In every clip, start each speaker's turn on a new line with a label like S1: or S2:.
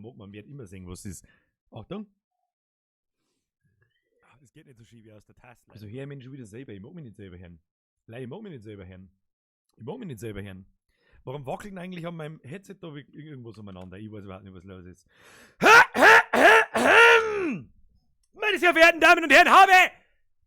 S1: Man wird immer sehen, was ist. Achtung. Das geht nicht so schön wie aus der Tasse. Also hör ich mich schon wieder selber. Ich mag mich nicht selber hören. Leute, ich mag mich nicht selber hören. Ich mag mich nicht selber hören. Warum wackelt denn eigentlich an meinem Headset da irgendwas umeinander? Ich weiß überhaupt nicht, was los ist. Meine sehr verehrten Damen und Herren, habe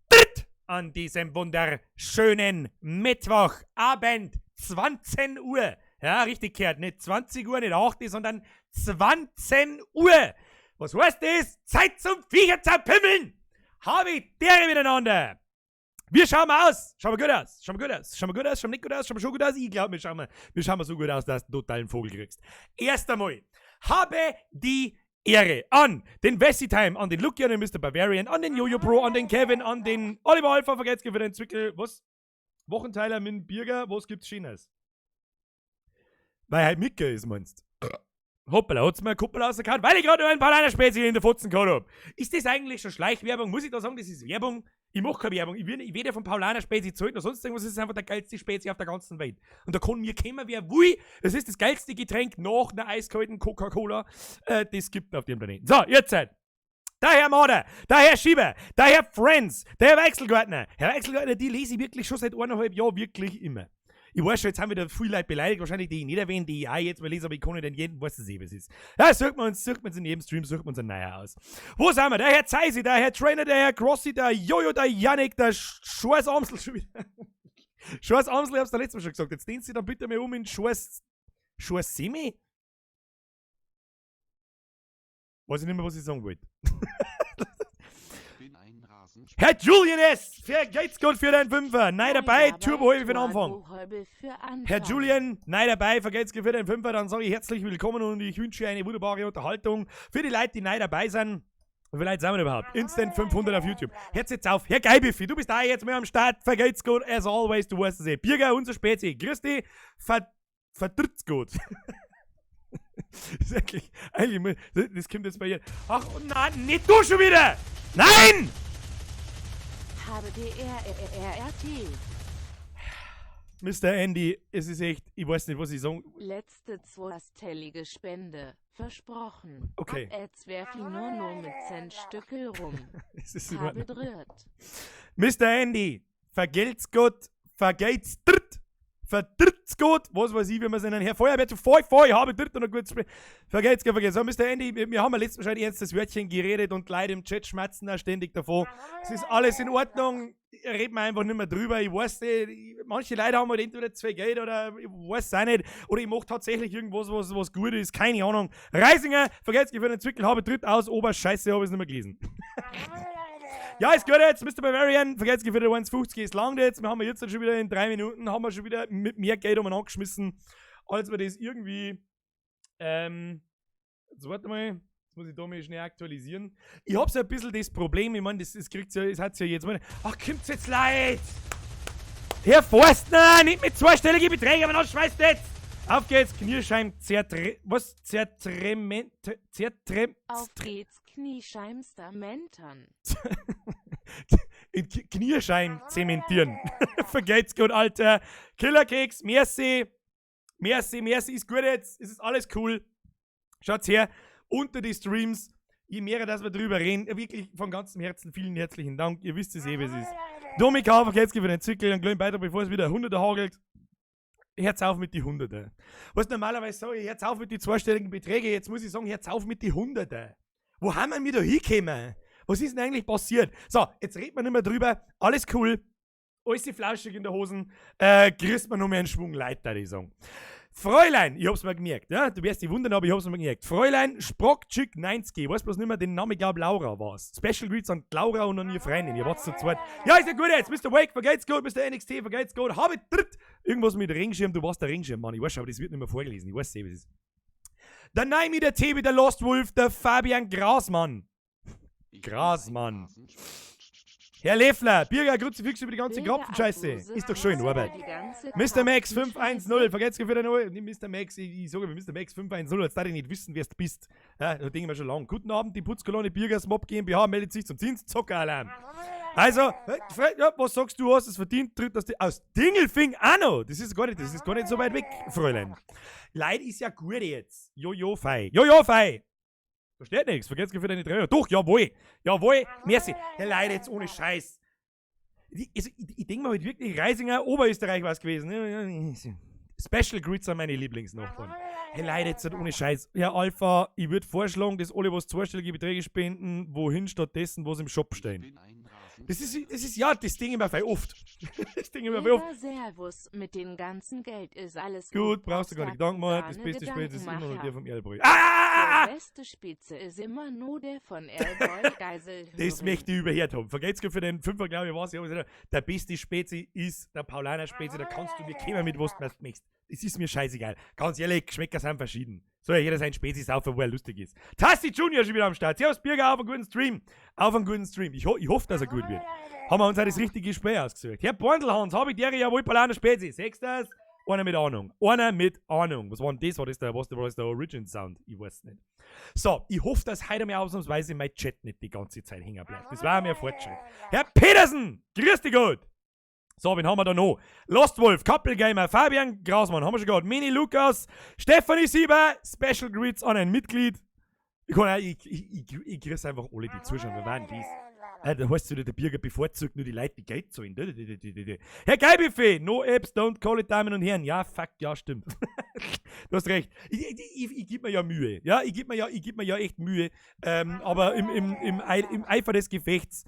S1: dritt an diesem wunderschönen Mittwochabend, 20 Uhr. Ja, richtig gehört, nicht 20 Uhr, nicht 8, sondern 20 Uhr. Was heißt das? Zeit zum Viecher zerpimmeln! Habe dere miteinander! Wir schauen mal aus! Schauen wir gut aus! Schauen wir gut aus! Schauen wir gut aus? Schauen wir nicht gut aus? Schauen wir schon gut aus? Ich glaube, wir schauen so gut aus, dass du totalen Vogel kriegst. Erst einmal, habe die Ehre an den Wessi Time, an den Lucky, an den Mr. Bavarian, an den Jojo Pro, an den Kevin, an den Oliver Alpha, vergesst für den Zwickel, was? Wochenteiler mit dem Birger, was gibt's Schönes? Weil halt Micke ist, meinst? Hoppala, hat's mir ein Kuppel rausgehauen, weil ich gerade noch ein paar Spezi in der Fotzen gehabt hab. Ist das eigentlich schon Schleichwerbung? Muss ich da sagen, das ist Werbung? Ich mach keine Werbung. Ich will ich weder von Paulaner Spezi zahlt noch sonst irgendwas. Es ist einfach der geilste Spezi auf der ganzen Welt. Und da kann mir kommen, wer will. Es ist das geilste Getränk nach einer eiskalten Coca-Cola, das gibt auf dem Planeten. So, jetzt Zeit. Der Herr Mader, der Herr Schieber, der Herr Friends, der Herr Weichselgartner. Herr Weichselgartner, die lese ich wirklich schon seit 1,5 Jahren wirklich immer. Ich weiß schon, jetzt haben wieder viele Leute beleidigt, wahrscheinlich die ich nicht erwähne, die ich auch jetzt mal lese, aber ich kann nicht in jedem, weiß es eh, was ist. Ja, sucht man uns in jedem Stream, sucht man uns ein neuer aus. Wo sind wir? Der Herr Zeisi, der Herr Trainer, der Herr Crossi, der Jojo, der Yannick, der Scheiß Amsel schon wieder. Scheiß Amsel, ich hab's da letztes Mal schon gesagt. Jetzt dehnt sie dann bitte mal um in Scheiß, Scheiß Semi? Weiß ich nicht mehr, was ich sagen wollte.
S2: Bin ein
S1: Herr Julian S., vergelt's Gott für deinen Fünfer. Nei dabei, Turbo für den Anfang. Herr Julian, nei dabei, vergelt's Gott für den Fünfer. Dann sage ich herzlich willkommen und ich wünsche eine wunderbare Unterhaltung für die Leute, die nei dabei sind. Wie viele Leute sind wir überhaupt? Instant 500 auf YouTube. Hört's jetzt auf. Herr Geibiffi, du bist da jetzt mal am Start. Vergelt's Gott, as always, du weißt es eh. Birger, unser Spezi. Grüß dich. Verdritt's gut. Das ist eigentlich, das kommt jetzt bei ihr. Ach, nein, nicht du schon wieder! Nein!
S3: Habe D R R R R T.
S1: Mr. Andy, es ist echt, ich weiß nicht, was ich sagen.
S3: Letzte zweistellige Spende. Versprochen.
S1: Okay.
S3: Ab jetzt werf ich nur noch mit Centstückel rum.
S1: Es ist in
S3: Habe
S1: Ordnung.
S3: dritt.
S1: Mr. Andy, vergelt's Gott, vergelt's dritt, verdritt's Gott, was weiß ich, wie man es nennen. Herr Feuerwehr zu voll, voll, habe dritt und ein gutes Spiel. Vergelt's Gott, vergelt's. So, Mr. Andy, wir haben ja letztes Mal schon ein ernstes Wörtchen geredet und Leute im Chat schmatzen da ständig davon. Es ist alles in Ordnung, reden wir einfach nicht mehr drüber. Ich weiß nicht, manche Leute haben halt entweder zu viel Geld oder ich weiß es auch nicht. Oder ich mache tatsächlich irgendwas, was gut ist, keine Ahnung. Reisinger, vergelt's Gott für den Zwickel, habe dritt aus, Oberscheiße, habe ich es nicht mehr gelesen. Ja, ist gut jetzt, Mr. Bavarian, vergelt's Gott für den 1,50, es langt jetzt. Wir haben jetzt schon wieder in 3 Minuten, haben wir schon wieder mit mehr Geld umeinander geschmissen, als wir das irgendwie, jetzt warte mal, jetzt muss ich da mal schnell aktualisieren. Ich hab so ein bisschen das Problem, ich meine, das kriegt's ja, das hat's ja jetzt mal. Ach, kommt's jetzt, Leid! Herr Forstner, nicht mit zweistelligen Beträgen, aber dann schmeißt jetzt! Auf geht's, Knierschein zertre... Was? Zertrement... Zertrem...
S3: Auf geht's, Kniescheimster-Mentern.
S1: In Knierschein zementieren. Vergelt's gut, Alter. Killerkeks, merci. Merci, merci, ist gut jetzt. Es ist alles cool. Schaut's her, unter die Streams, je mehr, dass wir drüber reden, wirklich von ganzem Herzen vielen herzlichen Dank. Ihr wisst es eh, wie es ist. Domika, vergelt's für den Zwickel, einen kleinen Beitrag, bevor es wieder Hunderte hagelt. Hört's auf mit die Hunderte. Was normalerweise sage ich, hört's auf mit die zweistelligen Beträge, jetzt muss ich sagen, hört's auf mit die Hunderte. Wo haben wir da hingekommen? Was ist denn eigentlich passiert? So, jetzt reden wir nicht mehr drüber. Alles cool. Alles flauschig in der Hosen. Kriegst man noch mehr einen Schwung Leute, würde ich sagen. Fräulein, ich hab's mir gemerkt, ja? Du wirst dich wundern, aber ich hab's mir gemerkt. Fräulein Sprockchick 90, ich weiß bloß nicht mehr den Namen, ich glaub, Laura war's. Special Greets an Laura und an ihre Freundin, ihr wart zu zweit. Ja, ist ja gut jetzt, Mr. Wake, vergelt's gut, Mr. NXT, vergelt's gut, habe dritt. Irgendwas mit Regenschirm, du warst der Regenschirm, Mann, ich weiß schon, aber das wird nicht mehr vorgelesen, ich weiß eh, was es ist. Der Naimi, der Tebi, der Lost Wolf, der Fabian Grasmann. Grasmann. Herr Leffler, Birger, Kruzifix über die ganze Krapfenscheiße. Ist doch schön, Arbeit. Mr. Max 510, vergesst für den neue. Nicht Mr. Max, ich sage Mr. Max 510, jetzt darf ich nicht wissen, wer du bist. Ja, da denke ich mir schon lang. Guten Abend, die Putzkolonne Birgers Mob GmbH meldet sich zum Zinszockeralarm. Also, ja, was sagst du, hast es verdient, tritt aus Dingelfing auch noch. Das ist gar nicht so weit weg, Fräulein. Leid ist ja gut jetzt. Jojo fei. Jojo fei. Da steht nichts. Vergesst für deine 3 Euro. Doch, jawohl. Jawohl. Merci. Herr Leute, jetzt ohne Scheiß. Also, ich denke mal halt wirklich, Reisinger, Oberösterreich war es gewesen. Special Greets an meine Lieblingsnachbarn. Hey Leute, jetzt halt ohne Scheiß. Herr Alpha, ich würde vorschlagen, dass alle, was zweistellige Beträge spenden, wohin stattdessen was im Shop stehen. Das ist, ja, das Ding immer voll oft. Das Ding immer voll oft.
S3: Servus, mit dem ganzen Geld ist alles
S1: gut. Brauchst du gar nicht Gedanken machen. Das beste Spezi ist immer noch der vom Erlbräu. Ah, ah, ah,
S3: ah! Der beste Spitze ist immer nur der von Erlbräu Geisel.
S1: Das möchte ich überhört haben. Vergeht's für den Fünfer, glaube ich, was ich. Der beste Spezi ist der Paulaner Spezi. Da kannst du mir kommen mit, was du möchtest. Es ist mir scheißegal. Ganz ehrlich, Geschmäcker sind verschieden. Soll ja jeder sein Spezi saufen, wo er lustig ist. Tassi Junior schon wieder am Start. Servus Birger, auf einen guten Stream. Auf einen guten Stream. Ich hoffe, dass er gut wird. Haben wir uns auch das richtige Gespräch ausgesucht. Herr Borndelhans, habe ich der jawohl Paulaner Spezi. Siehst du das? Einer mit Ahnung. Einer mit Ahnung. Was war denn das? Was war das der Origin Sound? Ich weiß nicht. So, ich hoffe, dass heute mal ausnahmsweise mein Chat nicht die ganze Zeit hängen bleibt. Das war mir ein Fortschritt. Herr Petersen, grüß dich Gott. So, wen haben wir da noch? Lost Wolf, Couple Gamer, Fabian Grasmann, haben wir schon gehabt. Mini Lukas, Stefanie Sieber, Special Greets an ein Mitglied. Ich, kann auch, ich grüße einfach alle, die zuschauen. Wer waren dies? Da heißt es wieder, der Birger bevorzugt nur die Leute, die Geld zahlen. Herr Geilbuffet, no apps, don't call it, Damen und Herren. Ja, fuck, ja, stimmt. Du hast recht. Ich gebe mir ja Mühe. Ja, ich geb mir ja echt Mühe. Aber im Eifer des Gefechts,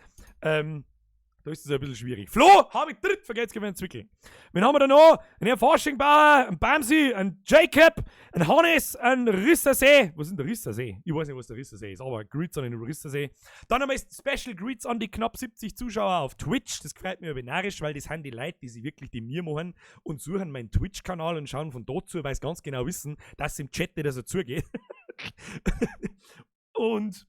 S1: da ist es ein bisschen schwierig. Flo, habe ich dritt, vergeht's gewinnt Zwickel. Wen haben wir da noch? Ein Herr Faschingbauer, ein Bamsi, ein Jacob, ein Hannes, ein Rissersee. Was ist denn der Rissersee? Ich weiß nicht, was der Rissersee ist, aber Greets an den Rissersee. Dann haben wir Special Greets an die knapp 70 Zuschauer auf Twitch. Das freut mich aber narrisch, weil das sind die Leute, die sich wirklich die Mühe machen und suchen meinen Twitch-Kanal und schauen von dort zu, weil sie ganz genau wissen, dass im Chat nicht so zugeht. Und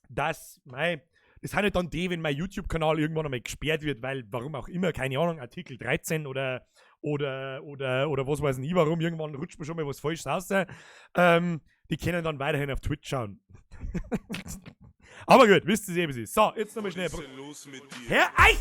S1: das, mei, das sind halt dann die, wenn mein YouTube-Kanal irgendwann einmal gesperrt wird, weil, warum auch immer, keine Ahnung, Artikel 13 oder was weiß ich warum, irgendwann rutscht mir schon mal was Falsches raus. Die können dann weiterhin auf Twitch schauen. Aber gut, wisst ihr eh, wie es ist. So, jetzt nochmal schnell.
S2: Was ist denn los mit dir?
S1: Herr Eich!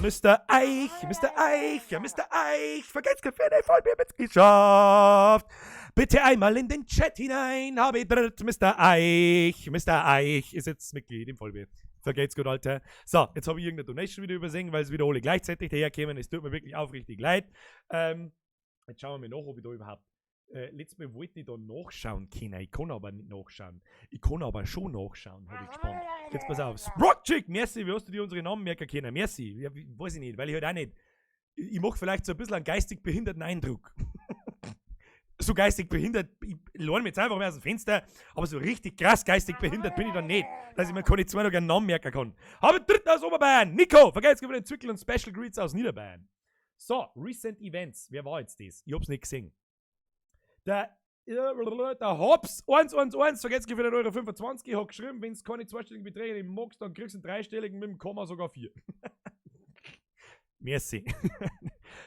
S1: Mr. Eich, Mr. Eich, ja, Mr. Eich, vergesst keine Vollbiermitgliedschaft. Bitte einmal in den Chat hinein, habe ich dritt, Mr. Eich, Mr. Eich ist jetzt Mitglied im Vollbier. Vergeht's gut, Alter. So, jetzt habe ich irgendeine Donation wieder übersehen, weil es wieder alle gleichzeitig daherkämen. Es tut mir wirklich aufrichtig leid. Jetzt schauen wir mal nach, ob ich da überhaupt. Letztes Mal wollte ich da nachschauen können. Ich kann aber nicht nachschauen. Ich kann aber schon nachschauen, habe ich gespannt. Jetzt pass auf. Sprockchick, merci, wie hast du dir unsere Namen merken können? Merci. Ja, weiß ich nicht, weil ich halt auch nicht. Ich mache vielleicht so ein bisschen einen geistig behinderten Eindruck. So geistig behindert, ich lehne mich jetzt einfach mal aus dem Fenster, aber so richtig krass geistig behindert bin ich dann nicht, dass ich mir keine zwei noch einen Namen merken kann. Habe dritten aus Oberbayern, Nico, vergesst über den Zwickel und Special Greets aus Niederbayern. So, Recent Events, wer war jetzt das? Ich hab's nicht gesehen. Der Hobbs 111, vergesst für den Euro 25, hat geschrieben, wenn es keine zweistelligen Beträge nicht magst, dann kriegst du einen dreistelligen mit dem Komma sogar vier. Merci.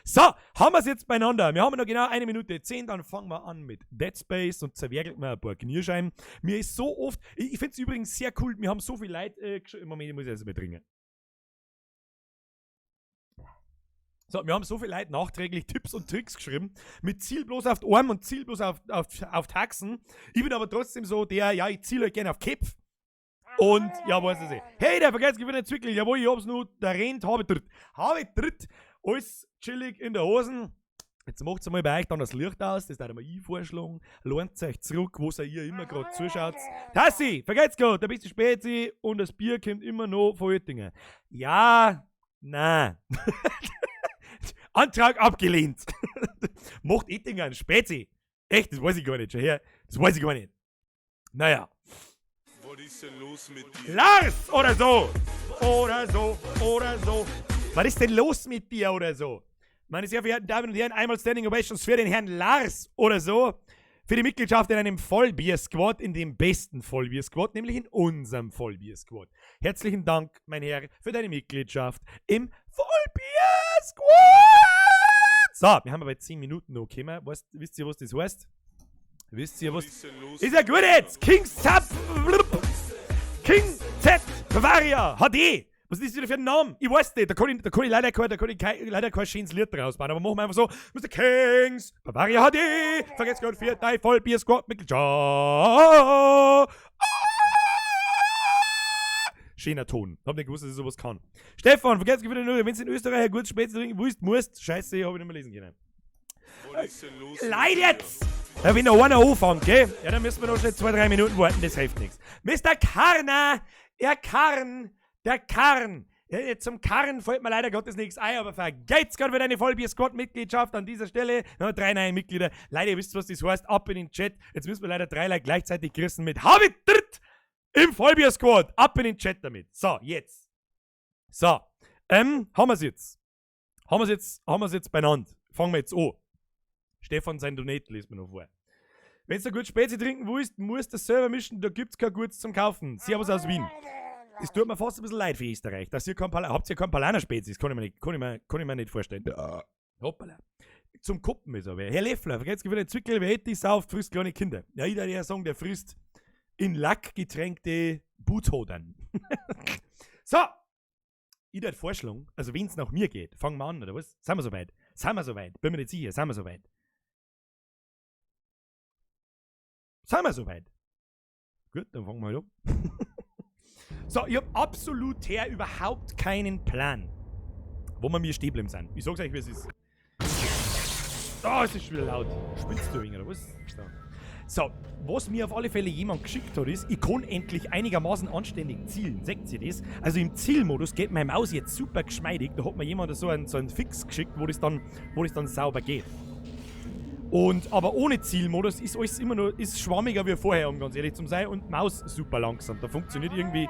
S1: So, haben wir es jetzt beieinander. Wir haben noch genau 1 Minute 10, dann fangen wir an mit Dead Space und zerwerkelt mir ein paar Knirscheiben. Mir ist so oft, ich finde es übrigens sehr cool, wir haben so viel Leute, Moment, ich muss erst mal trinken. So, wir haben so viele Leute nachträglich Tipps und Tricks geschrieben, mit Ziel bloß auf die Arme und Ziel bloß auf die Haxen. Ich bin aber trotzdem so der, ja, ich ziele halt gerne auf Köpf. Und, ja, weiß ich nicht. Hey, der vergesst gewinnt Zwickel. Jawohl, ich hab's nur, der rennt, habe ich dritt. Habe ich dritt. Alles chillig in der Hosen. Jetzt macht's einmal bei euch dann das Licht aus, das darf ich mal ich vorschlagen. Lohnt euch zurück, wo ihr immer gerade zuschaut. Tassi, vergesst gut, der beste Spezi und das Bier kommt immer noch von Oettinger. Ja, na. Antrag abgelehnt. Macht Oettinger einen Spezi? Echt, das weiß ich gar nicht. Schau her, das weiß ich gar nicht. Naja.
S2: Was ist denn los mit dir?
S1: Lars oder so. Oder so, oder so. Was ist denn los mit dir oder so? Meine sehr verehrten Damen und Herren, einmal Standing Ovations für den Herrn Lars oder so. Für die Mitgliedschaft in einem Vollbier-Squad, in dem besten Vollbier-Squad, nämlich in unserem Vollbier-Squad. Herzlichen Dank, mein Herr, für deine Mitgliedschaft im Vollbier-Squad. So, wir haben aber 10 Minuten noch gekommen. Weißt, wisst ihr, was das heißt? Wisst ihr, was...
S2: Was ist denn los
S1: Ist ja gut jetzt! King Zap! King Z Bavaria HD! Was ist das wieder für ein Name? Ich weiß nicht, da kann ich leider kein schönes Lied draus bauen, aber machen wir einfach so: Mr. Kings, Bavaria HD, vergesst Gott für dein Vollbier Squad Mitgliedschaft. Schöner Ton. Hab nicht gewusst, dass ich sowas kann. Stefan, vergesst wieder nur, wenn du in Österreich ein gutes Spätzle trinken willst, musst. Scheiße, hab ich nicht mehr lesen können.
S2: Was ist denn los mit
S1: Leid
S2: dir?
S1: jetzt! Ja, wenn noch einer anfängt, gell? Ja, dann müssen wir noch schnell 2-3 Minuten warten, das hilft nichts. Mr. Karner! Der Karn! Der Karn! Ja, zum Karren fällt mir leider Gottes nichts ein, aber vergeht's Gott für deine Vollbier-Squad-Mitgliedschaft an dieser Stelle. Ja, 3 neue Mitglieder. Leider, ihr wisst, was das heißt. Ab in den Chat. Jetzt müssen wir leider 3 Leute gleichzeitig grüßen mit Habit Dritt im Vollbier-Squad. Ab in den Chat damit. So, jetzt. So. Haben wir's jetzt. Haben wir's jetzt beieinander. Fangen wir jetzt an. Stefan, sein Donate liest mir noch vor. Wenn du gut Spezi trinken willst, musst du das selber mischen, da gibt's kein Gutes zum Kaufen. Servus aus Wien. Es tut mir fast ein bisschen leid für Österreich, dass ihr kein Pala-, habt ihr kein Paulaner Spezi? Das kann ich mir nicht vorstellen. Ja. Hoppala. Zum Kuppen ist aber. Herr Leffler, vergesst wieder Zwickel, wer hätte die sauft, frisst kleine Kinder. Ja, ich würde ja sagen, der frisst in Lack getränkte Buthodern. So. Ich würde vorschlagen, also wenn's nach mir geht, fangen wir an, oder was? Sind wir soweit? Sind wir soweit? Bin mir nicht sicher, sind wir soweit? Sind wir soweit? Gut, dann fangen wir halt an. So, ich hab absolut her überhaupt keinen Plan, wo wir mir stehen bleiben sind. Ich sag's euch, wie es ist. Oh, es ist schon wieder laut. Spinnst du ein wenig, oder was? So. So, was mir auf alle Fälle jemand geschickt hat, ist, ich kann endlich einigermaßen anständig zielen. Seht ihr das? Also im Zielmodus geht meine Maus jetzt super geschmeidig. Da hat mir jemand so einen Fix geschickt, wo das dann sauber geht. Aber ohne Zielmodus ist alles immer noch, ist schwammiger wie vorher, um ganz ehrlich zu sein, und Maus super langsam. Da funktioniert irgendwie.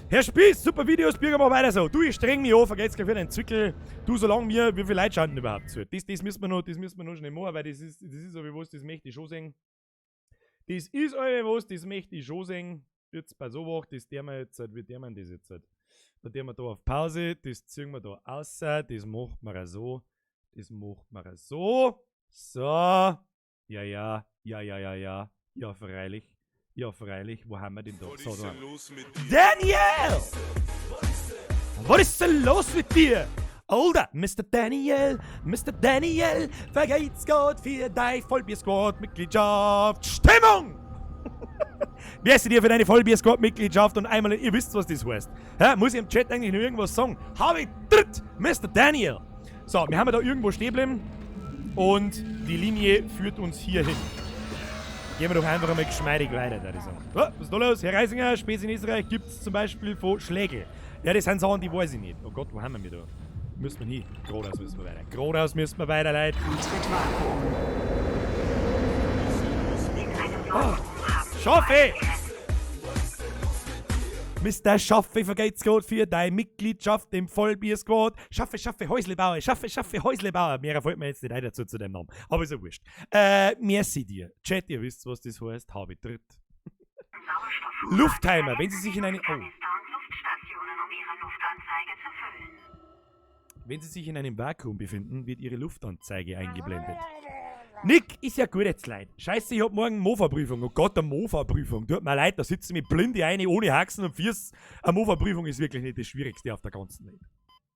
S1: Herr Spieß, super Videos, Bürger, mach weiter so. Du, ich streng mich an, vergesst gleich wieder einen Zwickel. Du, solange mir, wie viele Leute schauen denn überhaupt zu? Das müssen wir noch, das müssen wir noch schnell machen, weil das ist so wie was, das möchte ich schon sehen. Das ist alle was, das möchte ich schon sehen. Jetzt bei so was, das der wir jetzt, wie der man das jetzt. Da tun wir da auf Pause, das ziehen wir da raus, das macht man so, das macht man so. So, ja, ja, ja, ja, ja, ja, ja, freilich, ja, freilich, wo haben wir denn da?
S2: Was
S1: So,
S2: ist
S1: da.
S2: denn los mit dir?
S1: Daniel! Was ist denn los mit dir? Alter, Mr. Daniel, Mr. Daniel, vergeht's Gott für deine Vollbier-Squad-Mitgliedschaft. Stimmung! Wer ist dir für deine Vollbier-Squad-Mitgliedschaft? Und einmal, ihr wisst, was das heißt. Hä? Muss ich im Chat eigentlich noch irgendwas sagen? Hab ich dritt, Mr. Daniel! So, wir haben ja da irgendwo stehen bleiben. Und die Linie führt uns hier hin. Gehen wir doch einfach einmal geschmeidig weiter, würde ich sagen. Oh, was ist da los? Herr Reisinger, Spezi in Österreich gibt's zum Beispiel von Schlägel. Ja, das sind Sachen, die weiß ich nicht. Oh Gott, wo haben wir da? Müssen wir hin. Geradeaus müssen wir weiter. Geradeaus müssen wir weiter, Leute. Oh, Schaffe! Mister Schaffe, vergeht's gut für deine Mitgliedschaft im Vollbier-Squad. Schaffe, Schaffe, Häuslebauer, Schaffe, Schaffe, Häuslebauer. Mehr fällt mir jetzt nicht ein dazu zu dem Namen. Aber ist ja wurscht. Merci dir. Chat, ihr wisst, was das heißt. Habe ich dritt. Luftheimer, wenn Sie sich in eine... Oh. Wenn Sie sich in einem Vakuum befinden, wird Ihre Luftanzeige eingeblendet. Nick, ist ja gut jetzt, Leid. Scheiße, ich hab morgen Mofa-Prüfung. Oh Gott, eine Mofa-Prüfung. Tut mir leid, da sitzen mit blinde eine, ohne Haxen und Fiers. Eine Mofa-Prüfung ist wirklich nicht das Schwierigste auf der ganzen Welt.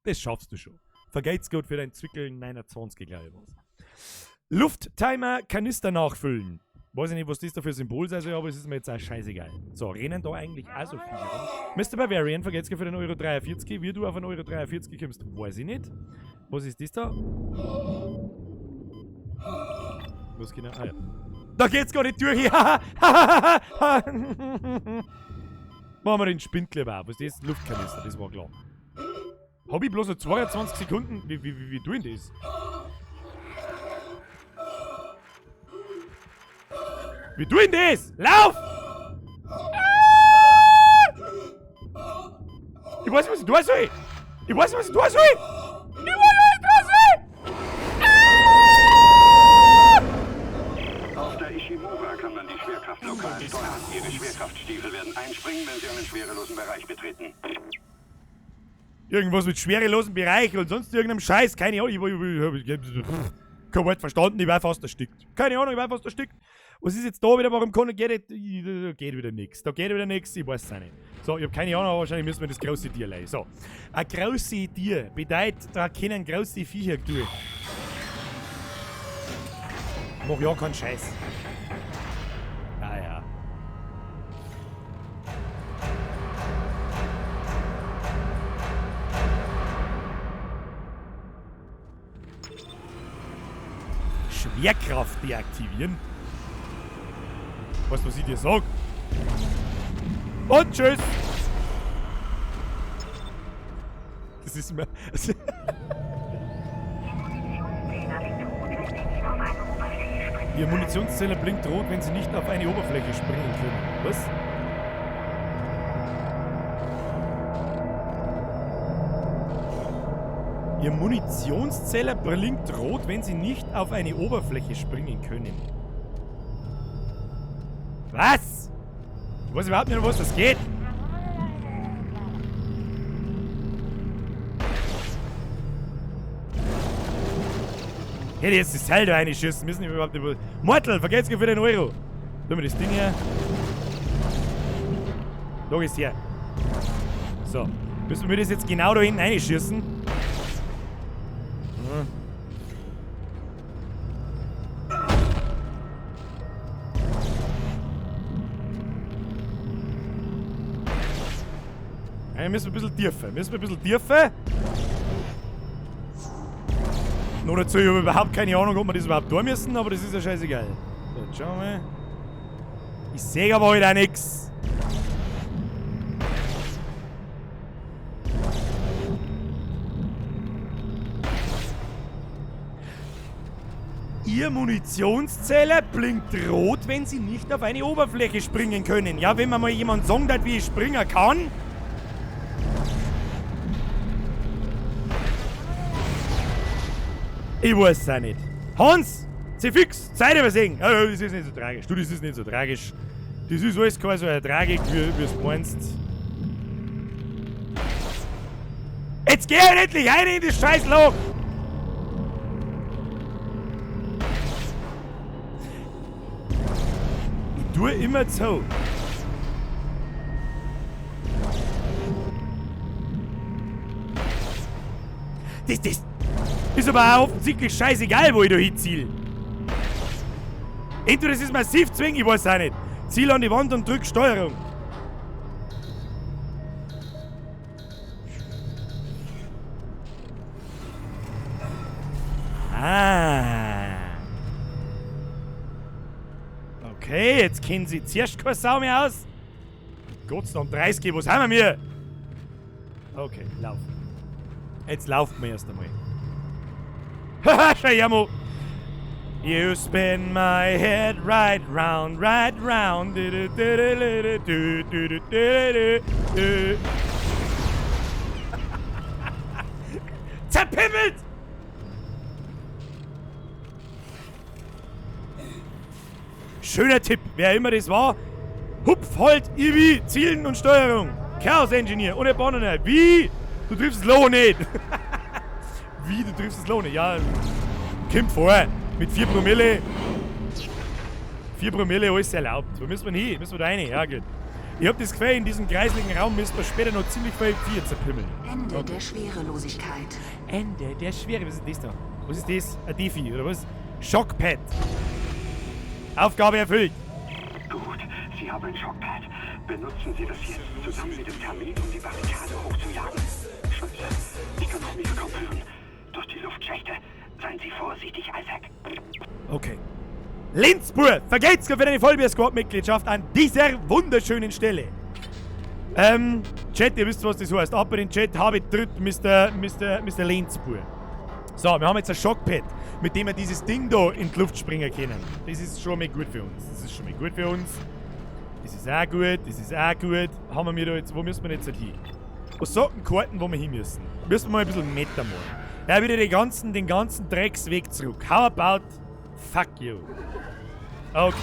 S1: Das schaffst du schon. Vergeht's gut für deinen Zwickel 29, glaub ich was. Lufttimer, Kanister nachfüllen. Weiß ich nicht, was das da für ein Symbol sein soll, aber es ist mir jetzt auch scheißegal. So, rennen da eigentlich auch so viele rum? Mister Bavarian, vergeht's für den Euro 43. Wie du auf einen Euro 43 kommst, weiß ich nicht. Was ist das da? Was genau? Ah ja. Da geht's gar nicht durch. Machen wir den Spindler auf. Was ist das? Luftkanister, das war klar. Hab ich bloß noch 22 Sekunden? Wie tue ich denn das? Wie tue ich denn das? Lauf! Ah! Ich weiß nicht, was ich tun soll! Ich weiß nicht, was ich tun soll! Ich weiß nicht, was ich tun soll! Ah!
S4: Auf der Ishimura kann man die Schwerkraft lokal steuern. Ihre Schwerkraftstiefel werden einspringen, wenn sie einen schwerelosen Bereich betreten.
S1: Irgendwas mit schwerelosen Bereich und sonst irgendeinem Scheiß. Keine Ahnung. Kein Wort verstanden, ich war fast erstickt. Keine Ahnung, ich war fast erstickt. Was ist jetzt da wieder? Warum kann ich, geht, da geht wieder nichts. Da geht wieder nichts, ich weiß es auch nicht. So, ich hab keine Ahnung, aber wahrscheinlich müssen wir das große Tier leihen. So, ein großes Tier bedeutet, da können große Viecher durch. Mach ja keinen Scheiß. Ah ja. Schwerkraft deaktivieren? Weißt du, was ich dir sag? Und tschüss! Das ist mir. Ihr Munitionszähler blinkt rot, wenn Sie nicht auf eine Oberfläche springen können. Was? Ihr Munitionszähler blinkt rot, wenn Sie nicht auf eine Oberfläche springen können. Was? Ich weiß überhaupt nicht, um was das geht. Hätte jetzt das Seil da reinschießen müssen, ich überhaupt nicht. Mortal, vergesst für den Euro. Tun wir das Ding her. Da ist her. So. Müssen wir das jetzt genau da hinten reinschießen? Hm. Ja, müssen wir ein bisschen tiefer. Müssen wir ein bisschen tiefer. Noch dazu, ich habe überhaupt keine Ahnung, ob wir das überhaupt tun müssen, aber das ist ja scheißegal. So, jetzt schauen wir mal. Ich sehe aber heute auch nichts. Ihr Munitionszähler blinkt rot, wenn Sie nicht auf eine Oberfläche springen können. Ja, wenn mir mal jemand sagen hat, wie ich springen kann. Ich weiß es auch nicht. Hans! Zefix! Zeit übersehen! Oh, das ist nicht so tragisch. Du, das ist nicht so tragisch. Das ist alles keine so eine Tragik, wie du meinst. Jetzt geh halt endlich rein in das Scheißloch! Ich tue immer zu. Das ist aber auch offensichtlich scheißegal, wo ich da hinziele. Entweder es ist massiv zwingend, ich weiß auch nicht. Ziel an die Wand und drück Steuerung. Ah. Okay, jetzt kennen sie zuerst keine Sau mehr aus. Gott sei Dank, 30, was haben wir? Okay, lauf. Jetzt laufen wir erst einmal. Haha, schau her, Mo. You spin my head right round, right round. Du, du, du, du, du, du, du, du, du. Zerpimmelt! Schöner Tipp, wer immer das war. Hupf, halt, Ivi, Zielen und Steuerung. Chaos Engineer ohne Banane. Wie? Du triffst das Loch nicht. Wie, du triffst das Loch nicht? Ja, kommt vor. Mit 4 Promille. 4 Promille, alles erlaubt. Wo müssen wir hin? Müssen wir da rein? Ja, gut. Ich hab das Gefühl, in diesem kreisligen Raum müssen wir später noch ziemlich viel Vier zerpimmeln.
S3: Ende
S1: Okay.
S3: der Schwerelosigkeit.
S1: Ende der Schwere. Was ist das da? Was ist das? Ein Defi, oder was? Schockpad. Aufgabe erfüllt.
S4: Gut, Sie haben ein Schockpad. Benutzen Sie das jetzt zusammen mit dem Termin, um die Barrikade hochzujagen. Scheiße, ich kann Romeo kaum hören. Durch die Luftschächte. Seien Sie vorsichtig, Isaac.
S1: Okay. Linzbur, vergelt's für deine Vollbier-Squad-Mitgliedschaft an dieser wunderschönen Stelle. Chat, ihr wisst, was das heißt. Ab in den Chat habe ich drückt Mr. Linzbur. So, wir haben jetzt ein Schockpad, mit dem wir dieses Ding da in die Luft springen können. Das ist schon mal gut für uns. Das ist schon mal gut für uns. Das ist auch gut, das ist auch gut. Haben wir da jetzt, wo müssen wir jetzt halt hin? Was sagen Karten, wo wir hin müssen? Müssen wir mal ein bisschen Meter machen. Ja, wieder den ganzen Drecksweg zurück. How about fuck you? Okay.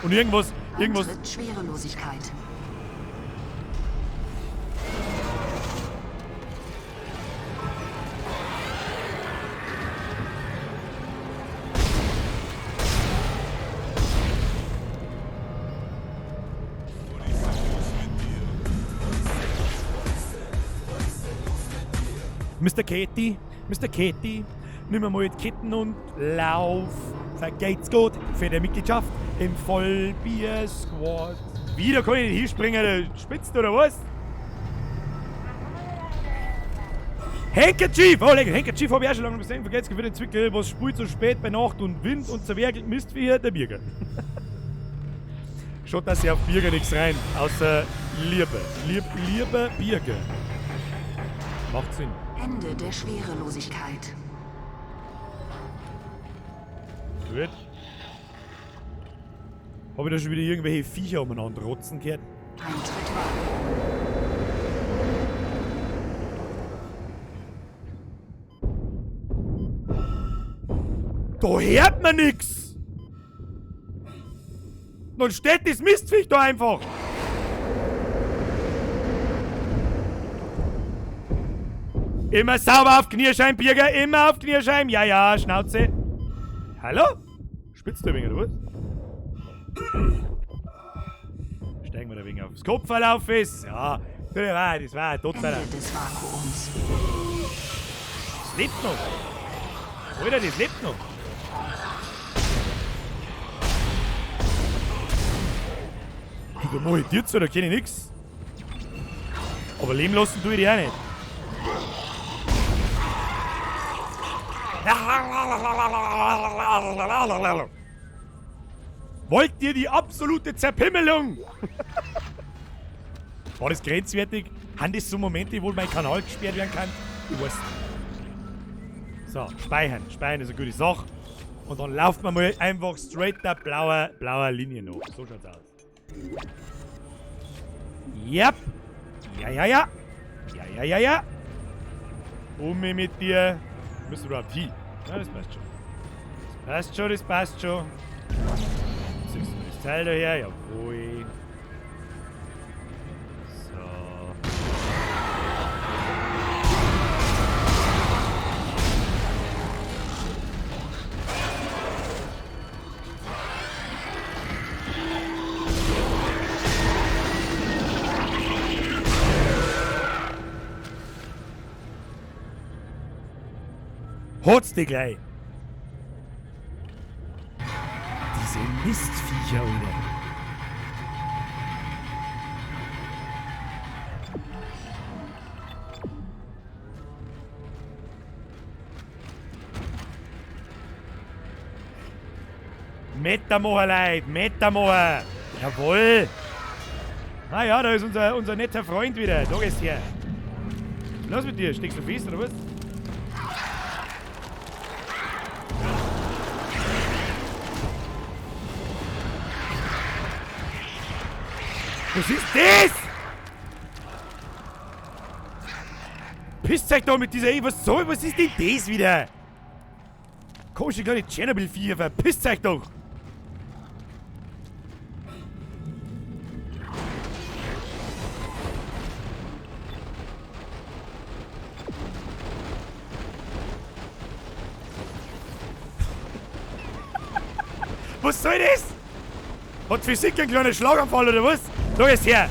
S1: Und irgendwas.
S3: Antritt Schwerelosigkeit.
S1: Mr. Katie, Mr. Katie, nimm mal die Ketten und lauf. Vergeht's gut für die Mitgliedschaft im Vollbier-Squad. Wieder kann ich nicht hinspringen, der spitzt oder was? Handkerchief! Oh, lecker, Handkerchief hab ich auch schon lange gesehen. Vergeht's gut für den Zwickel, was spielt so spät bei Nacht und Wind und zerwerkelt Mistvieh, der Birger. Schon, dass sie auf Birger nichts rein, außer Liebe. Liebe Birger. Macht Sinn.
S3: Ende der Schwerelosigkeit.
S1: Gut. Hab ich da schon wieder irgendwelche Viecher umeinander rotzen gehört?
S3: Eintritt wagen.
S1: Da hört man nix! Dann steht das Mistviech da einfach! Immer sauber auf Knierschein, Birger, immer auf Knierschein. Ja, ja, Schnauze. Hallo? Spitzt du ein wenig, oder was? Steigen wir da ein wenig aufs Kopfverlauf ist. Ja, das war totaler.
S3: Ende des Vakuums.
S1: Das lebt noch. Alter, das lebt noch. Da mach ich dir zu, da kenn ich nix. Aber leben lassen tue ich dich auch nicht. Wollt ihr die absolute Zerpimmelung? War das grenzwertig? Haben das so Momente, wo mein Kanal gesperrt werden kann? Ich weiß nicht. So, speichern. Speichern ist eine gute Sache. Und dann lauft man mal einfach straight der blauer Linie nach. So schaut's aus. Yep. Ja, ja, ja. Ja, ja, ja, ja. Um mich mit dir. Müssen wir überhaupt hin? Ja, das passt schon. Das passt schon, das passt schon. Ziehst du das Teil daher? Jawohl. So. Hol's dich gleich! Diese Mistviecher, Alter. Metamoa, Leute, Metamoa! Jawohl! Ah ja, da ist unser netter Freund wieder. Da geht's her. Was ist los mit dir? Steckst du fest oder was? Was ist das? Pisst euch da mit dieser E. Was soll? Was ist denn das wieder? Komische kleine Tschernobyl-Viecher, verpisst euch doch! Was soll das? Hat Physik einen kleinen Schlaganfall oder was? Da ist her!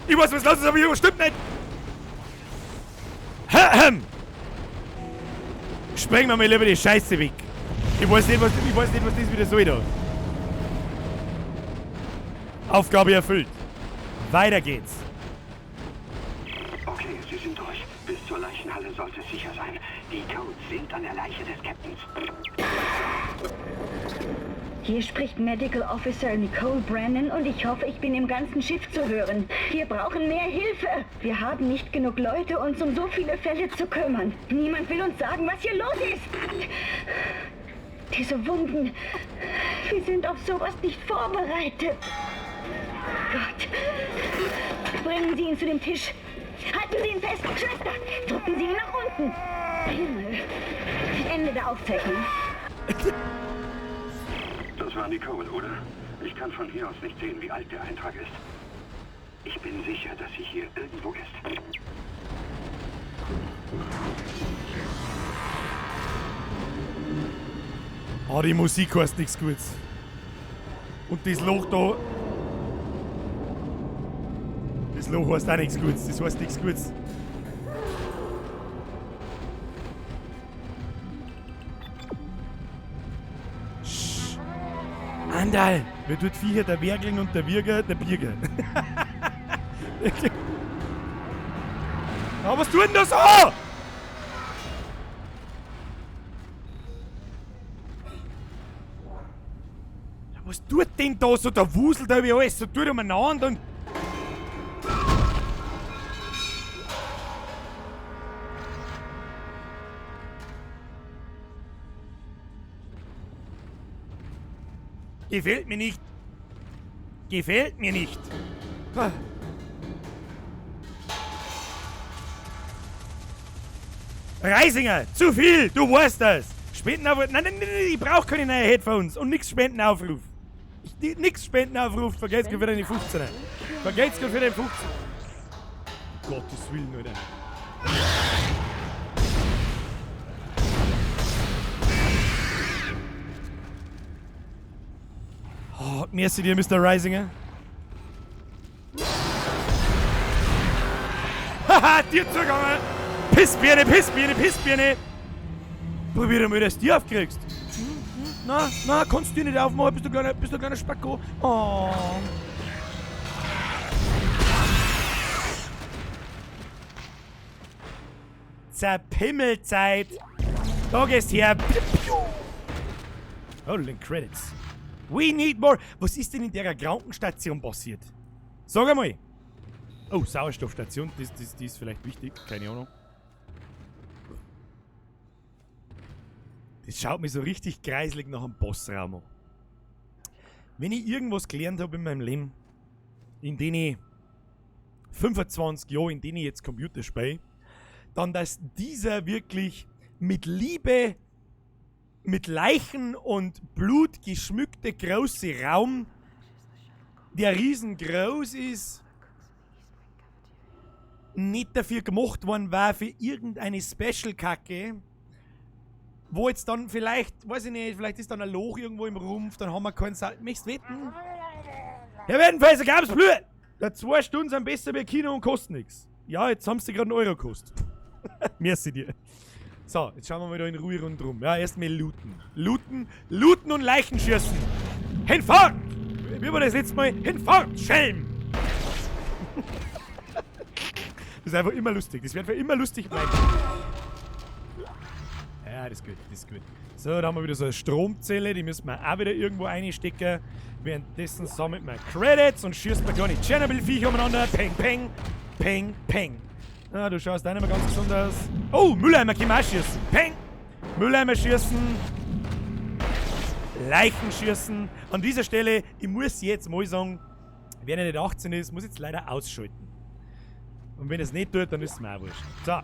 S1: Ich weiß, was los ist, aber hier stimmt nicht! Sprengen wir mal lieber die Scheiße weg! Ich weiß nicht, was das wieder soll da. Aufgabe erfüllt. Weiter geht's.
S4: Okay, Sie sind durch. Bis zur Leichenhalle sollte es sicher sein. Die Codes sind an der Leiche des Captains.
S5: Hier spricht Medical Officer Nicole Brennan und ich hoffe, ich bin im ganzen Schiff zu hören. Wir brauchen mehr Hilfe. Wir haben nicht genug Leute, uns um so viele Fälle zu kümmern. Niemand will uns sagen, was hier los ist. Diese Wunden. Wir sind auf sowas nicht vorbereitet. Gott. Bringen Sie ihn zu dem Tisch. Halten Sie ihn fest, Schwester. Drücken Sie ihn nach unten. Himmel. Ende der Aufzeichnung.
S4: Das war Nicole, oder? Ich kann von hier aus nicht sehen, wie alt der Eintrag ist. Ich bin sicher, dass sie hier irgendwo ist.
S1: Ah, die Musik heißt nichts Gutes. Und das Loch da. Das Loch heißt auch nichts Gutes. Das heißt nichts Gutes. Sch. Andal! Wer tut Viecher? Der Werkeln und der Wirger, der Birger. Aber was tut denn das so? Was tut denn da so? Der wuselt da über alles, so tut umeinander und. Gefällt mir nicht. Gefällt mir nicht. Ah. Reisinger, zu viel, du weißt das. Spendenaufruf. Nein, nein, nein, ich brauche keine neuen Headphones und nix Spendenaufruf. Nix Spendenaufruf, vergesst für deine 15er. Vergesst für den 15er. Um Gottes Willen, Alter. Oh, merci dir, Mr. Reisinger. Haha, dir zugegangen. Pissbirne, Pissbirne, Pissbirne. Probier mal, dass du die aufkriegst. Na, na, kannst du die nicht aufmachen? Bist du kleiner Spacko? Oh. Zerpimmelzeit. Da gehst her. Rolling Credits. We need more. Was ist denn in der Krankenstation passiert? Sag einmal. Oh, Sauerstoffstation. Die ist vielleicht wichtig. Keine Ahnung. Das schaut mir so richtig kreislig nach einem Bossraum an. Wenn ich irgendwas gelernt habe in meinem Leben, in denen ich 25 Jahre, in denen ich jetzt Computer spiele, dann, dass dieser wirklich mit Liebe, mit Leichen und Blut geschmückte große Raum, der riesengroß ist, nicht dafür gemacht worden war für irgendeine Special-Kacke, wo jetzt dann vielleicht, weiß ich nicht, vielleicht ist dann ein Loch irgendwo im Rumpf, dann haben wir keinen Salz. Möchtest du wetten? Ja, jedenfalls gab's Blut! Da 2 Stunden sind besser wie Kino und kosten nichts. Ja, jetzt haben sie gerade einen Euro gekostet. Merci dir. So, jetzt schauen wir mal da in Ruhe rundherum. Ja, erstmal looten. Looten, looten und Leichen schießen. Hinfort! Wie war das letzte Mal? Hinfort, Schelm! Das ist einfach immer lustig. Das wird für immer lustig bleiben. Ja, das ist gut, das ist gut. So, da haben wir wieder so eine Stromzelle, die müssen wir auch wieder irgendwo einstecken. Währenddessen sammelt man Credits und schießt man kleine Tschernobyl-Viecher umeinander. Peng, peng, peng, peng. Ah, du schaust auch nicht mehr ganz gesund aus. Oh, Mülleimer können wir auch schießen. Peng! Mülleimer schießen. Leichen schießen. An dieser Stelle, ich muss jetzt mal sagen, wer nicht 18 ist, muss jetzt leider ausschalten. Und wenn es nicht tut, dann ist es mir auch wurscht. So.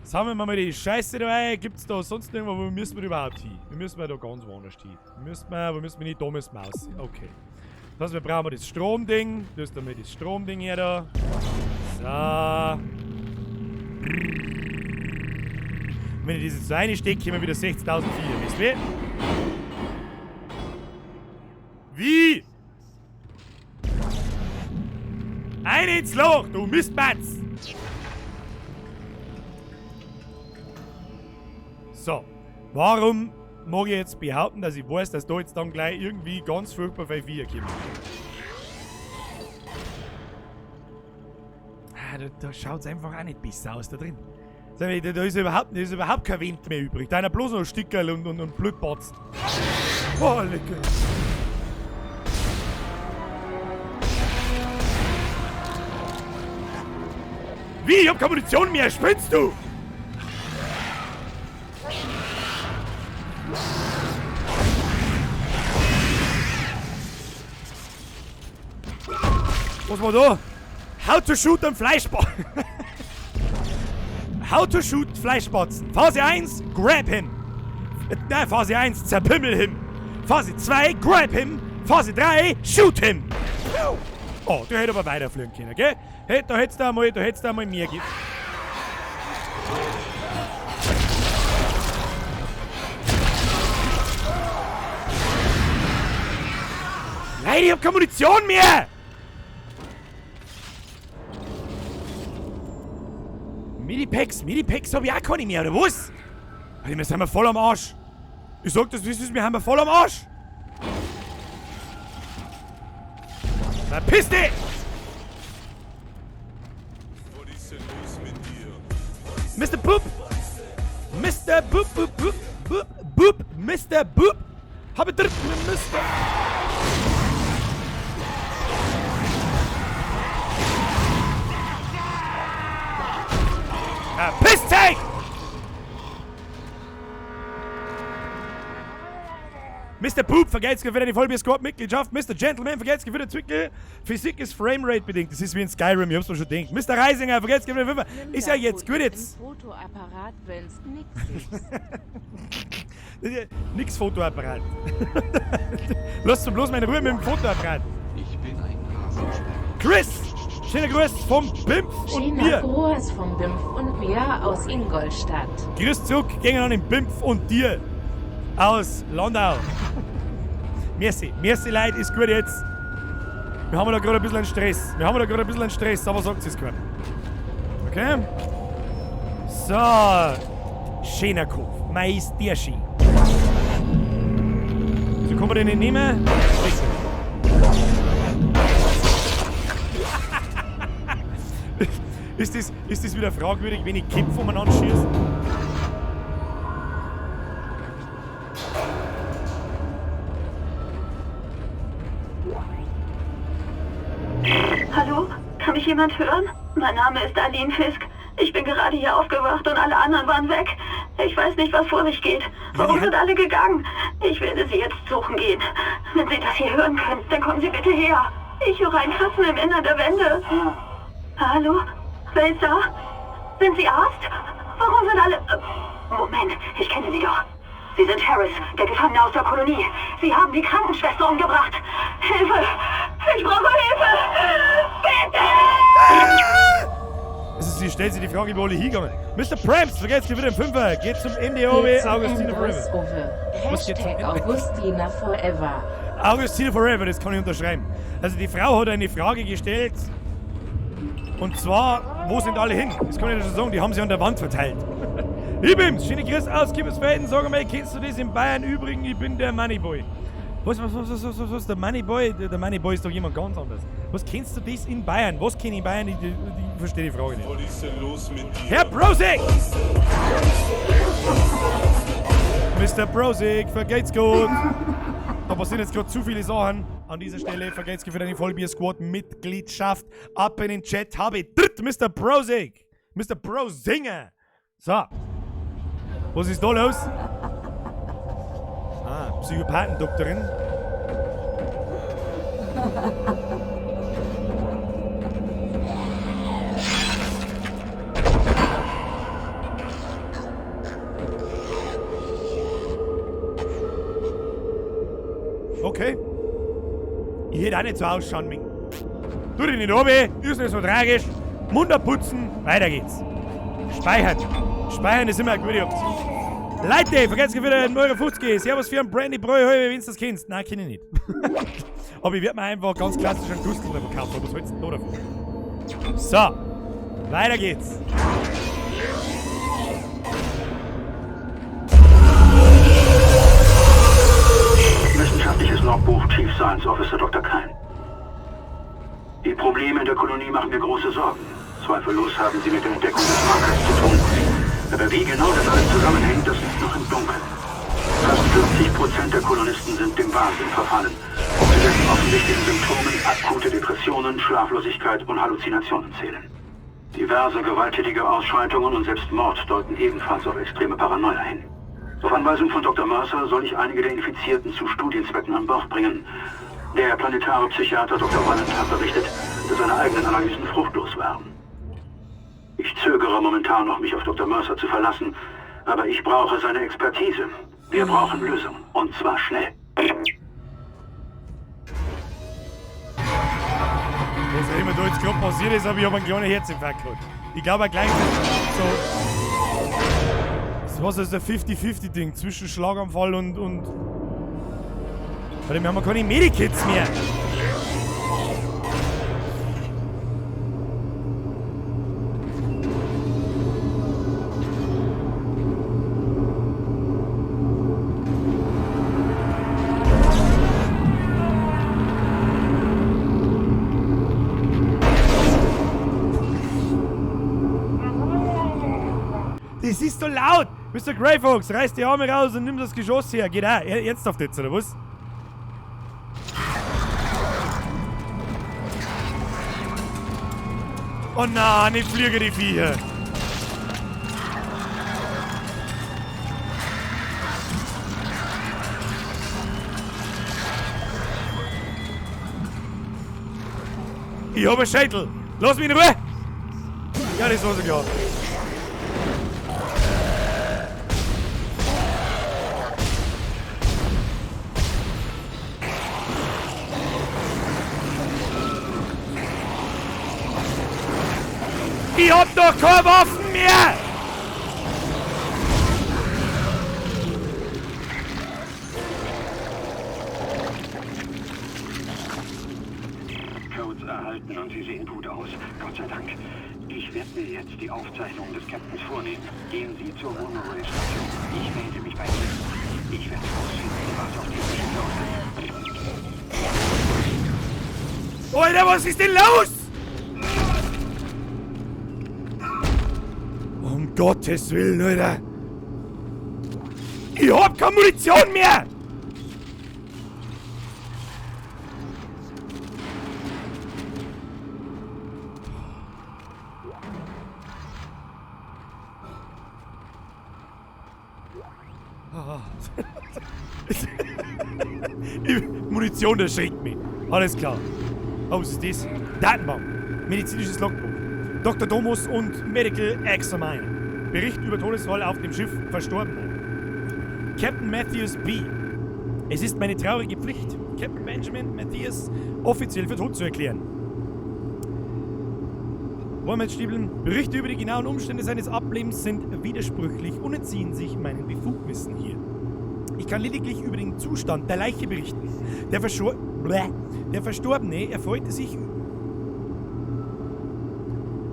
S1: Sammeln wir mal die Scheiße da rein. Gibt's da sonst irgendwo, wo müssen wir überhaupt hin? Wir müssen da ganz woanders hin. Wo müssen wir nicht? Da müssen wir raus. Okay. Das heißt, wir brauchen das Stromding. Das ist einmal das Stromding hier da. So. Wenn ich das jetzt reinstecke, kommen wir wieder 60.000 Viecher. Wisst ihr? Wie? Ein ins Loch, du Mistmatz! So, warum mag ich jetzt behaupten, dass ich weiß, dass da jetzt dann gleich irgendwie ganz furchtbar viel Viecher kommen? Ah, da schaut's einfach auch nicht besser aus da drin. Da ist überhaupt kein Wind mehr übrig. Da ist bloß noch Stickerl und Blutbatz. Oh, lecker. Wie? Ich hab keine Munition mehr. Spinnst du? Was war da? How to shoot ein Fleischbatzen. How to shoot Fleischbatzen. Phase 1, grab him. Nein, Phase 1, zerpimmel him. Phase 2, grab him. Phase 3, shoot him. Oh, der hätte aber weiterfliegen können, gell? Hey, da hättest du einmal mehr gegeben. Leute, ich hab keine Munition mehr! Medipacks hab ich auch keine mehr, oder was? Alter, wir sind wir voll am Arsch. Ich sag das, wie es ist, wir haben wir voll am Arsch. Verpiss dich!
S2: Was ist denn los mit dir?
S1: Mr. Boop! Mr. Boop, Boop, Boop, Boop, Boop, Mr. Boop! Habe dritten Mr. Verpiss dich! Mr. Poop, vergelt's wieder die Vollbier Squad Mitgliedschaft. Mr. Gentleman, vergelt's wieder Zwickel. Physik ist Framerate bedingt. Das ist wie in Skyrim, ich hab's mir schon gedacht. Mr. Reisinger, vergelt's wieder Fünfer. Ist ja jetzt gut jetzt.
S3: Fotoapparat, wenn's nix ist.
S1: Nix Fotoapparat. Lass du bloß meine Ruhe mit dem Fotoapparat.
S6: Ich bin ein Hasensperr.
S1: Chris! Schöner Gruß vom Bimpf und
S3: Schöner
S1: mir.
S3: Gruß vom Bimpf und mir aus Ingolstadt.
S1: Grüß zurück, gehen an den Bimpf und dir aus Landau. Merci, merci Leute, ist gut jetzt. Wir haben da gerade ein bisschen einen Stress. Wir haben da gerade ein bisschen einen Stress, aber sagt es keinem. Okay? So. Schöner Kopf. Mei ist der schön. Wieso kann man den nicht nehmen? Ist das wieder fragwürdig, wenn ich Kämpfe umeinander schieße?
S5: Hallo? Kann mich jemand hören? Mein Name ist Aline Fisk. Ich bin gerade hier aufgewacht und alle anderen waren weg. Ich weiß nicht, was vor sich geht. Warum sind alle gegangen? Ich werde sie jetzt suchen gehen. Wenn Sie das hier hören können, dann kommen Sie bitte her. Ich höre ein Kratzen im Innern der Wände. Hallo? Wer ist da? Sind Sie Arzt? Warum sind alle... Moment, ich kenne Sie doch. Sie sind Harris, der Gefangene aus der Kolonie. Sie haben die Krankenschwester umgebracht. Hilfe! Ich brauche Hilfe! Bitte!
S1: Also sie stellt sich die Frage, wo alle hingegangen. Mr. Prams, vergesst wieder im Fünfer. Geht zum MDOW,
S3: Geht zum
S1: Augustiner Forever.
S3: Uwe.
S1: Was geht zum
S3: Hashtag
S1: Ende?
S3: Augustiner Forever.
S1: Augustiner Forever, das kann ich unterschreiben. Also die Frau hat eine Frage gestellt. Und zwar, wo sind alle hin? Das kann ich dir schon sagen, die haben sie an der Wand verteilt. Ich bin's, schöne Grüße aus Kiefersfelden. Sag mal, kennst du das in Bayern? Übrigens, ich bin der Moneyboy. Was, der Moneyboy? Der Moneyboy ist doch jemand ganz anders. Was kennst du das in Bayern? Was kenn ich in Bayern? Ich verstehe die Frage nicht.
S2: Was ist denn los mit dir?
S1: Herr Brosig! Mr. Brosig, vergeht's gut. Da passieren jetzt gerade zu viele Sachen. An dieser Stelle vergeht's für deine Vollbier-Squad-Mitgliedschaft. Ab in den Chat habe ich dritt Mr. Brosig. Mr. Brosinger. So. Was ist da los? Ah, Psychopathendoktorin. Okay. Ich hätte auch nicht so ausschauen müssen. Tu dich nicht runter, ist nicht so tragisch. Munter putzen, weiter geht's. Speichern. Speichern ist immer eine gute Option. Leute, vergesst nicht wieder 1,50 Euro. Servus für einen Brandy Bräu, wenn du das kennst. Nein, kenn ich nicht. Aber ich werd mir einfach ganz klassisch einen Gustel davon kaufen. Was hältst du denn da davon? So, weiter geht's.
S4: Wissenschaftliches Logbuch Chief Science Officer Dr. Kyne. Die Probleme in der Kolonie machen mir große Sorgen. Zweifellos haben sie mit der Entdeckung des Markers zu tun. Aber wie genau das alles zusammenhängt, das liegt noch im Dunkeln. Fast 40% der Kolonisten sind dem Wahnsinn verfallen. Zu dessen offensichtlichen Symptomen akute Depressionen, Schlaflosigkeit und Halluzinationen zählen. Diverse gewalttätige Ausschreitungen und selbst Mord deuten ebenfalls auf extreme Paranoia hin. Auf Anweisung von Dr. Mercer soll ich einige der Infizierten zu Studienzwecken an Bord bringen. Der planetare Psychiater Dr. Wallen hat berichtet, dass seine eigenen Analysen fruchtlos waren. Ich zögere momentan noch, mich auf Dr. Mercer zu verlassen, aber ich brauche seine Expertise. Wir brauchen Lösungen, und zwar schnell.
S1: Was auch immer da jetzt gerade passiert ist, aber ich habe einen kleinen Herzinfarkt gehabt. Ich glaube auch gleich so. Das war so ein 50-50-Ding zwischen Schlaganfall und. Warte, wir haben ja keine Medikits mehr. Das ist so laut! Mr. Grey Fox, reiß die Arme raus und nimm das Geschoss her. Geht auch. Ernsthaft jetzt, oder was? Oh nein, nicht fliege die Viecher. Ich hab einen Scheitel. Lass mich in Ruhe! Ja, das war so klar. Ich hab doch keine Waffen mehr!
S4: Codes erhalten und Sie sehen gut aus. Gott sei Dank. Ich werde mir jetzt die Aufzeichnung des Captains vornehmen. Gehen Sie zur Monorail-Station. Ich melde mich bei Ihnen. Ich werde herausfinden, was auf diesem Schiff los ist.
S1: Alter, was ist denn los? Um Gottes Willen, Alter. Ich hab keine Munition mehr! Munition, das schreckt mich. Alles klar. Oh, was ist das? Datenbank. Medizinisches Logbuch. Dr. Domus und Medical Examiner. Bericht über Todesfall auf dem Schiff Verstorbener. Captain Matthews B. Es ist meine traurige Pflicht, Captain Benjamin Matthews offiziell für tot zu erklären. Wollen wir jetzt stiebeln? Berichte über die genauen Umstände seines Ablebens sind widersprüchlich und entziehen sich meinen Befugnissen hier. Ich kann lediglich über den Zustand der Leiche berichten. Der Verstorbene erfreute sich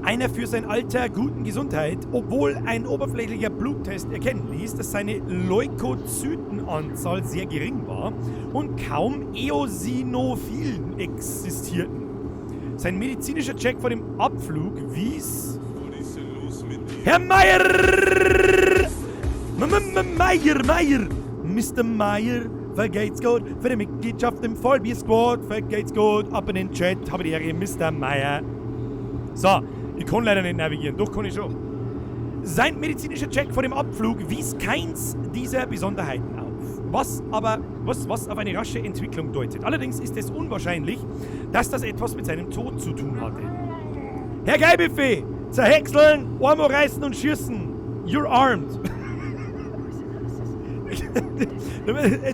S1: einer für sein Alter guten Gesundheit, obwohl ein oberflächlicher Bluttest erkennen ließ, dass seine Leukozytenanzahl sehr gering war und kaum Eosinophilen existierten. Sein medizinischer Check vor dem Abflug wies...
S2: Was ist denn los mit dir?
S1: Herr Meier! Meier, Meier! Mr. Meier, vergeht's gut für die Mitgliedschaft im Vollbier-Squad, vergeht's gut, ab in den Chat, habe die Ehre, Mr. Meier. So, ich kann leider nicht navigieren, doch kann ich schon. Sein medizinischer Check vor dem Abflug wies keins dieser Besonderheiten auf, was auf eine rasche Entwicklung deutet. Allerdings ist es unwahrscheinlich, dass das etwas mit seinem Tod zu tun hatte. Herr Geilbuffet, zerhäckseln, Arme reißen und schießen. You're armed.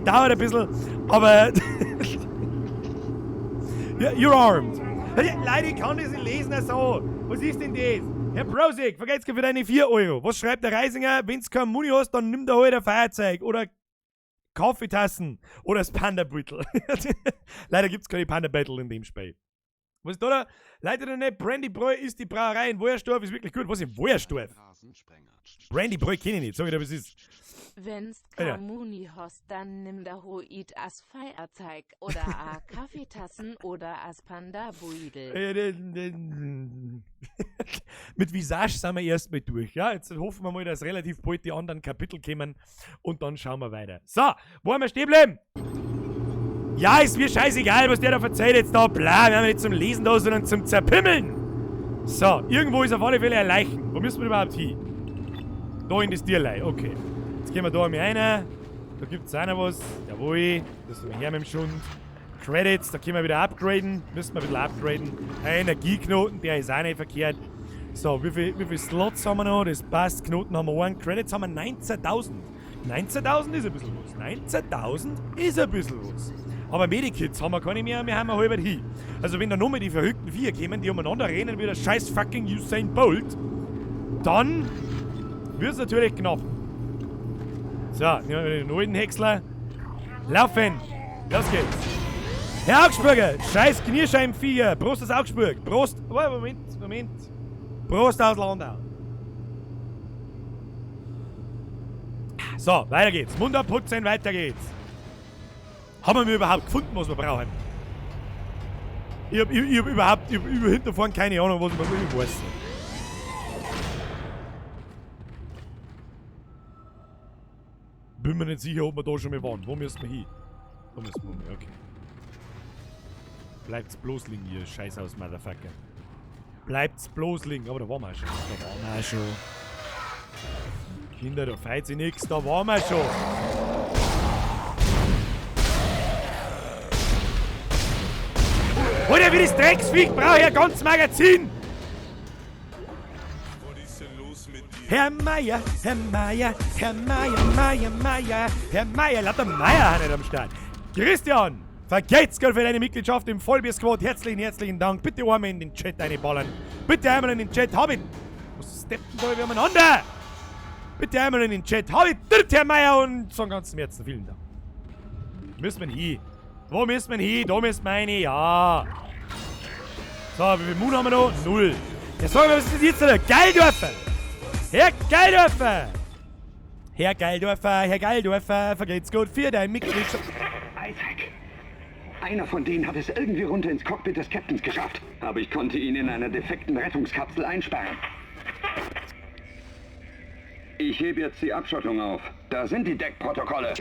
S1: Dauert ein bisschen, aber... You're armed. Leute, ich kann das nicht lesen, also. Was ist denn das? Herr Brosig, vergeht's für deine 4 Euro. Was schreibt der Reisinger? Wenn's kein Muni hast, dann nimm da halt ein Feuerzeug oder Kaffeetassen oder das Panda-Beutel. Leider gibt's keine Panda-Battle in dem Spiel. Was ist da da? Leider noch nicht. Brandy Bräu ist die Brauerei in Woyersdorf, ist wirklich gut. Was ist in Woyersdorf? Brandy Bräu kenne ich nicht. Sag ich dir, was ist.
S3: Wenn's kein Muni hast, dann nimm da Hoid as Feierzeig oder a Kaffeetassen oder as Panda-Buidel.
S1: Mit Visage sind wir erstmal durch. Ja, jetzt hoffen wir mal, dass relativ bald die anderen Kapitel kommen und dann schauen wir weiter. So, wo haben wir stehen bleiben? Ja, ist mir scheißegal, was der da verzeiht jetzt da. Bla, wir haben nicht zum Lesen da, sondern zum Zerpimmeln. So, irgendwo ist auf alle Fälle ein Leichen. Wo müssen wir überhaupt hin? Da in das Tierlei, okay. Jetzt gehen wir da einmal rein. Da gibt es auch noch was. Jawohl, das ist her mit dem Schund. Credits, da können wir wieder upgraden. Müssen wir ein bisschen upgraden. Ein Energieknoten, der ist auch nicht verkehrt. So, wie viel Slots haben wir noch? Das passt. Knoten haben wir einen. Credits haben wir 19.000. 19.000 ist ein bisschen was. 19.000 ist ein bisschen was. Aber Medikits haben wir keine mehr, wir haben ein halbes hin. Also wenn da nochmal die verrückten Viecher kommen, die umeinander rennen wie der scheiß fucking Usain Bolt, dann wird's natürlich knapp. So, nehmen wir den alten Häcksler. Laufen! Los geht's. Herr Augsburger, scheiß Knirscheibenviecher. Prost aus Augsburg. Prost. Oh, Moment, Moment. Prost aus Landau. So, weiter geht's. Mund abputzen, weiter geht's. Haben wir überhaupt gefunden, was wir brauchen? Ich hab überhaupt über hinterfahren keine Ahnung, was ich weiß. Bin mir nicht sicher, ob wir da schon mal waren. Wo müssen wir hin? Da müssen wir mal, okay. Bleibt's bloß liegen, ihr Scheißhaus, Motherfucker. Bleibt's bloß liegen. Aber da waren wir schon. Da waren wir schon. Kinder, da feit sich nix. Da waren wir schon. Alter, wie das Drecksviech brauche ich ein ganzes Magazin!
S2: Was ist denn los mit dir?
S1: Herr Meier, Herr Meier, Herr Meier, Meier, Meier, Herr Meier, lauter Meier nicht am Start. Christian, vergelt's Gott für deine Mitgliedschaft im Vollbier-Squad. Herzlichen, herzlichen Dank. Bitte einmal in den Chat reinballern. Bitte einmal in den Chat. Hab ich. Was steppt denn da wieder umeinander? Bitte einmal in den Chat. Hab ich, dritt, Herr Meier, und von ganzem Herzen vielen Dank. Müssen wir hin? Wo müssen wir hin? Da müssen wir rein. Ja. So, wie viel Mut haben wir noch? 0. Ja, sag mal, was ist das jetzt da? Geildorfer! Herr Geildorfer! Herr Geildorfer, Herr Geildorfer, vergeht's gut für dein Mitgliedschaft.
S4: Isaac! Einer von denen hat es irgendwie runter ins Cockpit des Captains geschafft. Aber ich konnte ihn in einer defekten Rettungskapsel einsperren. Ich hebe jetzt die Abschottung auf. Da sind die Deckprotokolle.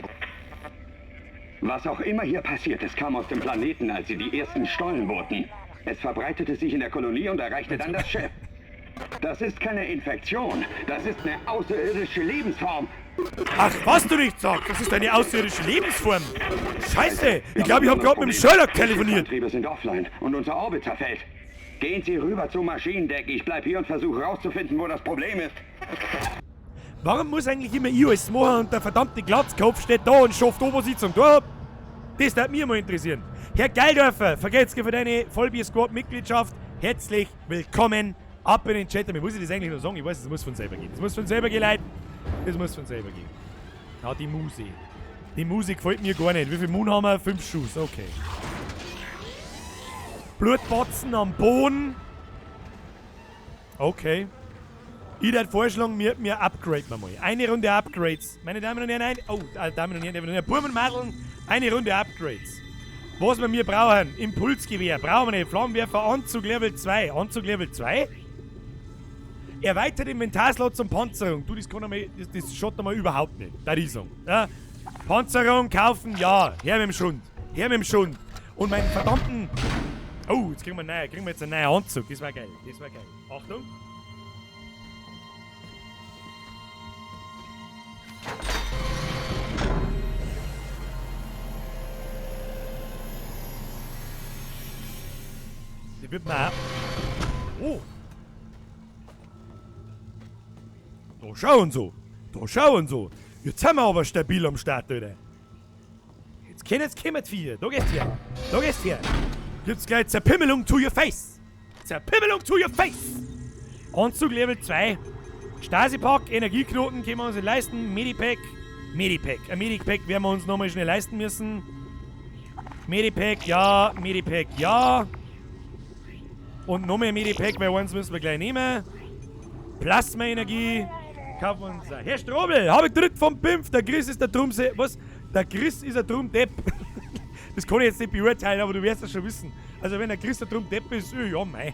S4: Was auch immer hier passiert ist, kam aus dem Planeten, als sie die ersten Stollen bohrten. Es verbreitete sich in der Kolonie und erreichte dann das Schiff. Das ist keine Infektion. Das ist eine außerirdische Lebensform.
S1: Ach, was du nicht sagst, das ist eine außerirdische Lebensform. Scheiße, ich glaube, ich habe gerade mit dem Sherlock telefoniert.
S4: Die Antriebe sind offline und unser Orbit zerfällt. Gehen Sie rüber zum Maschinendeck. Ich bleib hier und versuche rauszufinden, wo das Problem ist.
S1: Warum muss eigentlich immer ich alles machen und der verdammte Glatzkopf steht da und schafft da, was ich zum Tor hab? Das würde mich mal interessieren. Herr Geildorfer, vergelt's für deine Vollbier-Squad-Mitgliedschaft. Herzlich willkommen ab in den Chat. Mir muss ich das eigentlich nur sagen? Ich weiß, es muss von selber gehen. Es muss von selber gehen, Leute. Das muss von selber gehen. Ja, die Musik. Die Musik gefällt mir gar nicht. Wie viel Moon haben wir? 5 Schuss, okay. Blutbatzen am Boden. Okay. Ich würde vorschlagen, wir upgraden wir mal. Eine Runde Upgrades. Meine Damen und Herren, Damen und Herren, Buben und Madeln, eine Runde Upgrades. Was wir mir brauchen, Impulsgewehr, brauchen wir nicht. Flammenwerfer, Anzug Level 2. Anzug Level 2? Erweitert Inventarslot zum Panzerung. Du, das kann einmal, das schaut einmal überhaupt nicht. Da ich sagen. Ja? Panzerung kaufen, ja. Her mit dem Schund. Her mit dem Schund. Und meinen verdammten... Oh, jetzt kriegen wir, jetzt einen neuen Anzug. Das war geil. Das war geil. Achtung. Die wird man auch... Oh! Da schauen so! Da schauen so! Jetzt sind wir aber stabil am Start, Alter! Jetzt kommen vier! Da geht's her! Da geht's her! Gibt's gleich Zerpimmelung to your face! Zerpimmelung to your face! Anzug Level 2. Stasi-Pack, Energieknoten können wir uns nicht leisten. Medipack. Medipack. Ein Medipack werden wir uns nochmal schnell leisten müssen. Medipack, ja. Medipack, ja. Und noch mehr Medipack, weil eins müssen wir gleich nehmen. Plasma-Energie. Kaufen wir uns. Herr Strobel, hab ich dritt vom Pimpf. Der Chris ist der Trumse. Was? Der Chris ist ein Trumdepp. Das kann ich jetzt nicht beurteilen, aber du wirst das schon wissen. Also wenn der Chris der Trumdepp ist, ja mei.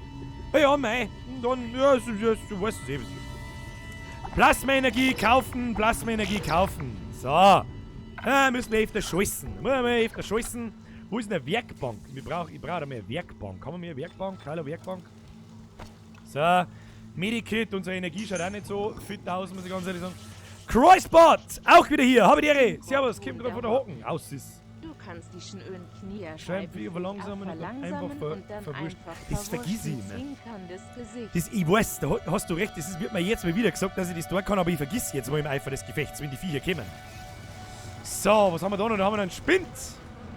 S1: Ja mei. Dann, ja, du weißt es eh. Plasma-Energie kaufen, Plasma-Energie kaufen. So. Ah, müssen wir öfter scheißen. Müssen wir öfter scheißen. Wo ist denn eine Werkbank? Ich brauche eine Werkbank. Haben wir mehr Werkbank? Hallo Werkbank. So. Medikit, unsere Energie schaut auch nicht so fit aus, muss ich ganz ehrlich sagen. Crossbot! Auch wieder hier. Habe die Ehre. Servus, kommt gerade von der Hocken. Aus ist.
S3: Du kannst die schönen Knie
S1: Scheinbar verlangsamen und dann einfach verwurscht. Das vergiss ich immer.
S3: Das,
S1: ich weiß, da hast du recht, das ist, wird mir jetzt mal wieder gesagt, dass ich das tun kann, aber ich vergiss jetzt mal im Eifer des Gefechts, wenn die Viecher kommen. So, was haben wir da noch? Da haben wir noch einen Spind.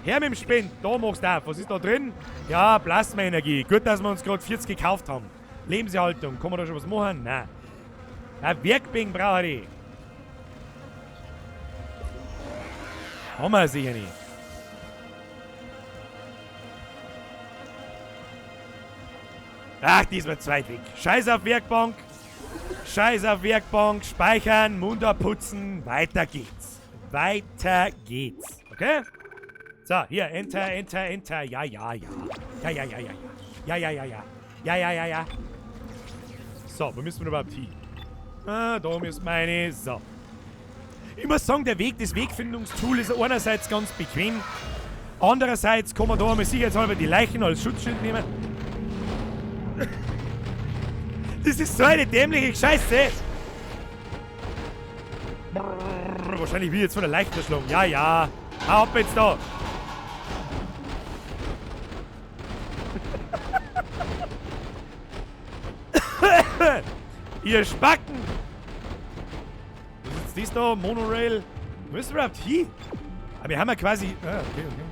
S1: Her mit dem Spind, da machst du auf. Was ist da drin? Ja, Plasmaenergie. Gut, dass wir uns gerade 40 gekauft haben. Lebenserhaltung, kann man da schon was machen? Nein. Ein Werkbank brauche ich. Haben wir sicher nicht. Ach, die ist mir zu weit weg. Scheiß auf Werkbank. Scheiß auf Werkbank. Speichern, Mund abputzen. Weiter geht's. Weiter geht's. Okay? So, hier. Enter, Enter, Enter. Ja, ja, ja. Ja, ja, ja, ja, ja. Ja, ja, ja, ja. Ja, ja, ja, ja. So, wo müssen wir überhaupt hin? Ah, da ist meine. So. Ich muss sagen, der Weg, das Wegfindungstool ist einerseits ganz bequem. Andererseits kann man da einmal sicherheitshalber die Leichen als Schutzschild nehmen. Das ist so eine dämliche Scheiße. Brrr, wahrscheinlich wie jetzt von der Leiche erschlagen. Ja, ja. Hau ab jetzt da. Ihr Spacken! Was ist jetzt das da? Monorail? Wo müssen wir überhaupt hin? Aber wir haben ja quasi... Ah, okay, okay.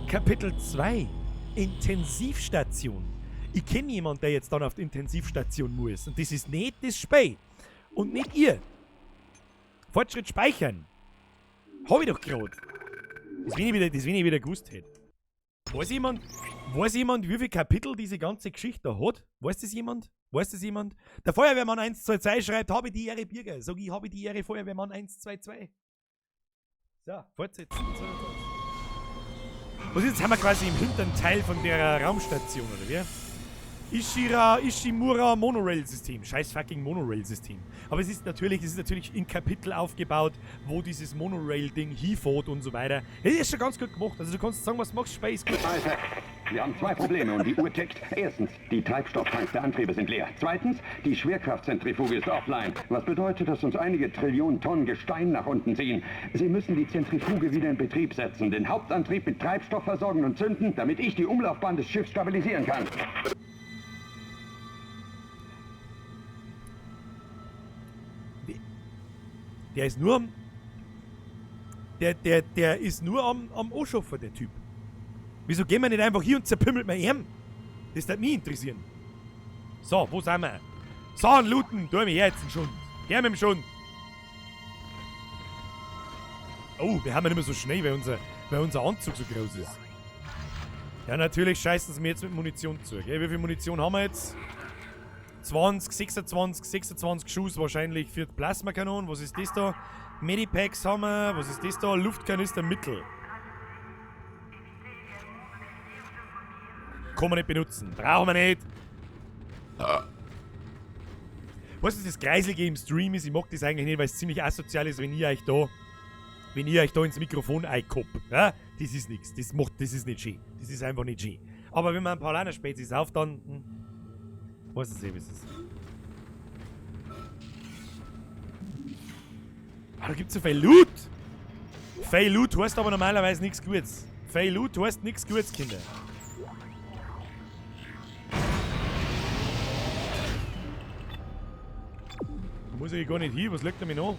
S1: Kapitel 2. Intensivstation. Ich kenne jemanden, der jetzt dann auf die Intensivstation muss. Und das ist nicht das Spiel. Und nicht ihr. Fortschritt speichern. Hab ich doch grad. Das, wenn ich wieder, das, wenn ich wieder gewusst hätte. Weiß jemand, wie viele Kapitel diese ganze Geschichte da hat? Weiß das jemand? Weiß das jemand? Der Feuerwehrmann 122 schreibt, habe die Ehre, Birger. Sag ich, habe die Ehre, Feuerwehrmann 122. So, fortsetzen. Was ist jetzt? Haben wir quasi im hinteren Teil von der Raumstation, oder wie? Ishimura Monorail-System. Scheiß fucking Monorail-System. Aber es ist natürlich in Kapitel aufgebaut, wo dieses Monorail-Ding hinfährt und so weiter. Es ist schon ganz gut gemacht. Also du kannst sagen, was machst, Space. Gut.
S4: Isaac, wir haben zwei Probleme und die Uhr tickt. Erstens, die Treibstofftanks der Antriebe sind leer. Zweitens, die Schwerkraftzentrifuge ist offline. Was bedeutet, dass uns einige Trillionen Tonnen Gestein nach unten ziehen. Sie müssen die Zentrifuge wieder in Betrieb setzen, den Hauptantrieb mit Treibstoff versorgen und zünden, damit ich die Umlaufbahn des Schiffs stabilisieren kann.
S1: Der ist nur am... Der ist nur am Anschaffer, der Typ. Wieso gehen wir nicht einfach hier und zerpimmelt mir ihn? Das würde mich interessieren. So, wo sind wir? So, und looten, tu mich jetzt schon. Her mit dem Schund. Oh, wir haben ja nicht mehr so schnell, weil unser Anzug so groß ist. Ja, natürlich scheißen sie mir jetzt mit Munition zu. Gell? Wie viel Munition haben wir jetzt? 20, 26, 26 Schuss wahrscheinlich für die Plasmakanonen. Was ist das da? Medipacks haben wir. Was ist das da? Luftkanister Mittel. Kann man nicht benutzen. Brauchen wir nicht. Weißt du, was das Kreiselige im Stream ist? Ich mag das eigentlich nicht, weil es ziemlich asozial ist, wenn ihr euch da, ins Mikrofon einkoppt. Ja? Das ist nichts. Das ist nicht schön. Das ist einfach nicht schön. Aber wenn man ein paar Paulaner-Spezies auf, dann... Weiß es eh, wie es ist. Ah, da gibt's so viel Loot! Viel Loot heißt aber normalerweise nichts Gutes. Viel Loot heißt nichts Gutes, Kinder. Da muss ich gar nicht hin, was liegt da mir noch?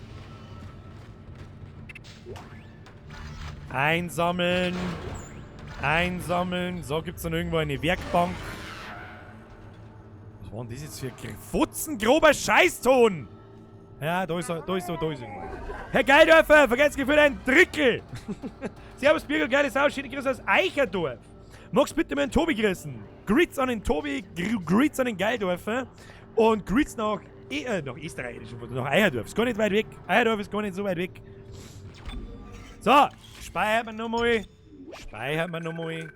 S1: Einsammeln. Einsammeln. So, gibt's dann irgendwo eine Werkbank. Was war denn das jetzt für futzengrober Scheißton? Ja, da ist er, da ist er, da ist er. Herr Geildorfer, vergesst gefühlt ein Drittel. Servus, Birgit, geile Sau, schöne Grüße aus Eicherdorf. Magst bitte mal den Tobi grüßen? Grüß an den Tobi, grüß an den Geildorfer und grüß nach, nach Österreich, nach Eicherdorf. Ist gar nicht weit weg. Eicherdorf ist gar nicht so weit weg. So, speichern wir nochmal. Speichern wir nochmal.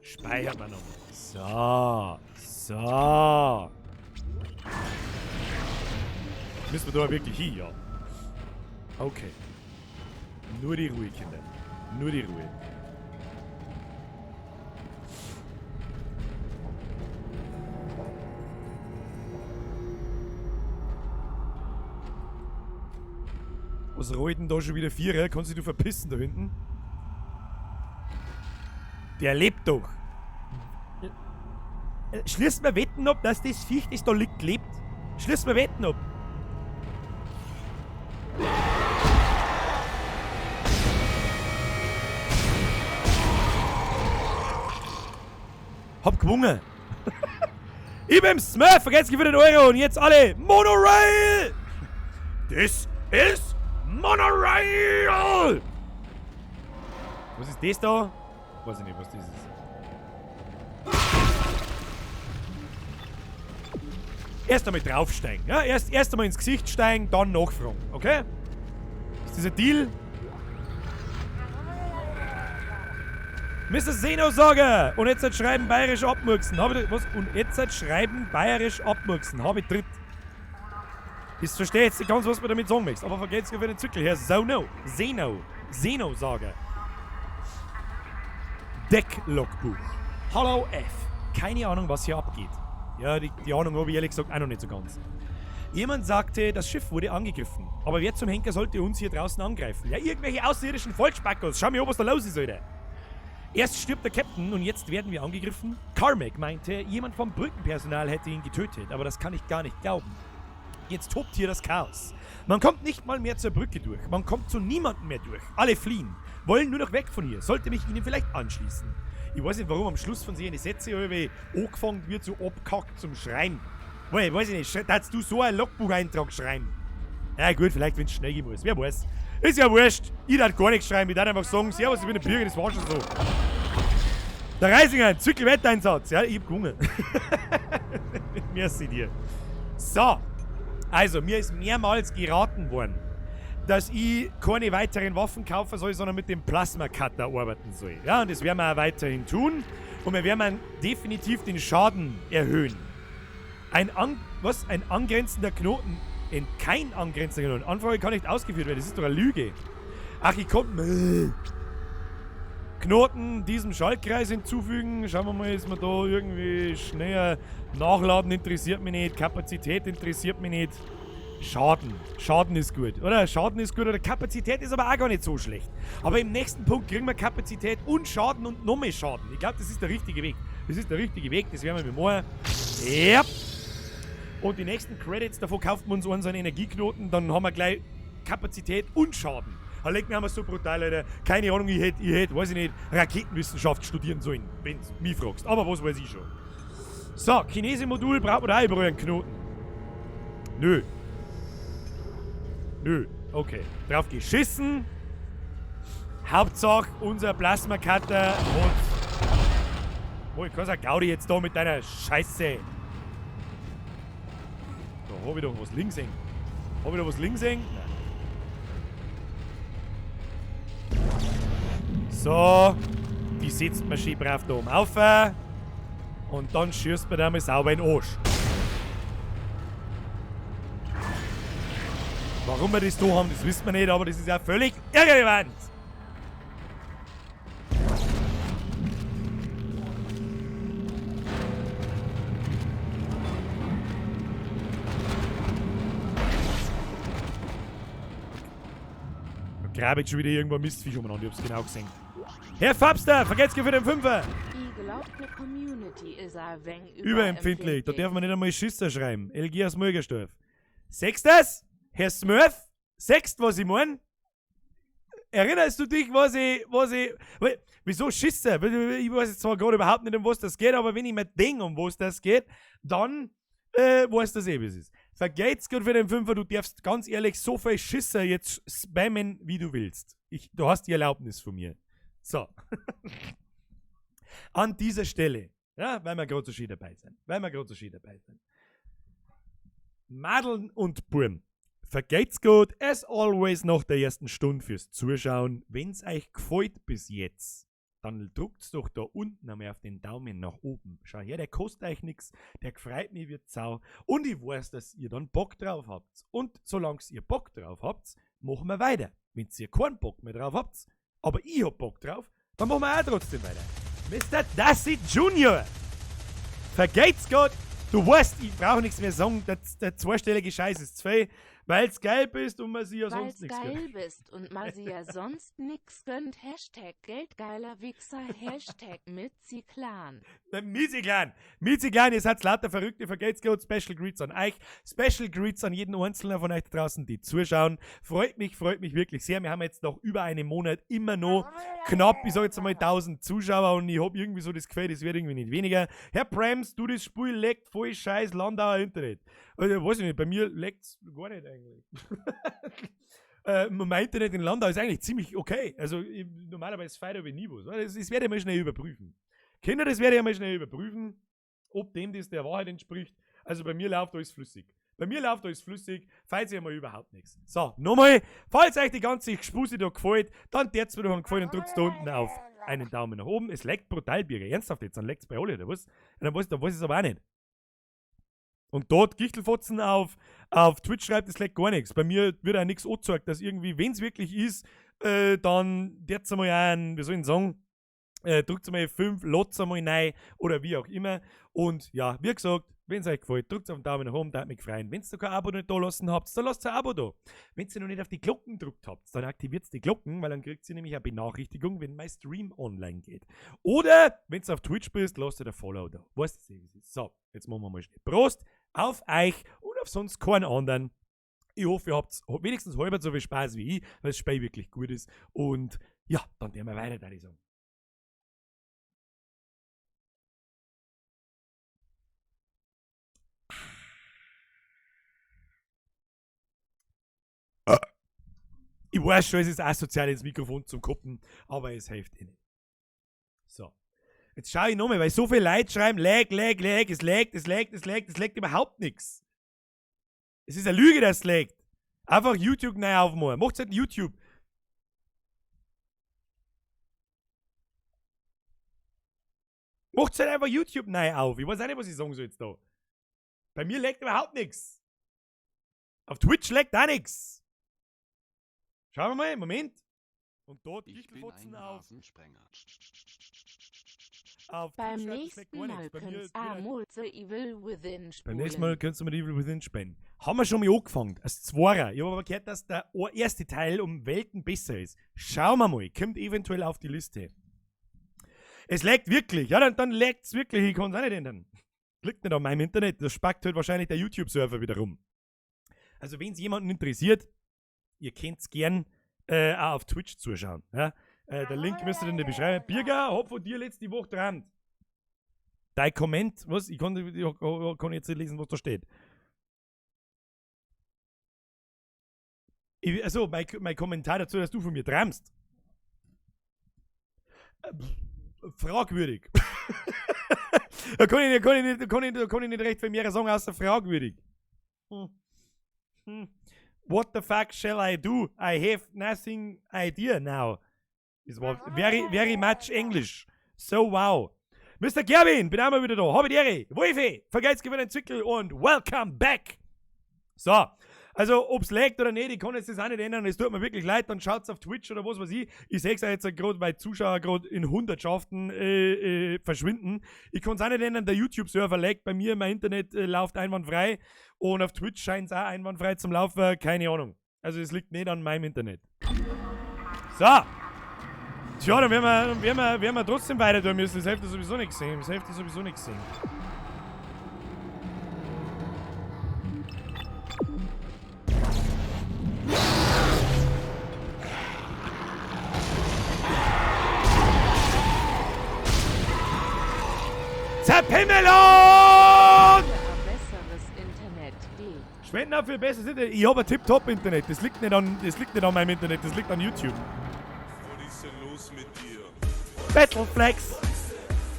S1: Speichern wir nochmal. So. So. Müssen wir da wirklich hin, ja. Okay. Nur die Ruhe, Kinder. Nur die Ruhe. Was rollt denn da schon wieder Vierer? Kannst du dich verpissen da hinten? Der lebt doch. Schließt mir Wetten ab, dass das Viech, das da liegt, lebt. Schließt mir Wetten ab. Hab gewonnen. Ich bin Smurf, vergesst für den Euro und jetzt alle Monorail! This is Monorail! Was ist das da? Weiß ich nicht, was das ist. Erst einmal draufsteigen. Ja? Erst einmal ins Gesicht steigen, dann nachfragen. Okay? Ist das ein Deal? Mr. Seno-Sager! Und jetzt schreiben bayerisch abmurksen. Hab ich, was? Und jetzt schreiben bayerisch abmurksen. Hab ich dritt. Ich verstehe jetzt nicht ganz, was man damit sagen möchte. Aber vergeht's für den Zückel. Herr Zeno. Zeno. Zeno-Sager. Decklogbuch. Hallo F. Keine Ahnung, was hier abgeht. Ja, die Ahnung habe ich ehrlich gesagt auch noch nicht so ganz. Jemand sagte, das Schiff wurde angegriffen. Aber wer zum Henker sollte uns hier draußen angreifen? Ja, irgendwelche außerirdischen Vollspackos. Schau mir an, was da los ist, Alter. Erst stirbt der Captain und jetzt werden wir angegriffen. Carmack meinte, jemand vom Brückenpersonal hätte ihn getötet, aber das kann ich gar nicht glauben. Jetzt tobt hier das Chaos. Man kommt nicht mal mehr zur Brücke durch. Man kommt zu niemandem mehr durch. Alle fliehen. Wollen nur noch weg von hier. Sollte mich ihnen vielleicht anschließen. Ich weiß nicht, warum am Schluss von sich eine Sätze irgendwie angefangen wird, so abkackt zum Schreien. Weil, weiß ich nicht, darfst du so einen Logbucheintrag schreiben? Ja gut, vielleicht wenn's schnell gehen muss. Wer weiß. Ist ja wurscht. Ich darf gar nichts schreiben. Ich darf einfach sagen, servus, ich bin der Birger, das war schon so. Der Reisinger, Zückel-Wetteinsatz. Ja, ich hab gewonnen. Merci dir. So. Also, mir ist mehrmals geraten worden, dass ich keine weiteren Waffen kaufen soll, sondern mit dem Plasma-Cutter arbeiten soll. Ja, und das werden wir auch weiterhin tun. Und wir werden definitiv den Schaden erhöhen. Ein was? Ein angrenzender Knoten. Kein angrenzender Knoten. Anfrage kann nicht ausgeführt werden. Das ist doch eine Lüge. Ach, ich komm. Knoten diesem Schaltkreis hinzufügen. Schauen wir mal, ist man da irgendwie schneller. Nachladen interessiert mich nicht. Kapazität interessiert mich nicht. Schaden. Schaden ist gut, oder? Schaden ist gut, oder Kapazität ist aber auch gar nicht so schlecht. Aber im nächsten Punkt kriegen wir Kapazität und Schaden und noch mehr Schaden. Ich glaube, das ist der richtige Weg. Das ist der richtige Weg, das werden wir machen. Yep. Und die nächsten Credits, davon kaufen wir uns unseren Energieknoten, dann haben wir gleich Kapazität und Schaden. Da legt mir so brutal, Alter. Keine Ahnung, ich hätte, weiß ich nicht, Raketenwissenschaft studieren sollen, wenn du mich fragst. Aber was weiß ich schon. So, Chinese-Modul braucht man da auch überall einen Knoten. Nö. Nö. Okay. Drauf geschissen. Hauptsache, unser Plasma-Cutter hat... Oh, ich kann's auch Gaudi jetzt da mit deiner Scheiße. Da hab ich doch was links hängen. Hab ich da was links hängen? Nein. So. Die setzt man schön brav da oben auf. Und dann schießt man da mal sauber in den Arsch. Warum wir das da haben, das wissen wir nicht, aber das ist ja völlig irrelevant. Da grabe ich schon wieder irgendwo Mistviech umeinander, ich hab's genau gesehen. Herr Fabster, vergesst für den Fünfer!
S3: Ich glaub, die Community ist ein wenig
S1: überempfindlich. Da darf man nicht einmal Schisser schreiben. LG aus Mulgersdorf. Sechst das? Herr Smurf? Sechst, was ich mein? Erinnerst du dich, was ich... Wieso Schisser? Ich weiß jetzt zwar gerade überhaupt nicht, um was das geht, aber wenn ich mir denke, um was das geht, dann weiß das eh, wie es ist. Vergeht's gut für den Fünfer, du darfst ganz ehrlich so viel Schisser jetzt spammen, wie du willst. Du hast die Erlaubnis von mir. So. An dieser Stelle, ja, weil wir gerade so schön dabei sind. Madeln und Burm, vergeht's gut, as always nach der ersten Stunde fürs Zuschauen. Wenn's euch gefällt bis jetzt, dann drückt's doch da unten einmal auf den Daumen nach oben. Schau her, der kostet euch nix, der freut mich wie Sau. Und ich weiß, dass ihr dann Bock drauf habt. Und solange ihr Bock drauf habt, machen wir weiter. Wenn ihr keinen Bock mehr drauf habt, aber ich hab Bock drauf, dann machen wir auch trotzdem weiter. Mr. Darcy Junior! Vergeht's Gott! Du weißt, ich brauch nichts mehr sagen, der zweistellige Scheiß ist zu viel, weil's geil bist und man sie ja sonst nichts
S3: gönnt. Weil's geil bist und man sie ja sonst nix gönnt. Hashtag Geldgeiler Wichser, Hashtag Mizi-Clan.
S1: Der Mizi-Clan! Mizi-Clan, ihr seid lauter Verrückte, vergeht's gut. Special Greets an euch, Special Greets an jeden Einzelnen von euch da draußen, die zuschauen. Freut mich wirklich sehr. Wir haben jetzt noch über einen Monat immer noch knapp, ich sag jetzt einmal 1000 Zuschauer und ich hab irgendwie so das Gefühl, das wird irgendwie nicht weniger. Herr Prems, du das Spiel leckt voll scheiß Landauer Internet. Also, weiß ich nicht, bei mir leckt's gar nicht eigentlich. Mein Internet in Landau ist eigentlich ziemlich okay. Also ich, normalerweise feiert ich nie was. Das werde ich mal schnell überprüfen. Kinder, das werde ich mal schnell überprüfen, ob dem das der Wahrheit entspricht. Also bei mir läuft alles flüssig. Bei mir läuft alles flüssig, falls ihr mal überhaupt nichts. So, nochmal, falls euch die ganze Gespuse da gefällt, dann tät's mir doch einen Gefallen und drückt da unten auf einen Daumen nach oben. Es leckt brutal, Birger. Ernsthaft jetzt, dann leckt's bei alle, oder was? Ja, dann weiß ich's aber auch nicht. Und dort Gichtelfotzen auf Twitch schreibt, es leckt gar nichts. Bei mir wird auch nichts angezeigt, dass irgendwie, wenn's wirklich ist, dann tät's einmal einen, wie soll ich denn sagen, drückt's einmal 5, lot's einmal rein oder wie auch immer. Und ja, wie gesagt, wenn's euch gefällt, drückt's auf den Daumen nach oben, da mich freuen. Wenn's noch kein Abo nicht da lassen habt, dann lasst ein Abo da. Wenn's ihr noch nicht auf die Glocken gedrückt habt, dann aktiviert die Glocken, weil dann kriegt ihr nämlich eine Benachrichtigung, wenn mein Stream online geht. Oder, wenn's auf Twitch bist, lasst ihr ein Follow da. Weißt du, wie es ist. So, jetzt machen wir mal schnell Prost auf euch und auf sonst keinen anderen. Ich hoffe, ihr habt wenigstens halb so viel Spaß wie ich, weil das Spiel wirklich gut ist. Und ja, dann gehen wir weiter, würde ich sagen. Ich weiß schon, es ist asozial ins Mikrofon zum Koppen, aber es hilft eh nicht. So. Jetzt schau ich nochmal, weil so viele Leute schreiben, lag, lag, lag, es laggt, es laggt, es laggt, es laggt überhaupt nix. Es ist eine Lüge, dass es laggt. Einfach YouTube neu aufmachen. Macht's halt YouTube. Macht's halt einfach YouTube neu auf. Ich weiß auch nicht, was ich sagen soll jetzt da. Bei mir laggt überhaupt nix. Auf Twitch laggt auch nix. Schauen wir mal, Moment. Und dort
S6: Ich bin
S1: Gichtelfotzen
S6: ein
S1: auf.
S6: Rasensprenger.
S1: Auf
S3: Beim
S1: Twitch schreibt, es laggt
S3: nächsten
S1: gar
S3: Mal
S1: nichts. Bei mir
S3: könnt's
S1: wird ein
S3: einmal The Evil Within
S1: Beim nächsten
S3: spulen.
S1: Mal könntest du mit Evil Within spielen. Haben wir schon mal angefangen. Als Zweier. Ich hab aber gehört, dass der erste Teil um Welten besser ist. Schauen wir mal. Kommt eventuell auf die Liste. Es laggt wirklich. Ja, dann lagt's wirklich. Ich kann's auch nicht ändern. Liegt nicht an meinem Internet. Das spackt halt wahrscheinlich der YouTube-Server wieder rum. Also, wenn's jemanden interessiert, ihr könnt's gern auch auf Twitch zuschauen. Ja? Der Link müsst ihr in der Beschreibung. Birger, hab von dir letzte Woche geträumt. Dein Comment, was? Ich kann jetzt nicht lesen, was da steht. Mein Kommentar dazu, dass du von mir träumst. Fragwürdig. Da kann ich nicht, kann ich nicht, kann ich, da kann ich nicht recht viel mehr sagen, außer fragwürdig. What the fuck shall I do? I have nothing idea now. Das war very, very much English. So wow. Mister Gerwin, bin einmal wieder da. Habe die Ehre. Wolfi, vergeht's für den Zwickel und welcome back. So, also ob's laggt oder nicht, ich kann jetzt das auch nicht ändern. Es tut mir wirklich leid, dann schaut's auf Twitch oder was weiß ich. Ich seh's ja jetzt grad, weil Zuschauer grad in Hundertschaften verschwinden. Ich kann's auch nicht ändern, der YouTube-Server laggt bei mir, mein Internet läuft einwandfrei und auf Twitch scheint's auch einwandfrei zum Laufen, keine Ahnung. Also es liegt nicht an meinem Internet. So. Tja, dann werden wir trotzdem weiter tun müssen. Das hilft ja sowieso nicht gesehen. Das hilft ja sowieso nicht gesehen. Zerpimmelon!
S3: Besseres Internet, D.
S1: Spenden für besseres Internet. Ich hab ein Tip-Top-Internet. Das liegt nicht an, das liegt nicht an meinem Internet, das liegt an YouTube.
S2: Was ist denn los mit dir?
S1: Battleflex!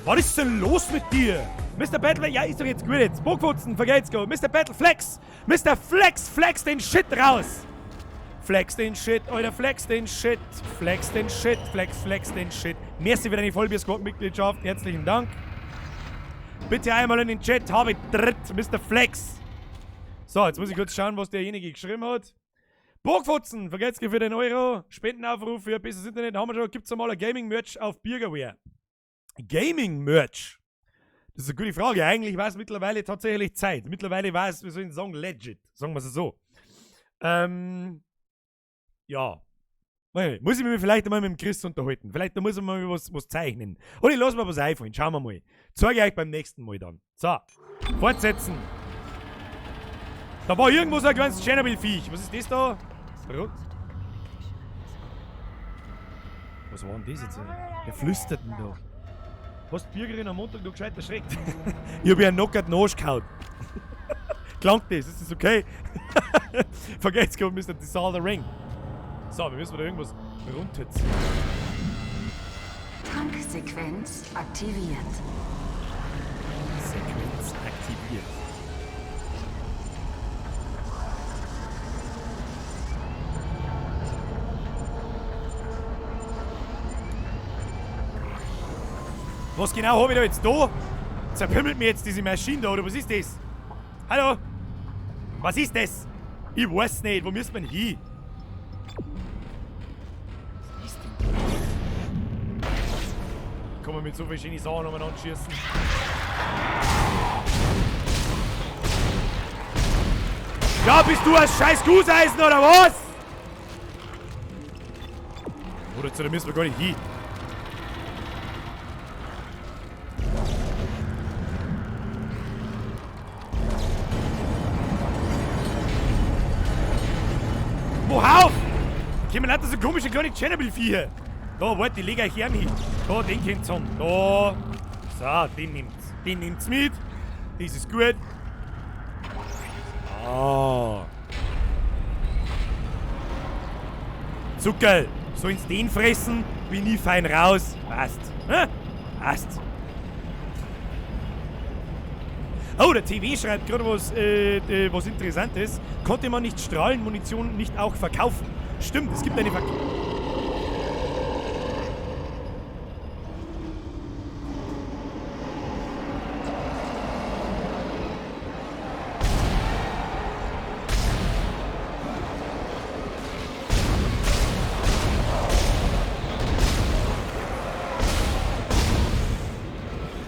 S1: Was ist denn los mit dir? Mister Battle, ja, ist doch jetzt gut jetzt. Bockfutzen, vergeht's go. Mister Battleflex! Mister Flex, flex den Shit raus! Flex den Shit, Alter, flex den Shit. Flex den Shit, flex, flex den Shit. Merci für deine Vollbier-Squad-Mitgliedschaft. Herzlichen Dank. Bitte einmal in den Chat, habe dritt, Mister Flex. So, jetzt muss ich kurz schauen, was derjenige geschrieben hat. Burgfotzen, vergesst für den Euro. Spendenaufruf für besseres Internet haben wir schon. Gibt's einmal ein Gaming-Merch auf Birgerware? Gaming-Merch? Das ist eine gute Frage. Eigentlich war es mittlerweile tatsächlich Zeit. Mittlerweile war es, wie soll ich sagen, legit. Sagen wir es so. Ja. Wait, muss ich mich vielleicht einmal mit dem Chris unterhalten? Vielleicht muss ich mal was zeichnen. Oder ich lass mir was einfallen. Schauen wir mal. Zeige ich euch beim nächsten Mal dann. So. Fortsetzen. Da war irgendwo so ein kleines Tschernobyl-Viech. Was ist das da? Was war denn das jetzt? Wer flüstert denn da? Hast die Bürgerin am Montag noch gescheit erschreckt? Ich hab ihr einen knockerten Arsch gehauen. Klangt das? Ist das okay? Vergesst gerade Mr. Disaster Ring. So, wir müssen da irgendwas runterziehen.
S7: Tanksequenz aktiviert.
S1: Sequenz aktiviert. Was genau habe ich da jetzt da? Zerpimmelt mir jetzt diese Maschine da, oder was ist das? Hallo? Was ist das? Ich weiß nicht, wo müssen wir denn hin? Was ist denn das? Kann man mit so vielen schönen Sachen umeinander schießen? Ja, bist du ein scheiß Guseisen oder was? Oder zu, da müssen wir gar nicht hin. Worauf? Kommen lauter so komische kleine Tschernobyl-Viecher. Da, warte, ich leg euch her hin. Da, den könnt's haben. Da. So, den nehmt's. Den nehmt's mit. Das ist gut. Ah. Zuckerl. Sollen's den fressen? Bin ich fein raus. Passt. Hä? Passt. Oh, der TV schreibt gerade was Interessantes. Konnte man nicht Strahlenmunition nicht auch verkaufen? Stimmt, es gibt eine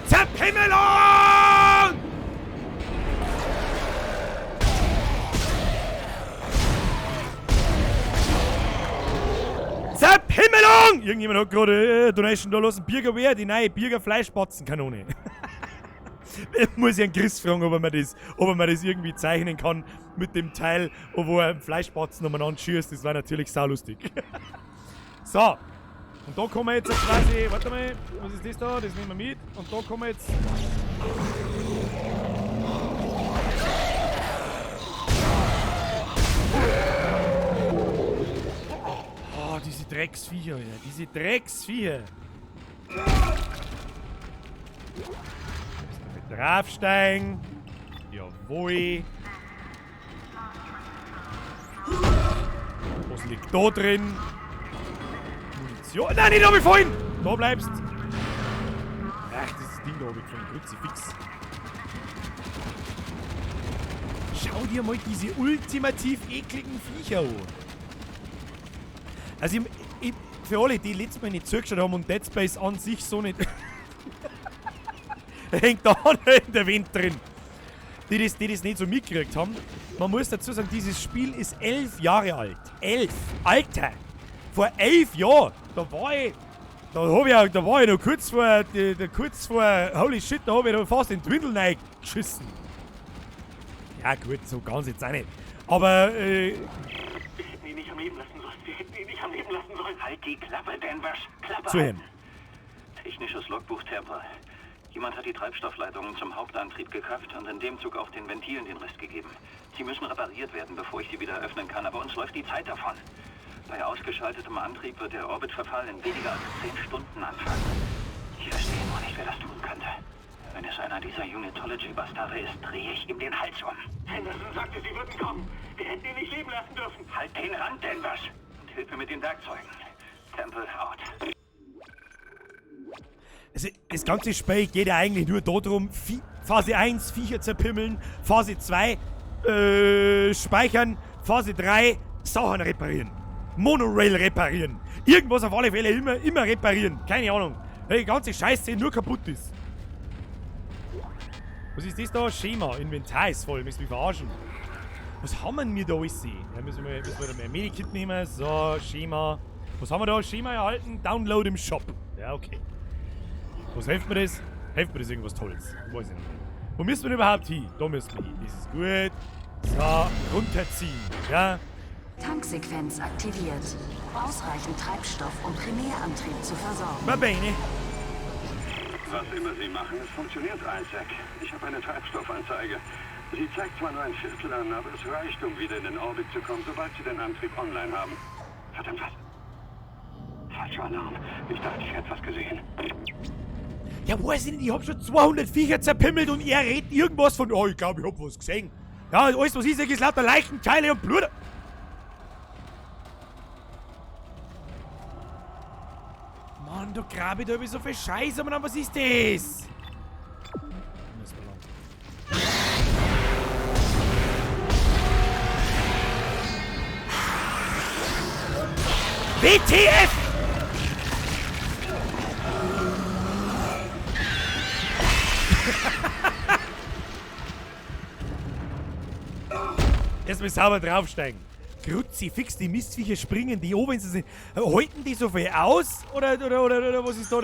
S1: Zerpimmelung! Zerpimmelung! Irgendjemand hat gerade Donation da lassen. Birgerwehr, die neue Birger-Fleischbatzenkanone. Muss ich einen Chris fragen, ob er mir das irgendwie zeichnen kann mit dem Teil, wo er einen Fleischbatzen umeinander schießt. Das war natürlich saulustig. So. Und da kommen wir jetzt quasi. Warte mal, was ist das da? Das nehmen wir mit. Und da kommen wir jetzt. Oh, diese Drecksviecher, Alter. Diese Drecksviecher. Draufsteigen. Jawohl. Was liegt da drin? Munition. Nein, nicht da vorhin! Da bleibst! Ach, dieses Ding da hab ich gefunden. Kruzifix. Schau dir mal diese ultimativ ekligen Viecher an. Also, für alle, die letztes Mal nicht zugeschaut haben und Dead Space an sich so nicht. Hängt da in der Wind drin. Die das nicht so mitgekriegt haben. Man muss dazu sagen, dieses Spiel ist 11 Jahre alt. 11! Alter! Vor 11 Jahren! Da war ich. Da hab ich, da war ich noch kurz vor. Kurz vor. Holy shit, da hab ich noch fast in den Twindel reingeschissen. Ja, gut, so ganz jetzt auch nicht. Aber.
S4: Wir hätten ihn nicht am Leben lassen sollen. Wir hätten ihn nicht am Leben lassen sollen. Halt die Klappe, Danvers. Klappe.
S1: Zuhören.
S8: Technisches Logbuch, Temple. Jemand hat die Treibstoffleitungen zum Hauptantrieb gekappt und in dem Zug auch den Ventilen den Rest gegeben. Sie müssen repariert werden, bevor ich sie wieder öffnen kann, aber uns läuft die Zeit davon. Bei ausgeschaltetem Antrieb wird der Orbitverfall in weniger als 10 Stunden anfangen. Ich verstehe nur nicht, wer das tun könnte. Wenn es einer dieser Unitology-Bastarde ist, drehe ich ihm den Hals um.
S4: Henderson sagte, sie würden kommen. Wir hätten ihn nicht leben lassen dürfen.
S8: Halt den Rand, Danvers! Und hilf mir mit den Werkzeugen. Temple out.
S1: Also, das ganze Spiel geht ja eigentlich nur darum, Phase 1 Viecher zerpimmeln, Phase 2 speichern, Phase 3 Sachen reparieren. Monorail reparieren. Irgendwas auf alle Fälle immer reparieren. Keine Ahnung. Weil die ganze Scheiße nur kaputt ist. Was ist das da? Schema. Inventar ist voll. Müssen wir verarschen. Was haben wir denn da alles? Ja, müssen wir da mehr Medikit nehmen. So, Schema. Was haben wir da? Schema erhalten. Download im Shop. Ja, okay. Was hilft mir das? Hilft mir das irgendwas Tolles? Weiß ich nicht. Wo müssen wir denn überhaupt hin? Da müssen wir hin. Das ist gut. So, runterziehen. Ja.
S7: Tanksequenz aktiviert. Ausreichend Treibstoff, um Primärantrieb zu versorgen.
S1: Va bene.
S4: Was immer Sie machen, es funktioniert, Isaac. Ich habe eine Treibstoffanzeige. Sie zeigt zwar nur ein Viertel an, aber es reicht, um wieder in den Orbit zu kommen, sobald Sie den Antrieb online haben. Verdammt, was? Falscher Alarm. Ich dachte, ich hätte was gesehen.
S1: Ja, weiß ich nicht, ich hab schon 200 Viecher zerpimmelt und er redet irgendwas von, oh, ich glaube, ich hab was gesehen. Ja, alles, was ich sage, ist lauter Leichenteile und Blut. Mann, da grabe ich da über so viel Scheiße, aber was ist das? WTF! Erstmal sauber draufsteigen. Kruzifix, die Mistviecher springen die oben, wenn sie sind. Halten die so viel aus? Oder was ist da?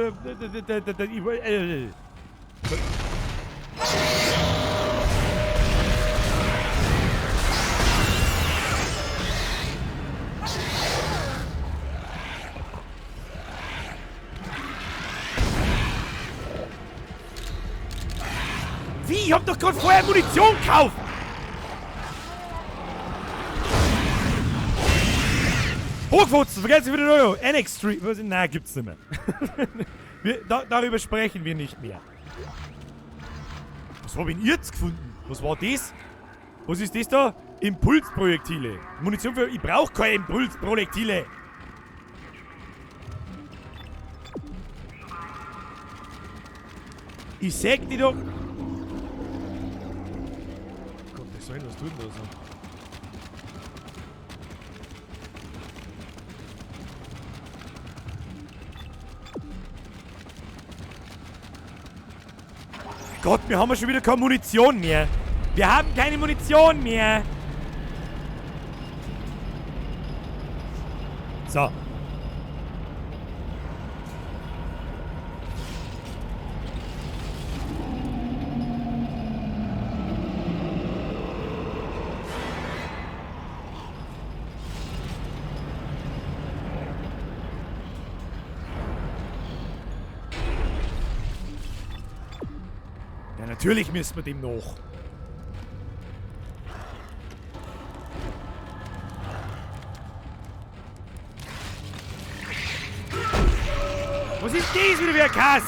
S1: Wie? Ich hab doch gerade vorher Munition gekauft! Hochwurzen, vergessen Sie wieder Euro. NX Street. Nein, gibt's nicht mehr. Darüber sprechen wir nicht mehr. Was hab ich denn jetzt gefunden? Was war das? Was ist das da? Impulsprojektile. Munition für. Ich brauch keine Impulsprojektile. Ich säg die doch. Gott, das soll was tun da so. Gott, wir haben ja schon wieder keine Munition mehr. Wir haben keine Munition mehr. So. Natürlich müssen wir dem noch. Was ist das wieder für ein Kass?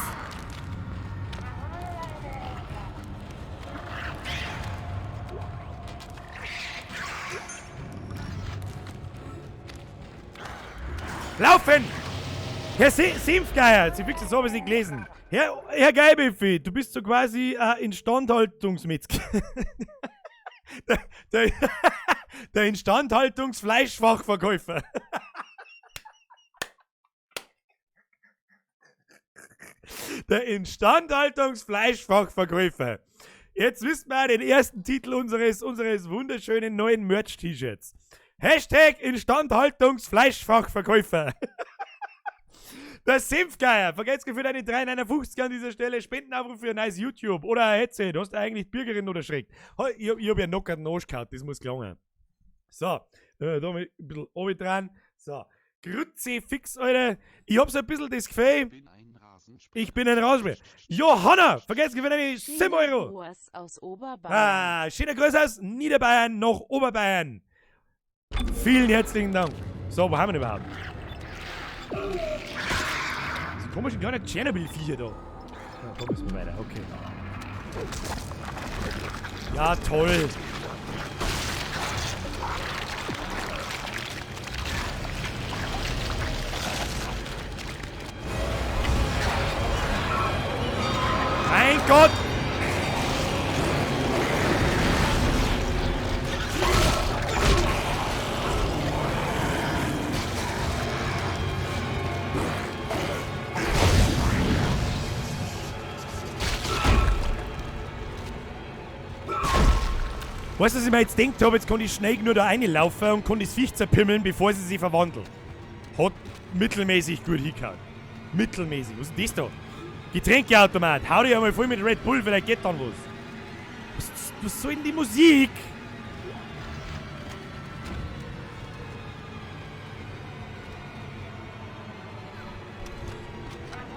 S1: Laufen! Herr Senfgeier, Sie wissen, so habe ich es nicht gelesen. Herr Geibiffi, du bist so quasi Instandhaltungsmetzger. der Instandhaltungsfleischfachverkäufer. Der Instandhaltungsfleischfachverkäufer. Jetzt wissen wir den ersten Titel unseres wunderschönen neuen Merch-T-Shirts. Hashtag Instandhaltungsfleischfachverkäufer. Der Senfgeier, vergesst für deine 3,59 an dieser Stelle. Spendenaufruf für ein neues YouTube oder ein Headset. Hast du eigentlich Bürgerin oder Schreck? Ich hab ja noch keinen Arsch gehabt, das muss gelangen. So, da ein bisschen oben dran. So, Kruzifix, Alter. Ich hab so ein bisschen das Gefühl, ich bin ein Rasenmäher. Johanna, vergesst für deine 7 Euro.
S3: Aus Oberbayern.
S1: Ah, schöner Gruß aus Niederbayern nach Oberbayern. Vielen herzlichen Dank. So, wo haben wir denn überhaupt? Diese komischen kleinen Tschernobyl-Viecher da. Ja, da müssen wir weiter, okay. Ja, toll. Mein Gott! Weißt du, was ich mir jetzt gedacht habe? Jetzt kann ich schnell nur da reinlaufen und kann das Viech zerpimmeln, bevor sie sich verwandelt. Hat mittelmäßig gut hingehauen. Mittelmäßig. Was ist denn das da? Getränkeautomat. Hau dich einmal voll mit Red Bull, vielleicht geht dann was. Was soll denn die Musik?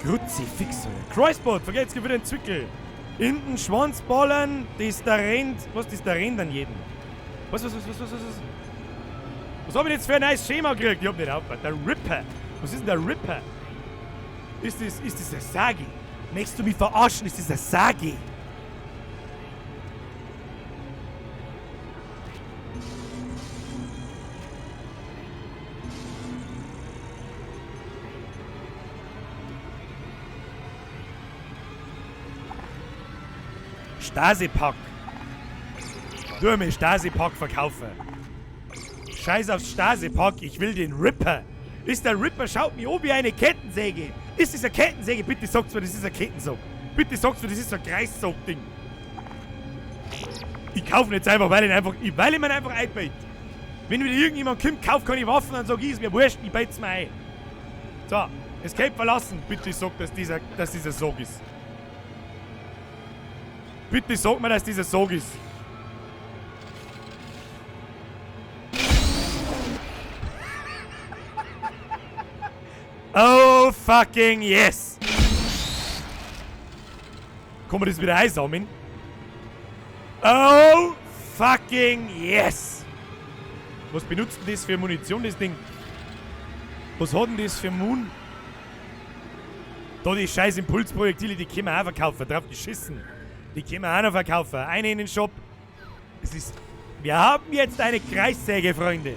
S1: Kruzifix, Alter. Crossbot, vergesst wieder den Zwickel. In den Schwanz ballern, das da rennt. Was, das da rennt an jeden? Was? Was hab ich jetzt für ein neues Schema gekriegt? Ich hab nicht aufgehört. Der Ripper. Was ist denn der Ripper? Ist das ein Sagi? Möchtest du mich verarschen? Ist das ein Sagi? Stasi-Pack. Du mir Stasi-Pack verkaufen. Scheiß aufs Stasi-Pack, ich will den Ripper. Ist der Ripper, schaut mich an wie eine Kettensäge. Ist das eine Kettensäge? Bitte sagt's mir, das ist eine Kettensäge. Bitte sagt's mir, das ist so ein Kreissaug-Ding. Ich kaufe ihn jetzt einfach, weil ich mir einfach einbeit. Wenn wieder irgendjemand kommt, kauft keine Waffen, dann sag ich, ist mir wurscht, ich beit's mir ein. So, Escape verlassen. Bitte sag, dass dieser Sog ist. Bitte sag mir, dass dieser Sog ist. Oh fucking yes! Kann man das wieder einsammeln? Oh fucking yes! Was benutzt denn das für Munition, das Ding? Was hat denn das für Mun? Da die scheiß Impulsprojektile, die können wir auch verkaufen. Drauf geschissen. Die können wir auch noch verkaufen. Eine in den Shop. Es ist. Wir haben jetzt eine Kreissäge, Freunde.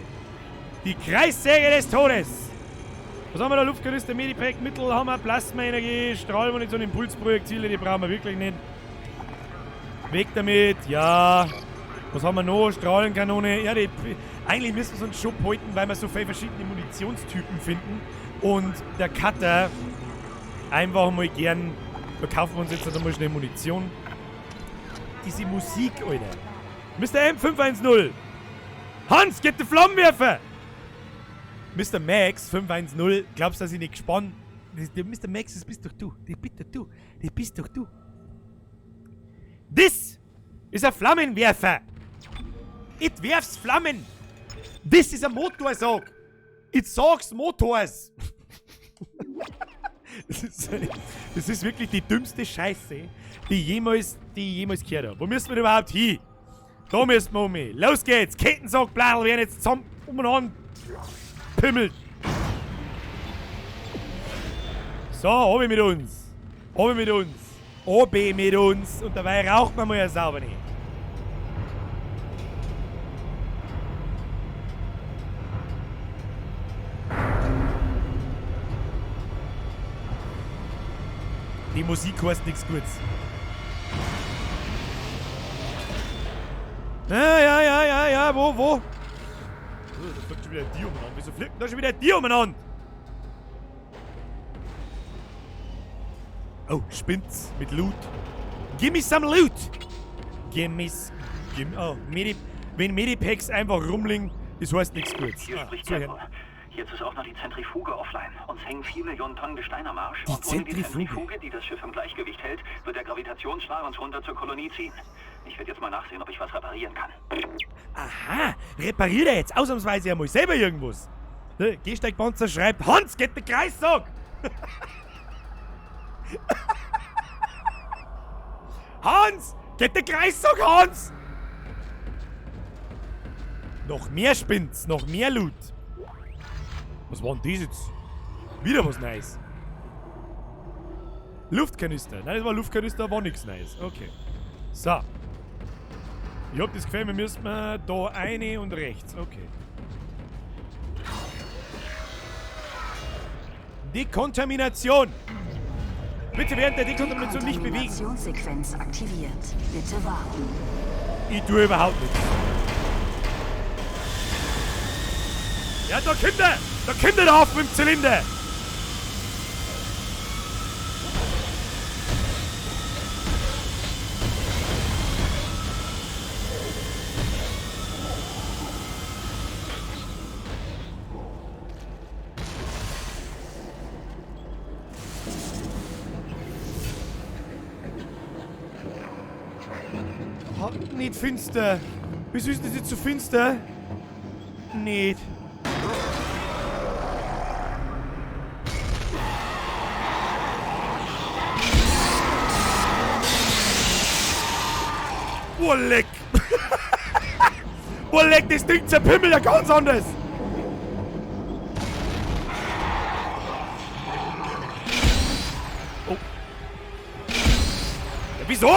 S1: Die Kreissäge des Todes. Was haben wir da? Luftkanister, Medipack, Mittelhammer, Plasmaenergie, Strahlmunition, Impulsprojektile, die brauchen wir wirklich nicht. Weg damit, ja. Was haben wir noch? Strahlenkanone. Ja, die, eigentlich müssen wir uns schon halten, weil wir so viele verschiedene Munitionstypen finden. Und der Cutter einfach mal gern. Da kaufen wir uns jetzt einmal schnell Munition. Diese Musik, Alter. Mr. M510. Hans, get the Flammenwerfer! Mr. Max 510, glaubst du, dass ich nicht gespannt? Mr. Max, das bist doch du. Das bist doch du. Das bist doch du. This is a Flammenwerfer. It werfs Flammen. This is a Motorsog. It saugs Motors. Das ist wirklich die dümmste Scheiße, die ich jemals gehört habe. Wo müssen wir denn überhaupt hin? Da müssen wir um. Los geht's! Kettensagbladel werden jetzt zusammen umeinander pimmelt. So, obi mit uns. Obi mit uns. Obi mit uns. Und dabei raucht man mal ja sauber nicht. Die Musik heißt nichts Gutes. Ja, wo? Oh, da fliegt schon wieder ein Tier umeinander. Wieso fliegt denn da schon wieder ein Tier umeinander? Oh, spinnt's mit Loot. Give me some loot! Oh, wenn Medipacks einfach rumliegen, das heißt nichts Gutes.
S8: Hier spricht Temple. Jetzt ist auch noch die Zentrifuge offline. Uns hängen 4 Millionen Tonnen Gestein am Arsch.
S1: Die
S8: und ohne die
S1: Zentrifuge?
S8: Zentrifuge, die das Schiff im Gleichgewicht hält, wird der Gravitationsstrahl uns runter zur Kolonie ziehen. Ich werde jetzt mal nachsehen, ob ich was reparieren kann.
S1: Aha, repariert er jetzt ausnahmsweise einmal selber irgendwas. Der Gehsteigpanzer schreibt, Hans, geht der Kreissaug! Hans, geht der Kreissaug, Hans! Noch mehr Spinns, noch mehr Loot. Was war denn das jetzt? Wieder was Neues. Luftkanister. Nein, das war Luftkanister, war nichts Neues. Okay. So. Ich hab das Gefühl, wir müssen da eine und rechts. Okay. Dekontamination. Bitte während der Dekontamination nicht bewegen.
S7: Dekontaminationssequenz aktiviert. Bitte warten.
S1: Ich tue überhaupt nichts. Ja, da kommt er! Da kommt er auf mit dem Zylinder! Nicht finster. Wieso ist das jetzt so finster? Nicht. Boah, leck. Boah, leck, das Ding zerpimmelt ja ganz anders. Oh. Ja, wieso?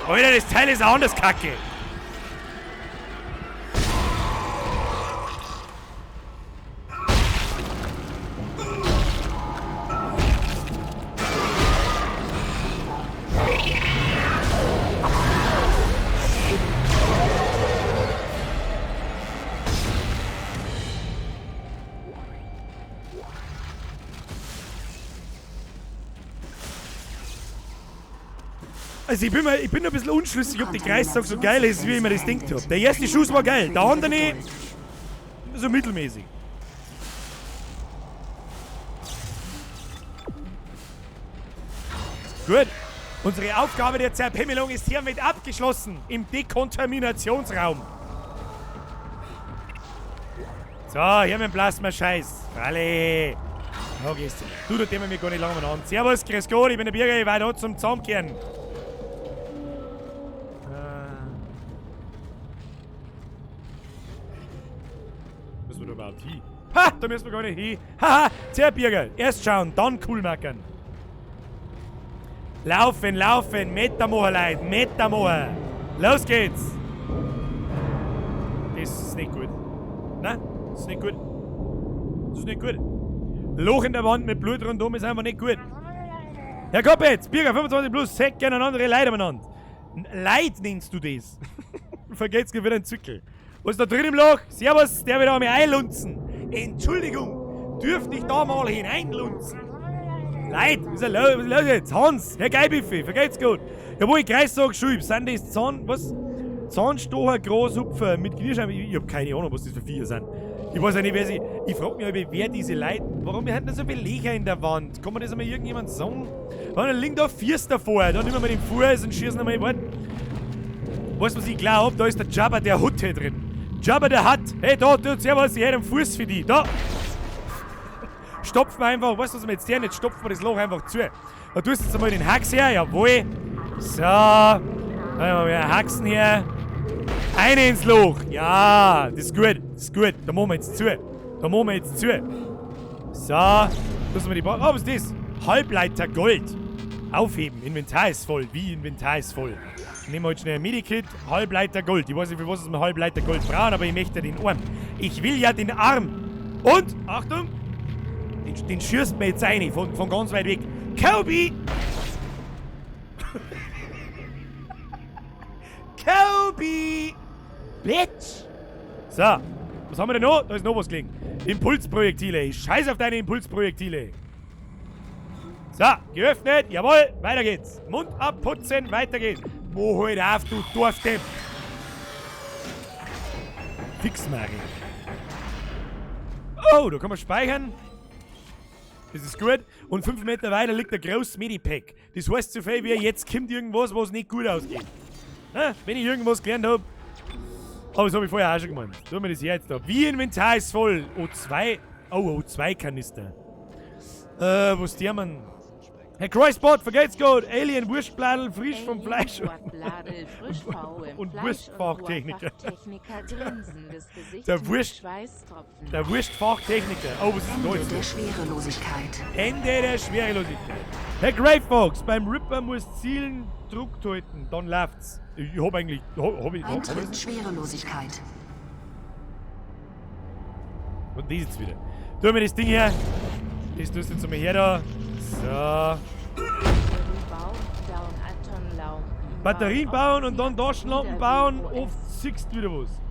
S1: Alter, das Teil ist auch anders kacke. Also ich bin ein bisschen unschlüssig, ob die Kreissack so geil ist, wie ich mir das denkt habe. Der erste Schuss war geil, der andere so mittelmäßig. Gut. Unsere Aufgabe der Zerpimmelung ist hiermit abgeschlossen im Dekontaminationsraum. So, hier mit dem Plasma-Scheiß. Alle. Da gehst du. Du, da nehmen wir gar nicht lange mehr an. Servus, grüß Gott, ich bin der Birger, ich war da zum Zusammenkehren. Müssen wir da überhaupt hin? Ha, da müssen wir gar nicht hin. Haha, Zerbirger. Erst schauen, dann cool machen. Laufen, laufen, Meter machen, Leute, Meter machen. Los geht's. Das ist nicht gut. Nein, das ist nicht gut. Das ist nicht gut. Loch in der Wand mit Blut rundum ist einfach nicht gut. Herr Koppitz, Birger 25 plus, Säcken und andere Leute umeinander. Leid nennst du das? Vergeht's wieder ein Zwickel. Was ist da drin im Loch? Servus, der will da mal einlunzen. Entschuldigung, dürfte ich da mal hineinlunzen? Leid, was ist los jetzt? Hans, Herr Geibiffi, vergeht's gut. Jawohl, Kreissack, Schulb, sind das Zahn, was? Zahnstocher, Grashupfer mit Kniescheiben. Ich hab keine Ahnung, was das für Viecher sind. Ich weiß ja nicht, wer sie. Ich frag mich, wer diese Leute. Warum haben da so viele Löcher in der Wand? Kann man das einmal irgendjemand sagen? Da liegt da Fiers davor. Da nehmen wir den Fuß und schießen einmal. Warte. Weißt du, was ich glaube? Da ist der Jabba der Hutte drin. Jabba der Hutt. Hey, da, du, servus, ich hätte einen Fuß für dich. Da. Stopfen wir einfach. Weißt du, was wir jetzt tun? Jetzt stopfen wir das Loch einfach zu. Da tust du jetzt einmal den Hax her. Jawohl. So. Da haben wir einen Haxen her. Eine ins Loch. Ja, das ist gut. Das ist gut. Da machen wir jetzt zu. Da machen wir jetzt zu. So. Lassen wir die oh, was ist das? Halbleiter Gold. Aufheben. Inventar ist voll. Wie Inventar ist voll? Nehmen wir heute schnell ein Medikit. Halbleiter Gold. Ich weiß nicht, für was wir Halbleiter Gold brauchen, aber ich möchte den Arm. Ich will ja den Arm. Und, Achtung, den schürst mir jetzt rein, von ganz weit weg. Kobe! Kobe! Bitch! So, was haben wir denn noch? Da ist noch was gelegen. Impulsprojektile. Ich scheiß auf deine Impulsprojektile. So, geöffnet. Jawohl, weiter geht's. Mund abputzen, weiter geht's. Wo halt auf, du Dorfdepp. Fix, Mari. Oh, da kann man speichern. Das ist gut. Und 5 Meter weiter liegt der große Medipack. Das heißt so viel wie, jetzt kommt irgendwas, was nicht gut ausgeht. Na, wenn ich irgendwas gelernt hab. Aber das hab ich vorher auch schon gemeint. Tun wir das hier jetzt da. Wie Inventar ist voll. O2. Oh, O2-Kanister. Was ist der Mann? Herr Kreuzbot, vergeht's gut. Alien Wurstbladel frisch vom Fleisch. Und Wurstfachtechniker. Der Wurstfachtechniker. Oh, was ist denn da jetzt?
S7: Ende der Schwerelosigkeit.
S1: Ende der Schwerelosigkeit. Herr Grey Fox, beim Ripper muss zielen, Druck halten, dann läuft's. Ich hab eigentlich.
S7: Eintritt Schwerelosigkeit.
S1: Und das jetzt wieder. Tu mir das Ding her. Das tust du jetzt einmal her da. So. Batterien bauen und dann Taschenlampen bauen. Oft siehst du wieder was.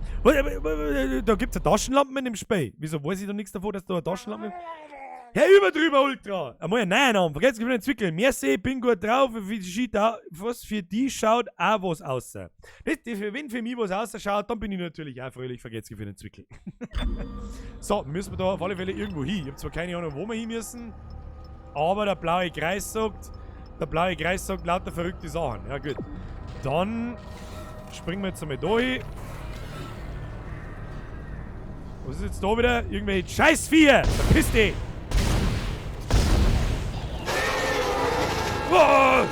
S1: Da gibt's ja Taschenlampen in dem Spiel. Wieso weiß ich da nichts davon, dass da eine Taschenlampe ist? Herr Überdrüber Ultra! Einmal einen neuen Namen. Vergesst nicht entwickeln. Merci, bin gut drauf. Was für die schaut auch was aus. Wenn für mich was ausschaut, dann bin ich natürlich auch fröhlich. Vergesst nicht entwickeln. So, müssen wir da auf alle Fälle irgendwo hin. Ich hab zwar keine Ahnung, wo wir hin müssen, aber der blaue Kreis sagt, lauter verrückte Sachen. Ja, gut. Dann springen wir jetzt einmal da hin. Was ist jetzt da wieder? Irgendwelche Scheißviecher! Verpiss dich! Oh!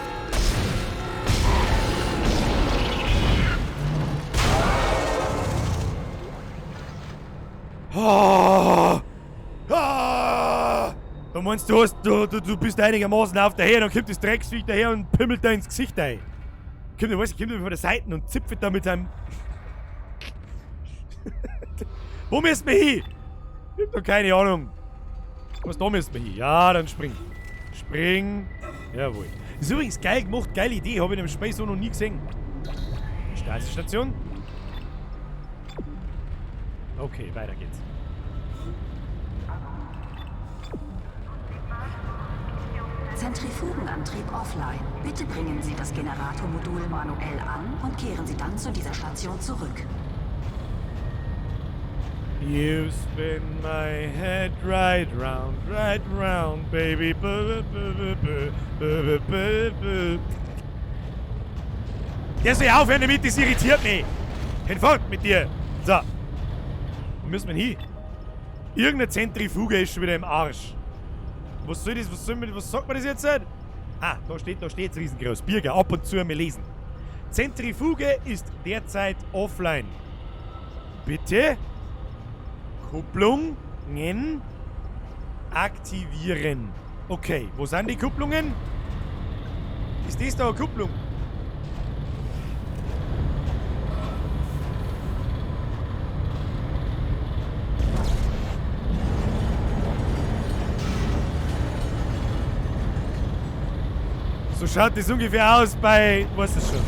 S1: Oh! Ah! Du meinst, du bist einigermaßen auf der Höhe, dann kommt das Drecksviech daher und pimmelt da ins Gesicht ein. Kommt, du weißt, kommt von der Seite und zipft da mit seinem... Wo müssen wir hin? Ich hab doch keine Ahnung. Was, da müssen wir hin? Ja, dann spring. Spring. Jawohl. Das ist übrigens geil gemacht, geile Idee. Hab ich in dem Spiel so noch nie gesehen. Station. Okay, weiter geht's.
S7: Zentrifugenantrieb offline. Bitte bringen Sie das Generatormodul manuell an und kehren Sie dann zu dieser Station zurück.
S1: You spin my head right round, baby. Der soll aufhören damit, das irritiert mich. Hinfort mit dir. So. Wo müssen wir hin? Irgendeine Zentrifuge ist schon wieder im Arsch. Was soll das? Was sagt man das jetzt? Ah, da steht's riesengroß. Birger, ab und zu einmal lesen. Zentrifuge ist derzeit offline. Bitte? Kupplungen aktivieren. Okay, wo sind die Kupplungen? Ist das da eine Kupplung? So schaut das ungefähr aus bei... Was ist das schon?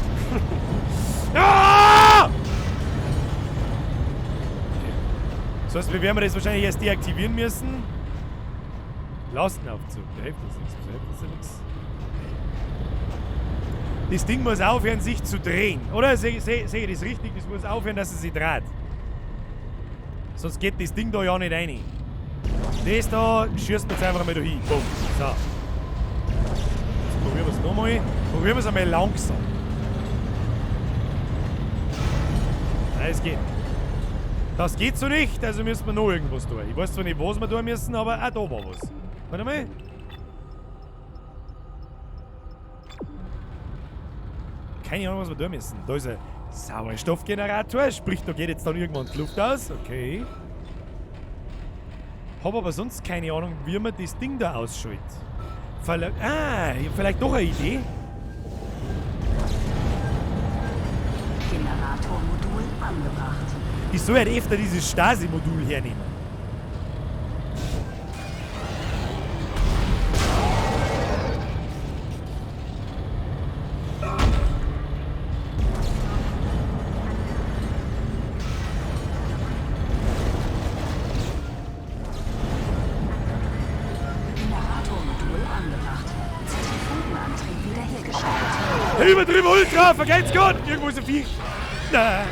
S1: Ah! Das heißt, wir werden das wahrscheinlich erst deaktivieren müssen. Lastenaufzug, da hilft uns nichts. Da hilft uns ja nichts. Das Ding muss aufhören, sich zu drehen. Oder? Sehe ich das richtig? Das muss aufhören, dass es sich dreht. Sonst geht das Ding da ja nicht rein. Das da schießt man jetzt einfach mal da hin. Bumm. So. Jetzt probieren wir es nochmal. Probieren wir es einmal langsam. Nein, es geht. Das geht so nicht, also müssen wir noch irgendwas tun. Ich weiß zwar nicht, was wir tun müssen, aber auch da war was. Warte mal. Keine Ahnung, was wir tun müssen. Da ist ein Sauerstoffgenerator, sprich, da geht jetzt dann irgendwann die Luft aus. Okay. Hab aber sonst keine Ahnung, wie man das Ding da ausschaltet. Vielleicht doch eine Idee.
S7: Generatormodul angebracht.
S1: Ich soll halt öfter dieses Stasi-Modul hernehmen.
S7: Generatormodul angebracht. Zentrifugenantrieb wiederhergestellt.
S1: Übertrieben Ultra! Vergelt's Gott! Irgendwo ist ein Viech! Nein!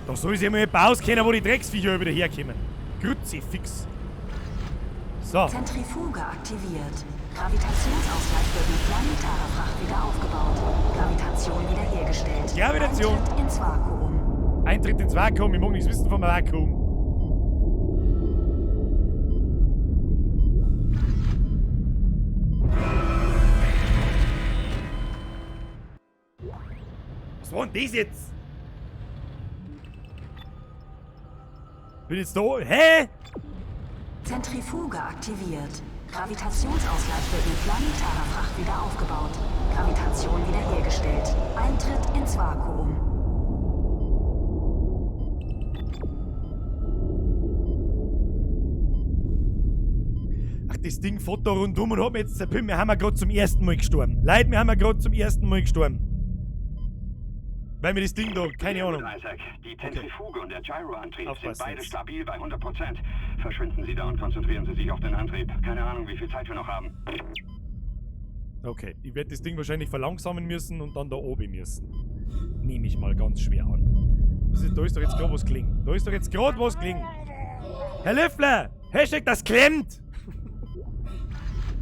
S1: Da soll sich mal jemand auskennen, wo die Drecksviecher wieder herkommen. Kruzifix. So.
S7: Zentrifuge aktiviert. Gravitationsausgleich wird mit planetarer Fracht wieder aufgebaut. Gravitation wiederhergestellt.
S1: Gravitation.
S7: Eintritt ins Vakuum.
S1: Eintritt ins Vakuum. Ich mag nichts wissen vom Vakuum. Was war denn das jetzt? Bin jetzt da? Hä?
S7: Zentrifuge aktiviert. Gravitationsausgleich wird mit planetarer Fracht wieder aufgebaut. Gravitation wiederhergestellt. Eintritt ins Vakuum.
S1: Ach, das Ding fährt da rundum und hat mir jetzt zerpimmt. Wir haben ja gerade zum ersten Mal gestorben. Leute, wir haben ja gerade zum ersten Mal gestorben. Weil mir das Ding da, keine Ahnung.
S4: Isaac, die Zentrifuge und der Gyroantrieb sind beide
S1: jetzt.
S4: stabil bei 100%. Verschwinden Sie da und konzentrieren Sie sich auf den Antrieb. Keine Ahnung, wie viel Zeit wir noch haben.
S1: Okay, ich werde das Ding wahrscheinlich verlangsamen müssen und dann da oben müssen. Nehme ich mal ganz schwer an. Was ist, da ist doch jetzt gerade was gelingen. Da ist doch jetzt gerade was gelingen. Herr Löffler! Hashtag, das klemmt!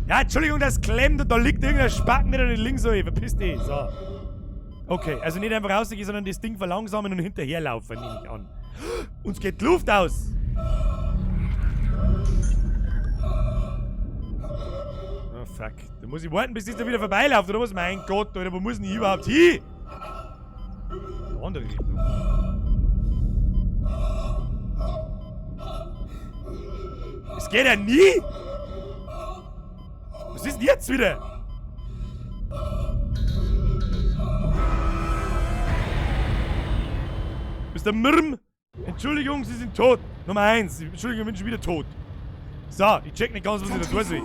S1: Ja, Entschuldigung, das klemmt und da liegt irgendein Spacken drin und links so. Verpiss dich. So. Okay, also nicht einfach rausgehen, sondern das Ding verlangsamen und hinterherlaufen, nehme ich an. Uns geht die Luft aus! Oh fuck. Da muss ich warten, bis das da wieder vorbeiläuft, oder was? Mein Gott, Alter, wo muss denn ich überhaupt hin? Andere Richtung. Es geht ja nie! Was ist denn jetzt wieder? Mr. Mirm! Entschuldigung, Sie sind tot. Nummer 1. Entschuldigung, ich bin schon wieder tot. So, ich check nicht ganz, was ich da tun soll.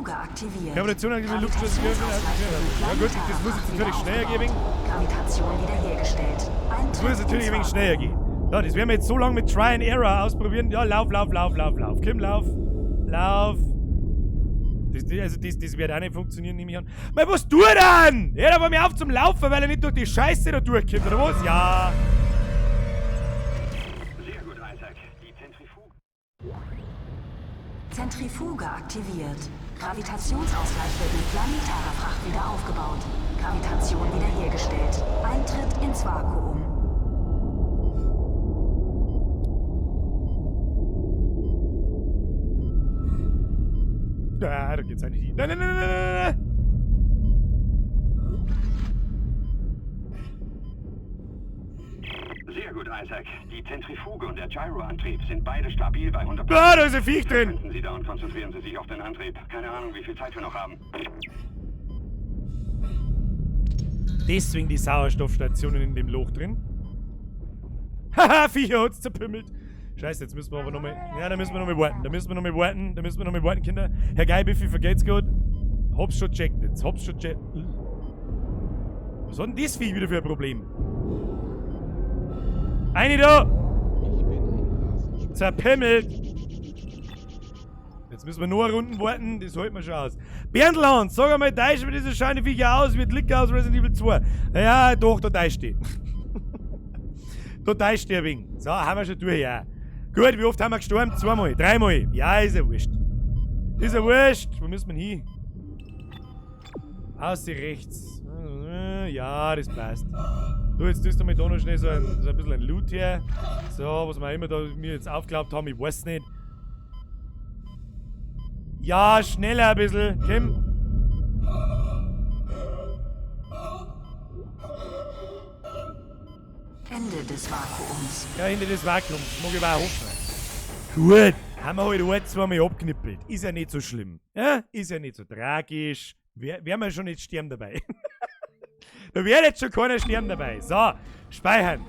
S1: Gravitation aktiviert, Luftschuss. Ja gut, das muss jetzt natürlich schneller gehen.
S7: Gravitation wiederhergestellt.
S1: Das muss natürlich ein wenig schneller gehen. So, das werden wir jetzt so lange mit Try and Error ausprobieren. Ja, lauf, lauf, lauf, lauf, lauf. Kim, lauf. Lauf. Das wird auch nicht funktionieren, nehme ich an. Mal, was tut er denn? Hör aber mir auf zum Laufen, weil er nicht durch die Scheiße da durchkommt, oder was? Ja.
S4: Sehr gut, Isaac. Die Zentrifuge.
S7: Zentrifuge aktiviert. Gravitationsausgleich wird mit planetarer Fracht wieder aufgebaut. Gravitation wiederhergestellt. Eintritt ins Vakuum.
S1: Ja, da geht's eigentlich nicht. Nein, nein, nein, nein, nein, nein.
S4: Sehr gut, Isaac. Die Zentrifuge und der Gyroantrieb sind beide stabil bei 100%.
S1: Ah, da ist ein Viech drin.
S4: Verschwinden Sie da und konzentrieren Sie sich auf den Antrieb. Keine Ahnung, wie viel Zeit wir noch haben.
S1: Deswegen die Sauerstoffstationen in dem Loch drin. Haha, Viecher hat's zerpümmelt. Scheiße, jetzt müssen wir aber nochmal. Ja, da müssen wir nochmal warten. Da müssen wir nochmal warten. Da müssen wir nochmal warten, Kinder. Herr Geibiffi, vergeht's gut. Hab's schon checkt jetzt. Hab's schon checkt. Was hat denn das Viech wieder für ein Problem? Eine da! Zerpimmelt! Jetzt müssen wir nur Runden warten, das halten wir schon aus. Berndland, sag einmal, täuscht mir diese scheine Viecher aus, wird Licker aus Resident Evil 2. Ja, doch, da täuscht die. Da täuscht die ein wenig. So, haben wir schon durch, ja. Gut, wie oft haben wir gestorben? Zweimal, dreimal. Ja, ist ja wurscht. Ist ja wurscht. Wo müssen wir hin? Außer rechts. Ja, das passt. Du, jetzt tust du mal da noch schnell so ein bisschen ein Loot her. So, was wir immer da mir jetzt aufgeglaubt haben, ich weiß nicht. Ja, schneller ein bisschen. Kim.
S7: Ende des Vakuums.
S1: Ja, Ende des Vakuums. Mag ich aber auch hoffen. Gut. Haben wir halt ein, zweimal abknippelt. Ist ja nicht so schlimm. Ja? Ist ja nicht so tragisch. Werden wir schon nicht sterben dabei. Da wird jetzt schon keiner sterben dabei. So, speichern.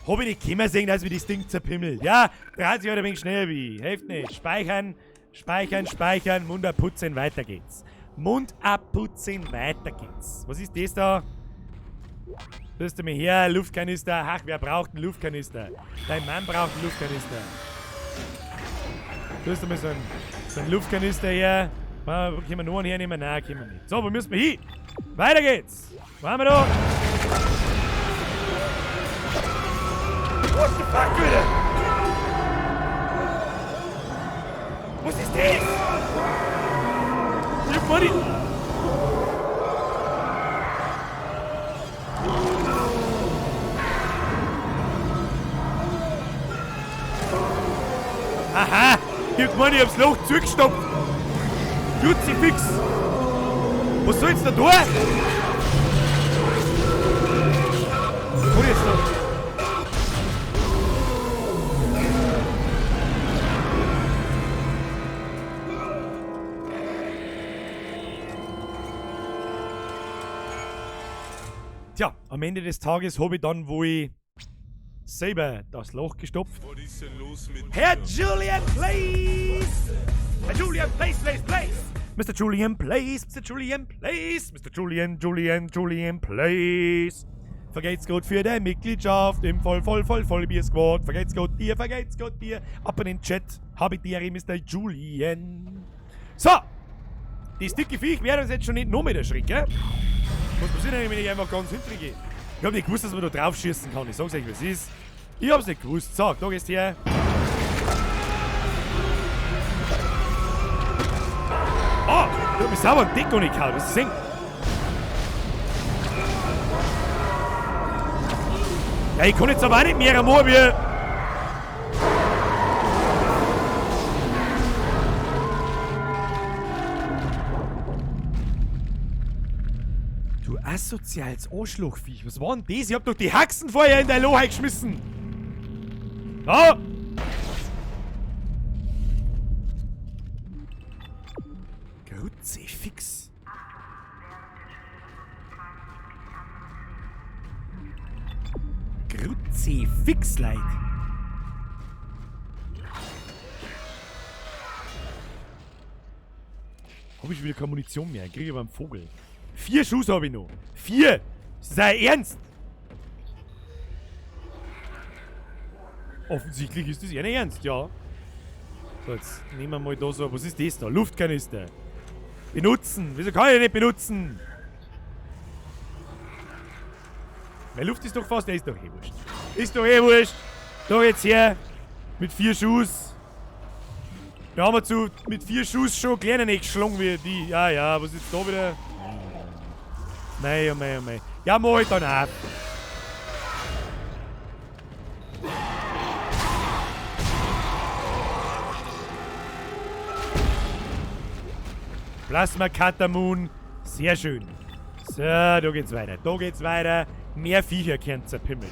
S1: Hab ich nicht kommen sehen, dass wir das Ding zerpimmelt. Ja, dreht sich halt ein wenig schneller wie. Hilft nicht. Speichern, speichern, speichern, Mund abputzen, weiter geht's. Mund abputzen, weiter geht's. Was ist das da? Tust du mir her, Luftkanister. Ach, wer braucht einen Luftkanister? Dein Mann braucht einen Luftkanister. Tust du mir so einen Luftkanister her? Können wir noch einen hernehmen? Nein, können wir nicht. So, wo müssen wir hin? Weiter geht's! Wo haben wir da? What the fuck, Alter? Was ist das? Ich hab nicht... Aha! Ich hab gemeint, ich hab's Loch zugestopft! Kruzifix! Was soll jetzt da tun? Was kann ich jetzt da? Tja, am Ende des Tages habe ich dann wohl selber das Loch gestopft.
S2: Was ist denn los mit
S1: Herr
S2: dir?
S1: Julian Place! Herr Julian Place, Place, Place! Mr. Julian Place, Mr. Julian Place, Mr. Julian, Julian, Julian Place. Vergeht's Gott für deine Mitgliedschaft im Voll, Voll, Voll, Vollbier Squad. Vergeht's Gott dir, vergeht's Gott dir. Ab in den Chat, habe ich dir, Mr. Julian. So! Das dicke Viech wäre uns jetzt schon nicht noch mit erschrecken. Was passiert denn, wenn ich einfach ganz hintergehe? Ich hab nicht gewusst, dass man da drauf schießen kann. Ich sag's euch, wie es ist. Ich hab's nicht gewusst. So, da gehst du her. Oh! Du bist sauber und dick und ich gehauen, hast du gesehen? Ja, ich kann jetzt aber auch nicht mehr machen, wie... Du asoziales Arschlochviech, was war denn das? Ich hab doch die Haxen vorher in dein Loch geschmissen! Da! Kruzifix. Kruzifix, Leid. Hab ich wieder keine Munition mehr? Ich kriege aber einen Vogel. 4 Schuss hab ich noch. 4! Sei ernst! Offensichtlich ist das ja nicht ernst, ja. So, jetzt nehmen wir mal da so. Was ist das da? Luftkanister. Benutzen! Wieso kann ich den nicht benutzen? Meine Luft ist doch fast. Der ist doch eh wurscht. Ist doch eh wurscht. Da jetzt her. Mit 4 Schuss. Da haben wir zu, mit 4 Schuss schon kleiner nicht geschlagen wie die. Ja, ja, was ist jetzt da wieder? Mei, oh mei, oh mei. Ja, mach ich dann ab. Plasma Katamun. Sehr schön. So, da geht's weiter. Da geht's weiter. Mehr Viecher können zerpimmeln.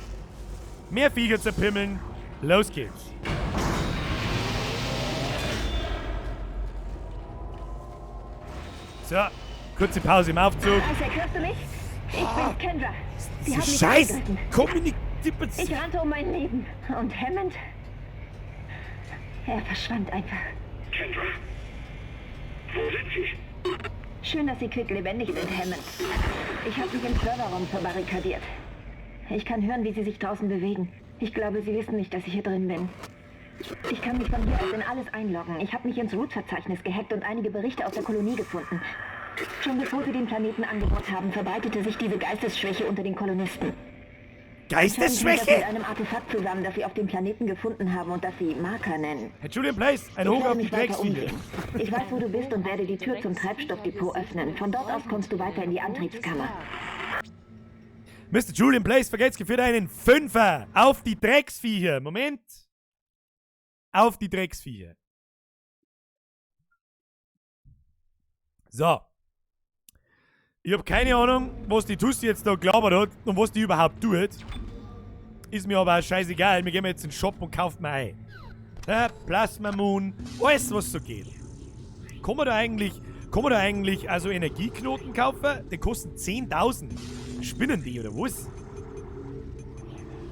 S1: Mehr Viecher zerpimmeln. Los geht's. So, kurze Pause im Aufzug.
S5: Isaac, hörst du mich? Ich bin Kendra. Sie haben mich
S1: Scheiß!
S5: angegriffen.
S1: Kommunik-
S5: Ich rannte um mein Leben. Und Hammond? Er verschwand einfach.
S4: Kendra? Wo sind Sie?
S5: Schön, dass Sie quicklebendig sind, Hammond. Ich habe mich im Serverraum verbarrikadiert. Ich kann hören, wie Sie sich draußen bewegen. Ich glaube, Sie wissen nicht, dass ich hier drin bin. Ich kann mich von hier aus in alles einloggen. Ich habe mich ins Root-Verzeichnis gehackt und einige Berichte aus der Kolonie gefunden. Schon bevor sie den Planeten angebaut haben, verbreitete sich diese Geistesschwäche unter den Kolonisten.
S1: Geistesschwäche?
S5: Ich habe mit einem Artefakt zusammen, das sie auf dem Planeten gefunden haben und das sie Marker nennen.
S1: Herr Julian Place, ein
S5: Ich
S1: Hoch
S5: werde
S1: auf die
S5: mich weiter
S1: Drecksvieh.
S5: umsehen. Ich weiß, wo du bist und werde die Tür zum Treibstoffdepot öffnen. Von dort aus kommst du weiter in die Antriebskammer.
S1: Mr. Julian Place, vergesst geführt einen Fünfer auf die Drecksviecher. Moment. Auf die Drecksviecher. So. Ich hab keine Ahnung, was die Tussi jetzt da gelabert hat und was die überhaupt tut. Ist mir aber auch scheißegal. Wir gehen jetzt in den Shop und kaufen mal ein. Ja, Plasma Moon, alles was so geht. Kann man da eigentlich, also Energieknoten kaufen? Die kosten 10.000. Spinnen die oder was?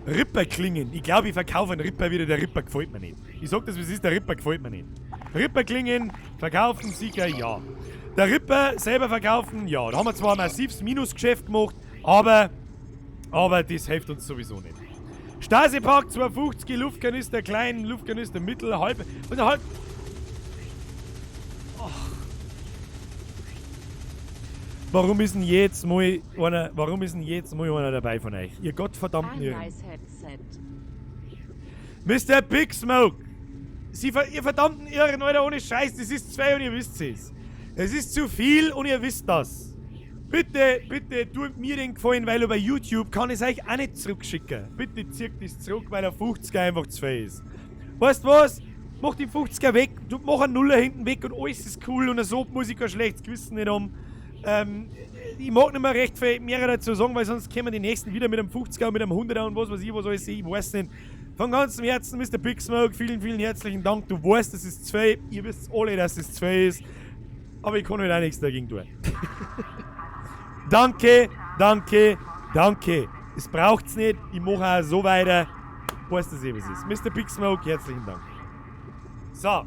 S1: Ripperklingen. Ich glaube, ich verkaufe einen Ripper wieder. Der Ripper gefällt mir nicht. Ich sag das, wie es ist, der Ripper gefällt mir nicht. Ripperklingen verkaufen sicher, ja. Der Ripper selber verkaufen, ja. Da haben wir zwar ein massives Minusgeschäft gemacht, aber das hilft uns sowieso nicht. Stasipark 250, Luftkanister klein, Luftkanister mittel, halb. Und halb. Och. Warum ist denn jetzt mal einer, warum ist denn jetzt mal einer dabei von euch? Ihr gottverdammten Irren.
S3: Nice Headset.
S1: Mr. Big Smoke! Ihr verdammten Irren, Alter, ohne Scheiß, das ist 2 und ihr wisst es. Es ist zu viel und ihr wisst das. Bitte, bitte, tut mir den Gefallen, weil über YouTube kann ich es euch auch nicht zurückschicken. Bitte zieht das zurück, weil der 50er einfach zu viel ist. Weißt du was? Mach den 50er weg, du mach einen Nuller hinten weg und alles ist cool und so muss ich kein schlechtes Gewissen nicht haben. Ich mag nicht mehr recht viel mehr dazu sagen, weil sonst kommen die nächsten wieder mit einem 50er und mit einem 100er und was weiß ich, was alles ich weiß nicht. Von ganzem Herzen, Mr. Big Smoke, vielen, vielen herzlichen Dank. Du weißt, das ist 2. Ihr wisst alle, dass es 2 ist. Aber ich kann halt auch nichts dagegen tun. Danke, danke, danke. Es braucht's nicht. Ich mache auch so weiter. Weißt du, was es ist. Mr. Big Smoke, herzlichen Dank. So.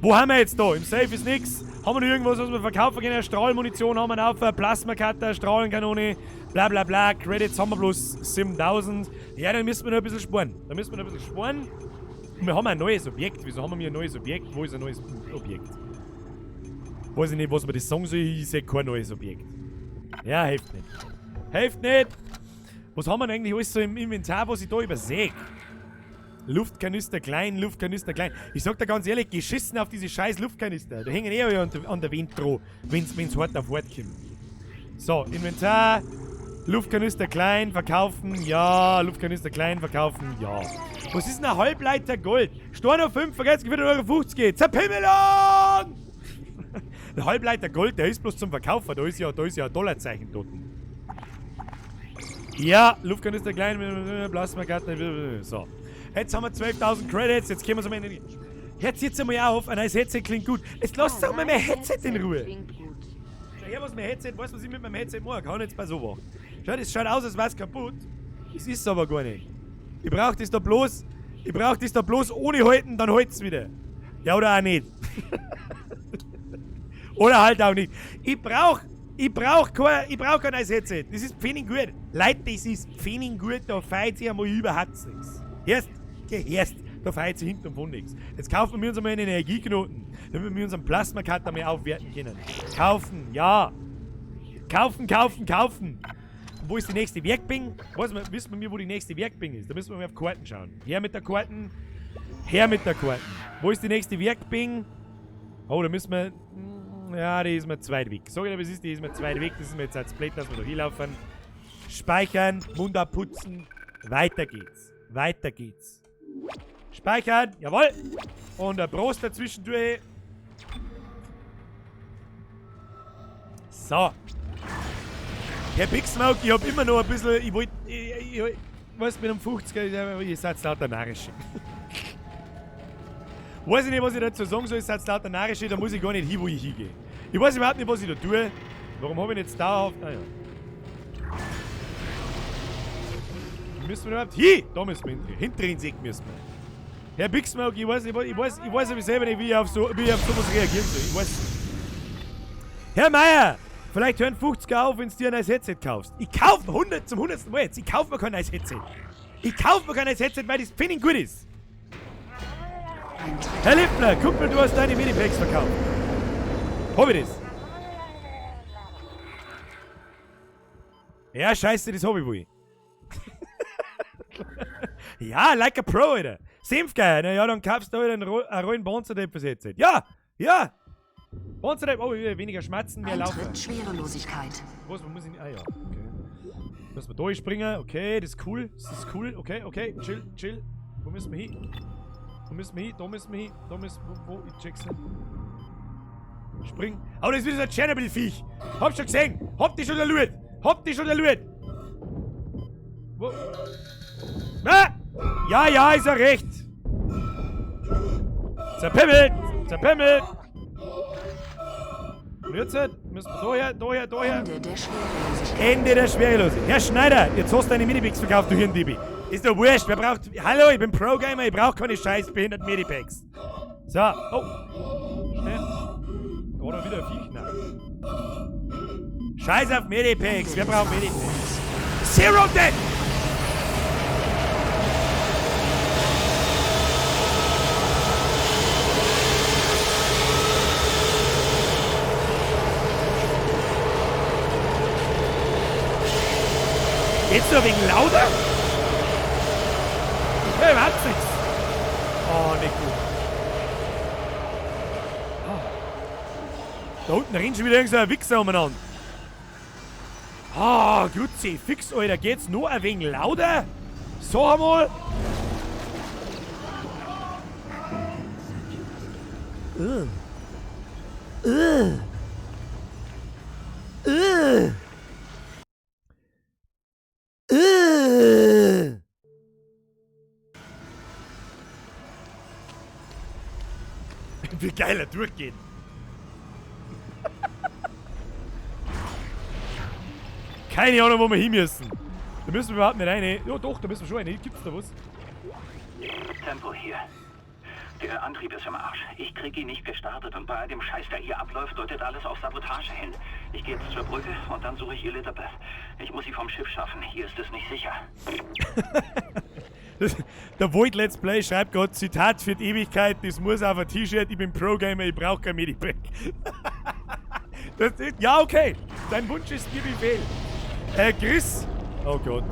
S1: Wo haben wir jetzt da? Im Safe ist nix. Haben wir noch irgendwas, was wir verkaufen können? Strahlmunition haben wir auf, Plasma-Cutter, Strahlenkanone, bla bla bla. Credits haben wir bloß 7000. Ja, dann müssen wir noch ein bisschen sparen. Da müssen wir noch ein bisschen sparen. Und wir haben ein neues Objekt. Wieso haben wir ein neues Objekt? Wo ist ein neues Objekt? Weiß ich nicht, was man das sagen soll. Ich sehe kein neues Objekt. Ja, hilft nicht. Hilft nicht! Was haben wir denn eigentlich alles so im Inventar, was ich da übersehe? Luftkanister klein, Luftkanister klein. Ich sag dir ganz ehrlich, geschissen auf diese scheiß Luftkanister. Da hängen eh alle an der Wind dran, wenn's hart auf hart kommt. So, Inventar. Luftkanister klein, verkaufen, ja. Luftkanister klein, verkaufen, ja. Was ist denn ein Halbleiter Gold? Storno 5, vergesst, 4,50 €. Zerpimmelung! Ein Halbleiter Gold, der ist bloß zum Verkaufen. Da ist ja ein Dollarzeichen dort. Ja, Luftkanister klein, Plasmakarte, so. Jetzt haben wir 12.000 Credits, jetzt kommen wir zum Ende. Hört jetzt einmal auf, ein neues Headset klingt gut. Jetzt lasst doch mal mein Headset in Ruhe. Schau her, was mein Headset, weißt du, was ich mit meinem Headset mache? Kann jetzt bei so machen. Schau, das schaut aus, als wär's kaputt. Das ist aber gar nicht. Ich brauch das da bloß, ohne halten, dann halt's wieder. Ja, oder auch nicht. Oder halt auch nicht. Ich brauch kein neues Headset. Das ist pfennig gut. Leute, das ist pfennig gut, da feiert sich einmal überhaupt nichts. Erst, gehörst, da feiert sich hinten und von nichts. Jetzt kaufen wir uns einmal einen Energieknoten, damit wir unseren Plasma-Cutter mal aufwerten können. Kaufen, ja. Kaufen, kaufen, kaufen. Und wo ist die nächste Werkbank? Wissen wir, wo die nächste Werkbank ist? Da müssen wir mal auf Karten schauen. Her mit der Karten. Her mit der Karten. Wo ist die nächste Werkbank? Oh, da müssen wir... Ja, die ist mir zu weit weg. Sag ich dir, was ist, die ist mir zu weit weg. Das ist mir jetzt als blöd, dass wir da hinlaufen. Speichern, Mund abputzen. Weiter geht's. Weiter geht's. Speichern, jawohl. Und ein Prost dazwischen durch. So. Herr Big Smoke, ich hab immer noch ein bisschen. Ich wollte. Ich weiß, mit einem 50er, ihr seid lauter Narrische. Weiß ich nicht, was ich dazu sagen soll, ihr seid lauter Narrische, da muss ich gar nicht hin, wo ich hingehe. Ich weiß überhaupt nicht, was ich da tue. Warum habe ich jetzt dauerhaft. Ah ja. Wo müssen wir überhaupt hin? Da müssen wir hin. Hinter den Sieg müssen wir. Herr Big Smoke, ich weiß nicht, ich weiß aber selber nicht, wie ich auf sowas reagieren soll. Ich weiß nicht. Herr Meier! Vielleicht hören 50er auf, wenn du dir ein neues Headset kaufst. Ich kaufe 100 zum 100. Mal jetzt. Ich kaufe mir kein neues Headset. Ich kaufe mir kein neues Headset, weil das Pfennig gut ist. Herr Lippner, guck mal, du hast deine Medipacks verkauft. Hab ich das? Ja, scheiße, das hab ich wohl. Ja, like a Pro, Alter. Senfgeier, na ja, dann kaufst du halt einen rollen Panzertape fürs Headset. Ja, ja! Panzertape, oh, weniger schmatzen, mehr laufen.
S7: Eintritt Schwerelosigkeit.
S1: Was, wo muss ich... Ah ja, okay. Müssen wir durchspringen, okay, das ist cool, das ist cool, okay, okay, chill, chill. Wo müssen wir hin? Wo müssen wir hin? Da müssen wir hin, da müssen wir... Wo? Ich check's nicht. Spring. Oh, das ist wieder so ein Tschernobyl-Viech. Hab schon gesehen. Hab dich schon erlüht. Hab dich schon erlüht. Wo? Ah! Ja, ja, ist er recht. Zerpimmelt! Zerpimmelt! Und jetzt müssen wir daher, daher, daher.
S7: Ende der Schwerelosigkeit.
S1: Ende der Schwerelosigkeit. Herr Schneider, jetzt hast du deine Minipacks verkauft, du Hirndibi. Ist doch wurscht, wer braucht... Hallo, ich bin Pro-Gamer, ich brauch keine scheiß behinderten Medipacks. So, oh. Schnell. Oder wieder ein Viech? Nein. Scheiß auf Medipacks, wer braucht Medipacks? Zero Dead! Geht's nur wegen lauter? Ich höre überhaupt nichts. Oh, nicht gut. Oh. Da unten rennt schon wieder irgend so ein Wichser umeinander. Ah, Grüezi, fix, Alter. Geht's nur ein wenig lauter? Sag einmal. Wie geil er durchgeht. Keine Ahnung, wo wir hin müssen. Da müssen wir überhaupt nicht rein. Ja doch, da müssen wir schon rein. Gibt's da was?
S8: Temple hier. Der Antrieb ist im Arsch. Ich krieg ihn nicht gestartet und bei all dem Scheiß, der hier abläuft, deutet alles auf Sabotage hin. Ich gehe jetzt zur Brücke und dann suche ich Elizabeth. Ich muss sie vom Schiff schaffen. Hier ist es nicht sicher.
S1: Der Void Let's Play schreibt gerade, Zitat für die Ewigkeit, das muss auf ein T-Shirt, ich bin Pro-Gamer, ich brauche kein Medipack. Das ist, ja, okay. Dein Wunsch ist mir Befehl. Chris. Oh Gott.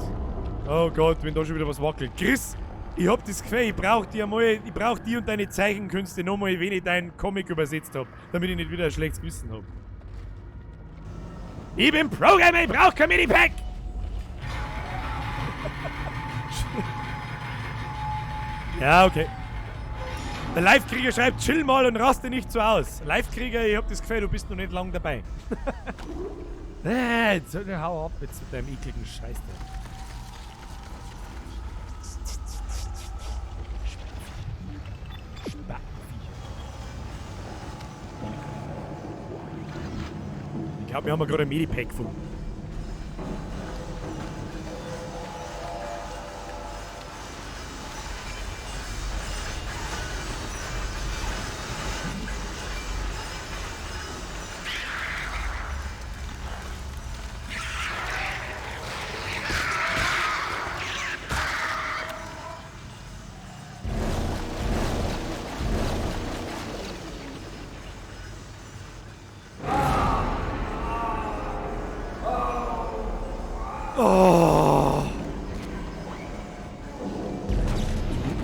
S1: Oh Gott, wenn da schon wieder was wackelt. Chris, Ich hab das Gefühl, ich brauch dich einmal, ich brauch die und deine Zeichenkünste nochmal, wenn ich deinen Comic übersetzt hab, damit ich nicht wieder ein schlechtes Gewissen hab. Ich bin Programmer, ich brauch kein Medipack! Ja, okay. Der Live-Krieger schreibt, chill mal und raste nicht so aus. Live-Krieger, ich hab das Gefühl, du bist noch nicht lang dabei. Jetzt hau ab jetzt mit deinem ekligen Scheiß da. Spatenviecher. Ich glaube, wir haben gerade ein Medipack gefunden. Oh.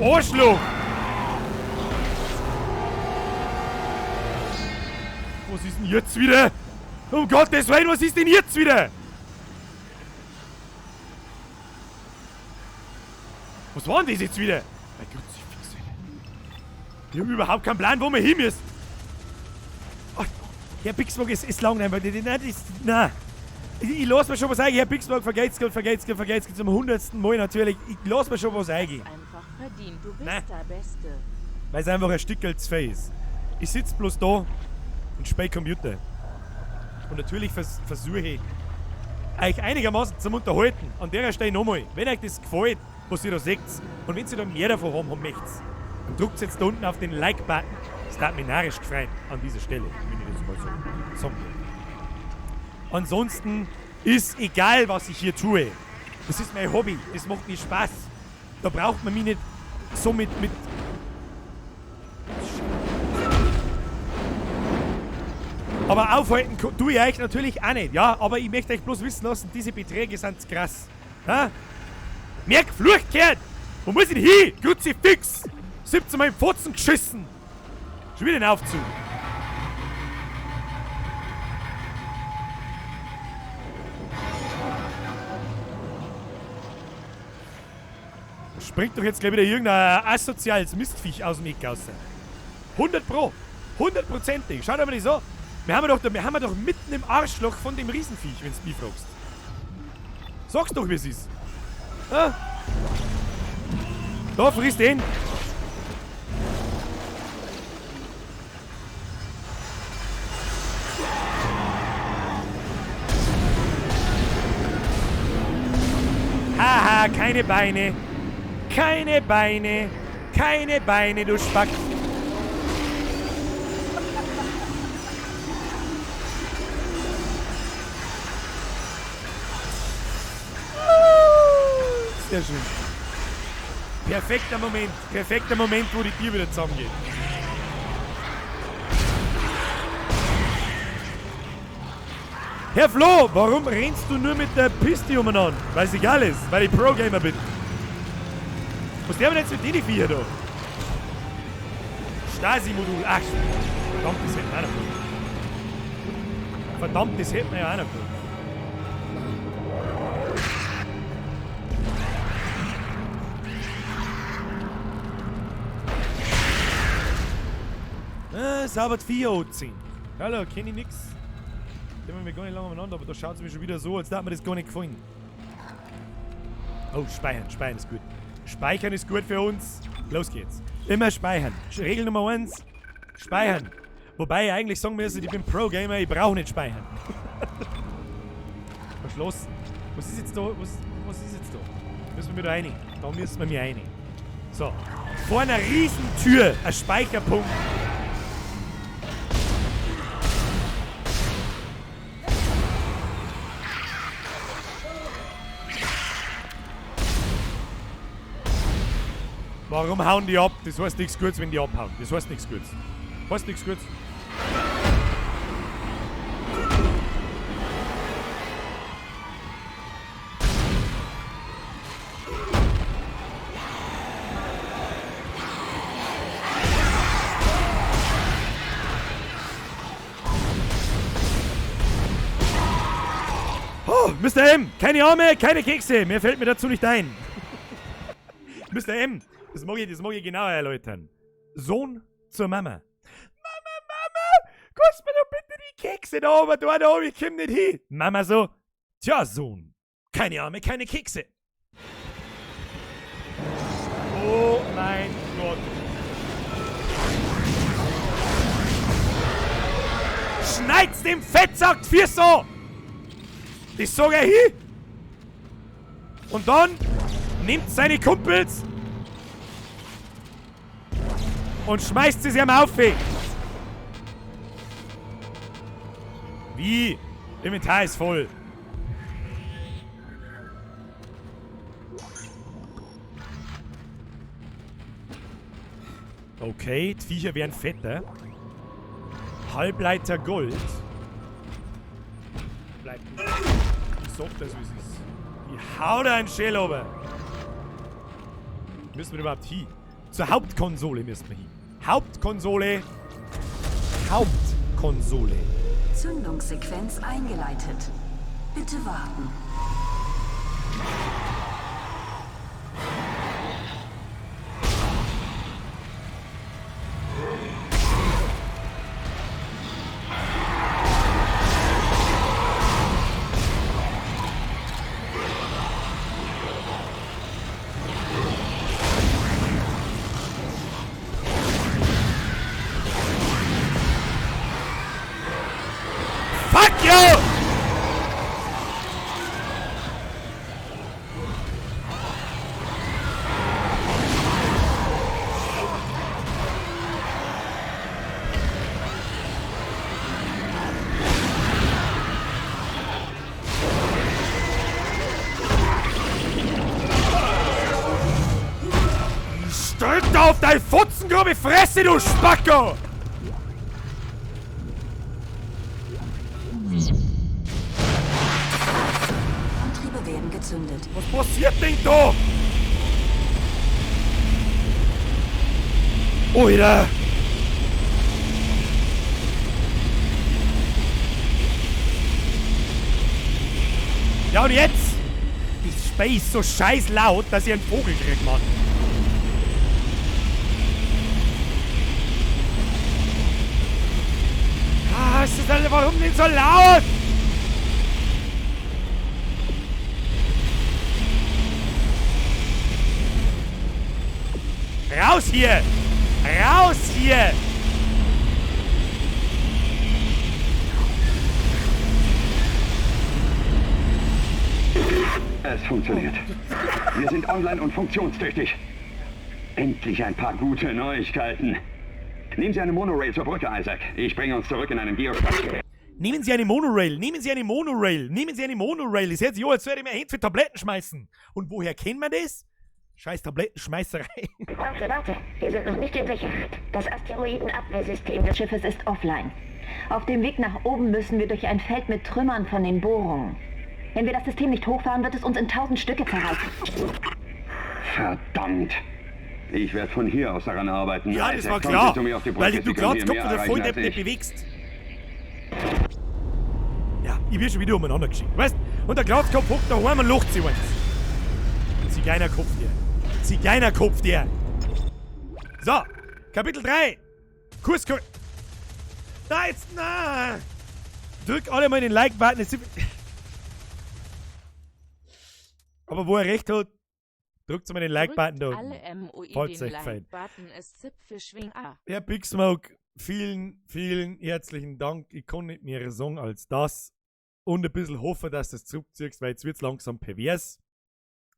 S1: Arschloch! Was ist denn jetzt wieder? Um Gottes Willen, was ist denn jetzt wieder? Was war denn das jetzt wieder? Mein Gott, ich fix, Alter. Ich hab überhaupt keinen Plan, wo wir hin müssen. Oh, Herr Pixburg, es ist lang, nein, nein, ich lass mir schon was eingehen. Herr Pixburg, vergeht's Gott, vergeht's Gott, vergeht's Gott zum 100. Mal natürlich. Ich lass mir schon was eingehen.
S3: Einfach verdient, du bist der Beste.
S1: Weil es einfach ein Stückel zu viel ist. Ich sitz bloß da und spiel Computer. Und natürlich versuche ich, euch einigermaßen zum Unterhalten. An der Stelle nochmal, wenn euch das gefällt, was ihr da seht, und wenn ihr da mehr davon haben möchtet, dann drückt jetzt da unten auf den Like-Button. Das darf mich narrisch gefreien an dieser Stelle, wenn ich das mal so sagen will. Ansonsten ist egal, was ich hier tue. Das ist mein Hobby, das macht mir Spaß. Da braucht man mich nicht so mit... Aber aufhalten tue ich euch natürlich auch nicht, ja? Aber ich möchte euch bloß wissen lassen, diese Beträge sind krass. Ha? Mehr geflucht gehört! Wo muss ich denn hin? Kruzifix! 17 Mal im Fotzen geschissen! Schon wieder ein Aufzug. Springt doch jetzt gleich wieder irgendein asoziales Mistviech aus dem Eck raus. 100 Pro. 100%ig. Schaut mal das an. Wir haben doch mitten im Arschloch von dem Riesenviech, wenn du mich fragst. Sag's doch, wie es ist. Ah? Da, frisst den. Haha, keine Beine. Keine Beine. Keine Beine, du Spack. Sehr schön. Perfekter Moment. Perfekter Moment, wo die Tür wieder zusammengeht. Herr Flo, warum rennst du nur mit der Piste umeinander? Weil es egal ist, weil ich Pro-Gamer bin. Was der denn jetzt mit denen Viecher da? Stasi-Modul. Ach, verdammt, das hätten wir auch noch geholt. Verdammt, das hätten wir ja auch noch geholt. Ah, sauber 4 Hallo, kenn ich nix. Da haben wir gar nicht lange umeinander, aber da schaut es mir schon wieder so, als hätte mir das gar nicht gefallen. Oh, speichern, speichern ist gut. Speichern ist gut für uns. Los geht's. Immer speichern. Regel Nummer 1, speichern. Wobei ich eigentlich sagen müsste, ich bin Pro-Gamer, ich brauche nicht speichern. Verschlossen. Was ist jetzt da? Was ist jetzt da? Müssen wir da rein? Da müssen wir mir rein. So. Vor einer riesen Tür, ein Speicherpunkt. Warum hauen die ab? Das heißt nichts Gutes, wenn die abhauen. Das heißt nichts Gutes. Heißt nichts Gutes. Mr. M, keine Arme, keine Kekse. Mehr fällt mir dazu nicht ein. Mr. M, das mag ich genauer erläutern. Sohn zur Mama. Mama, Mama, kannst mir doch bitte die Kekse da oben, da, ich komm nicht hin. Mama so, tja, Sohn, keine Arme, keine Kekse. Oh mein Gott. Schneid's dem Fettsack die Füße an! Ich sag er hin! Und dann nimmt seine Kumpels und schmeißt sie sich am auf. Wie? Inventar ist voll. Okay, die Viecher werden fetter. Halbleiter Gold. Bleibt. Ich sag das, wie es ist. Ich hau da einen Schäl runter. Müssen wir überhaupt hin? Zur Hauptkonsole müssen wir hin. Hauptkonsole. Hauptkonsole.
S7: Zündungssequenz eingeleitet. Bitte warten.
S1: Fuck you! Stück da auf deine futzengrobe Fresse, du Spacko!
S7: Antriebe werden gezündet.
S1: Was passiert denn da? Alter! Ja und jetzt? Das Spiel ist so scheiß laut, dass ich einen Vogel krieg, Mann. Ah, ist das alle, warum denn so laut? Raus hier! Raus hier!
S4: Es funktioniert. Wir sind online und funktionstüchtig. Endlich ein paar gute Neuigkeiten. Nehmen Sie eine Monorail zur Brücke, Isaac. Ich bringe uns zurück in einen Geostadt.
S1: Nehmen Sie eine Monorail, nehmen Sie eine Monorail, nehmen Sie eine Monorail. Das hört sich an, als würde ich mir Hände für Tabletten schmeißen. Und woher kennt man das? Scheiß Tablettenschmeißerei.
S5: Warte, warte. Wir sind noch nicht in Sicherheit. Das Asteroidenabwehrsystem des Schiffes ist offline. Auf dem Weg nach oben müssen wir durch ein Feld mit Trümmern von den Bohrungen. Wenn wir das System nicht hochfahren, wird es uns in 1000 Stücke zerreißen.
S4: Verdammt. Ich werde von hier aus daran arbeiten.
S1: Ja, das
S4: Isaac,
S1: war
S4: kommen
S1: klar.
S4: Sie zu mir auf die Brücke.
S1: Weil du
S4: Sie können hier
S1: Glatzkopf
S4: mehr
S1: oder
S4: erreichen
S1: Volldepp
S4: als
S1: nicht
S4: ich.
S1: bewegst. Ja, ich bin schon wieder umeinander geschickt, weißt? Und der Glatzkopf hockt daheim und lacht sich eins. Zigeunerkopf dir. Zigeunerkopf dir. So, Kapitel 3. Kurs. Da jetzt, na. Drück alle mal den Like-Button. Jetzt Aber wo er recht hat, drückt mal den Like-Button da
S3: Drückt
S1: unten.
S3: alle MOI
S1: Falls
S3: den
S1: euch gefällt.
S3: Like-Button, es Zipfelschwing A.
S1: Herr Big Smoke, vielen, vielen herzlichen Dank. Ich kann nicht mehr sagen als das. Und ein bisschen hoffen, dass du das zurückziehst, weil jetzt wird's langsam pervers.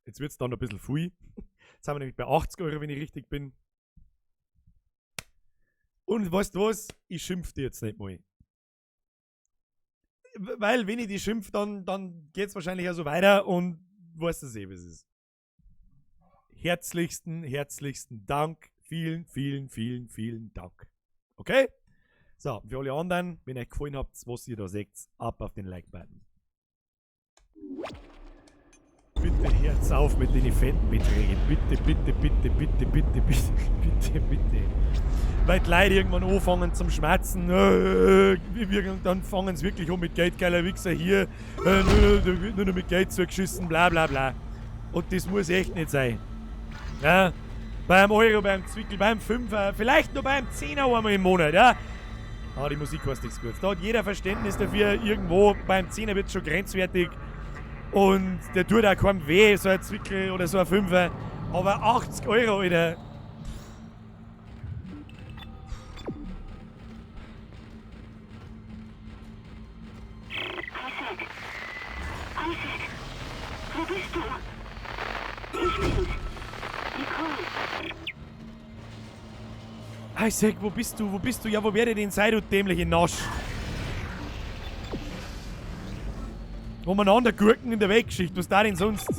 S1: Jetzt wird's dann ein bisschen viel. Jetzt sind wir nämlich bei 80 Euro, wenn ich richtig bin. Und weißt du was? Ich schimpf dir jetzt nicht mal. Weil, wenn ich die schimpf, dann geht's wahrscheinlich ja so weiter und weißt du eh, wie es ist. Herzlichsten, herzlichsten Dank. Vielen, vielen, vielen, vielen Dank. Okay? So, für alle anderen, wenn euch gefallen habt, was ihr da seht, ab auf den Like-Button. Bitte. Bitte hört's auf mit den fetten Beträgen. Bitte, bitte, bitte, bitte, bitte, bitte, bitte, bitte. Weil die Leute irgendwann anfangen zum Schmerzen. Dann fangen sie wirklich an mit Geld, geiler Wichser hier. Nur noch mit Geld zugeschissen, bla bla bla. Und das muss echt nicht sein. Ja? Beim Euro, beim Zwickel, beim Fünfer, vielleicht nur beim Zehner einmal im Monat, ja? Ah, die Musik heißt nichts Gutes. Da hat jeder Verständnis dafür. Irgendwo beim Zehner wird es schon grenzwertig. Und der tut auch keinem weh, so ein Zwickel oder so ein Fünfer. Aber 80 Euro, Alter.
S5: Isaac! Isaac! Wo bist du? Ich bin's. Nicole.
S1: Isaac, wo bist du? Wo bist du? Ja, wo werde ich denn sein, du dämliche Nasch? Umeinander Gurken in der Weltgeschichte, was da denn sonst?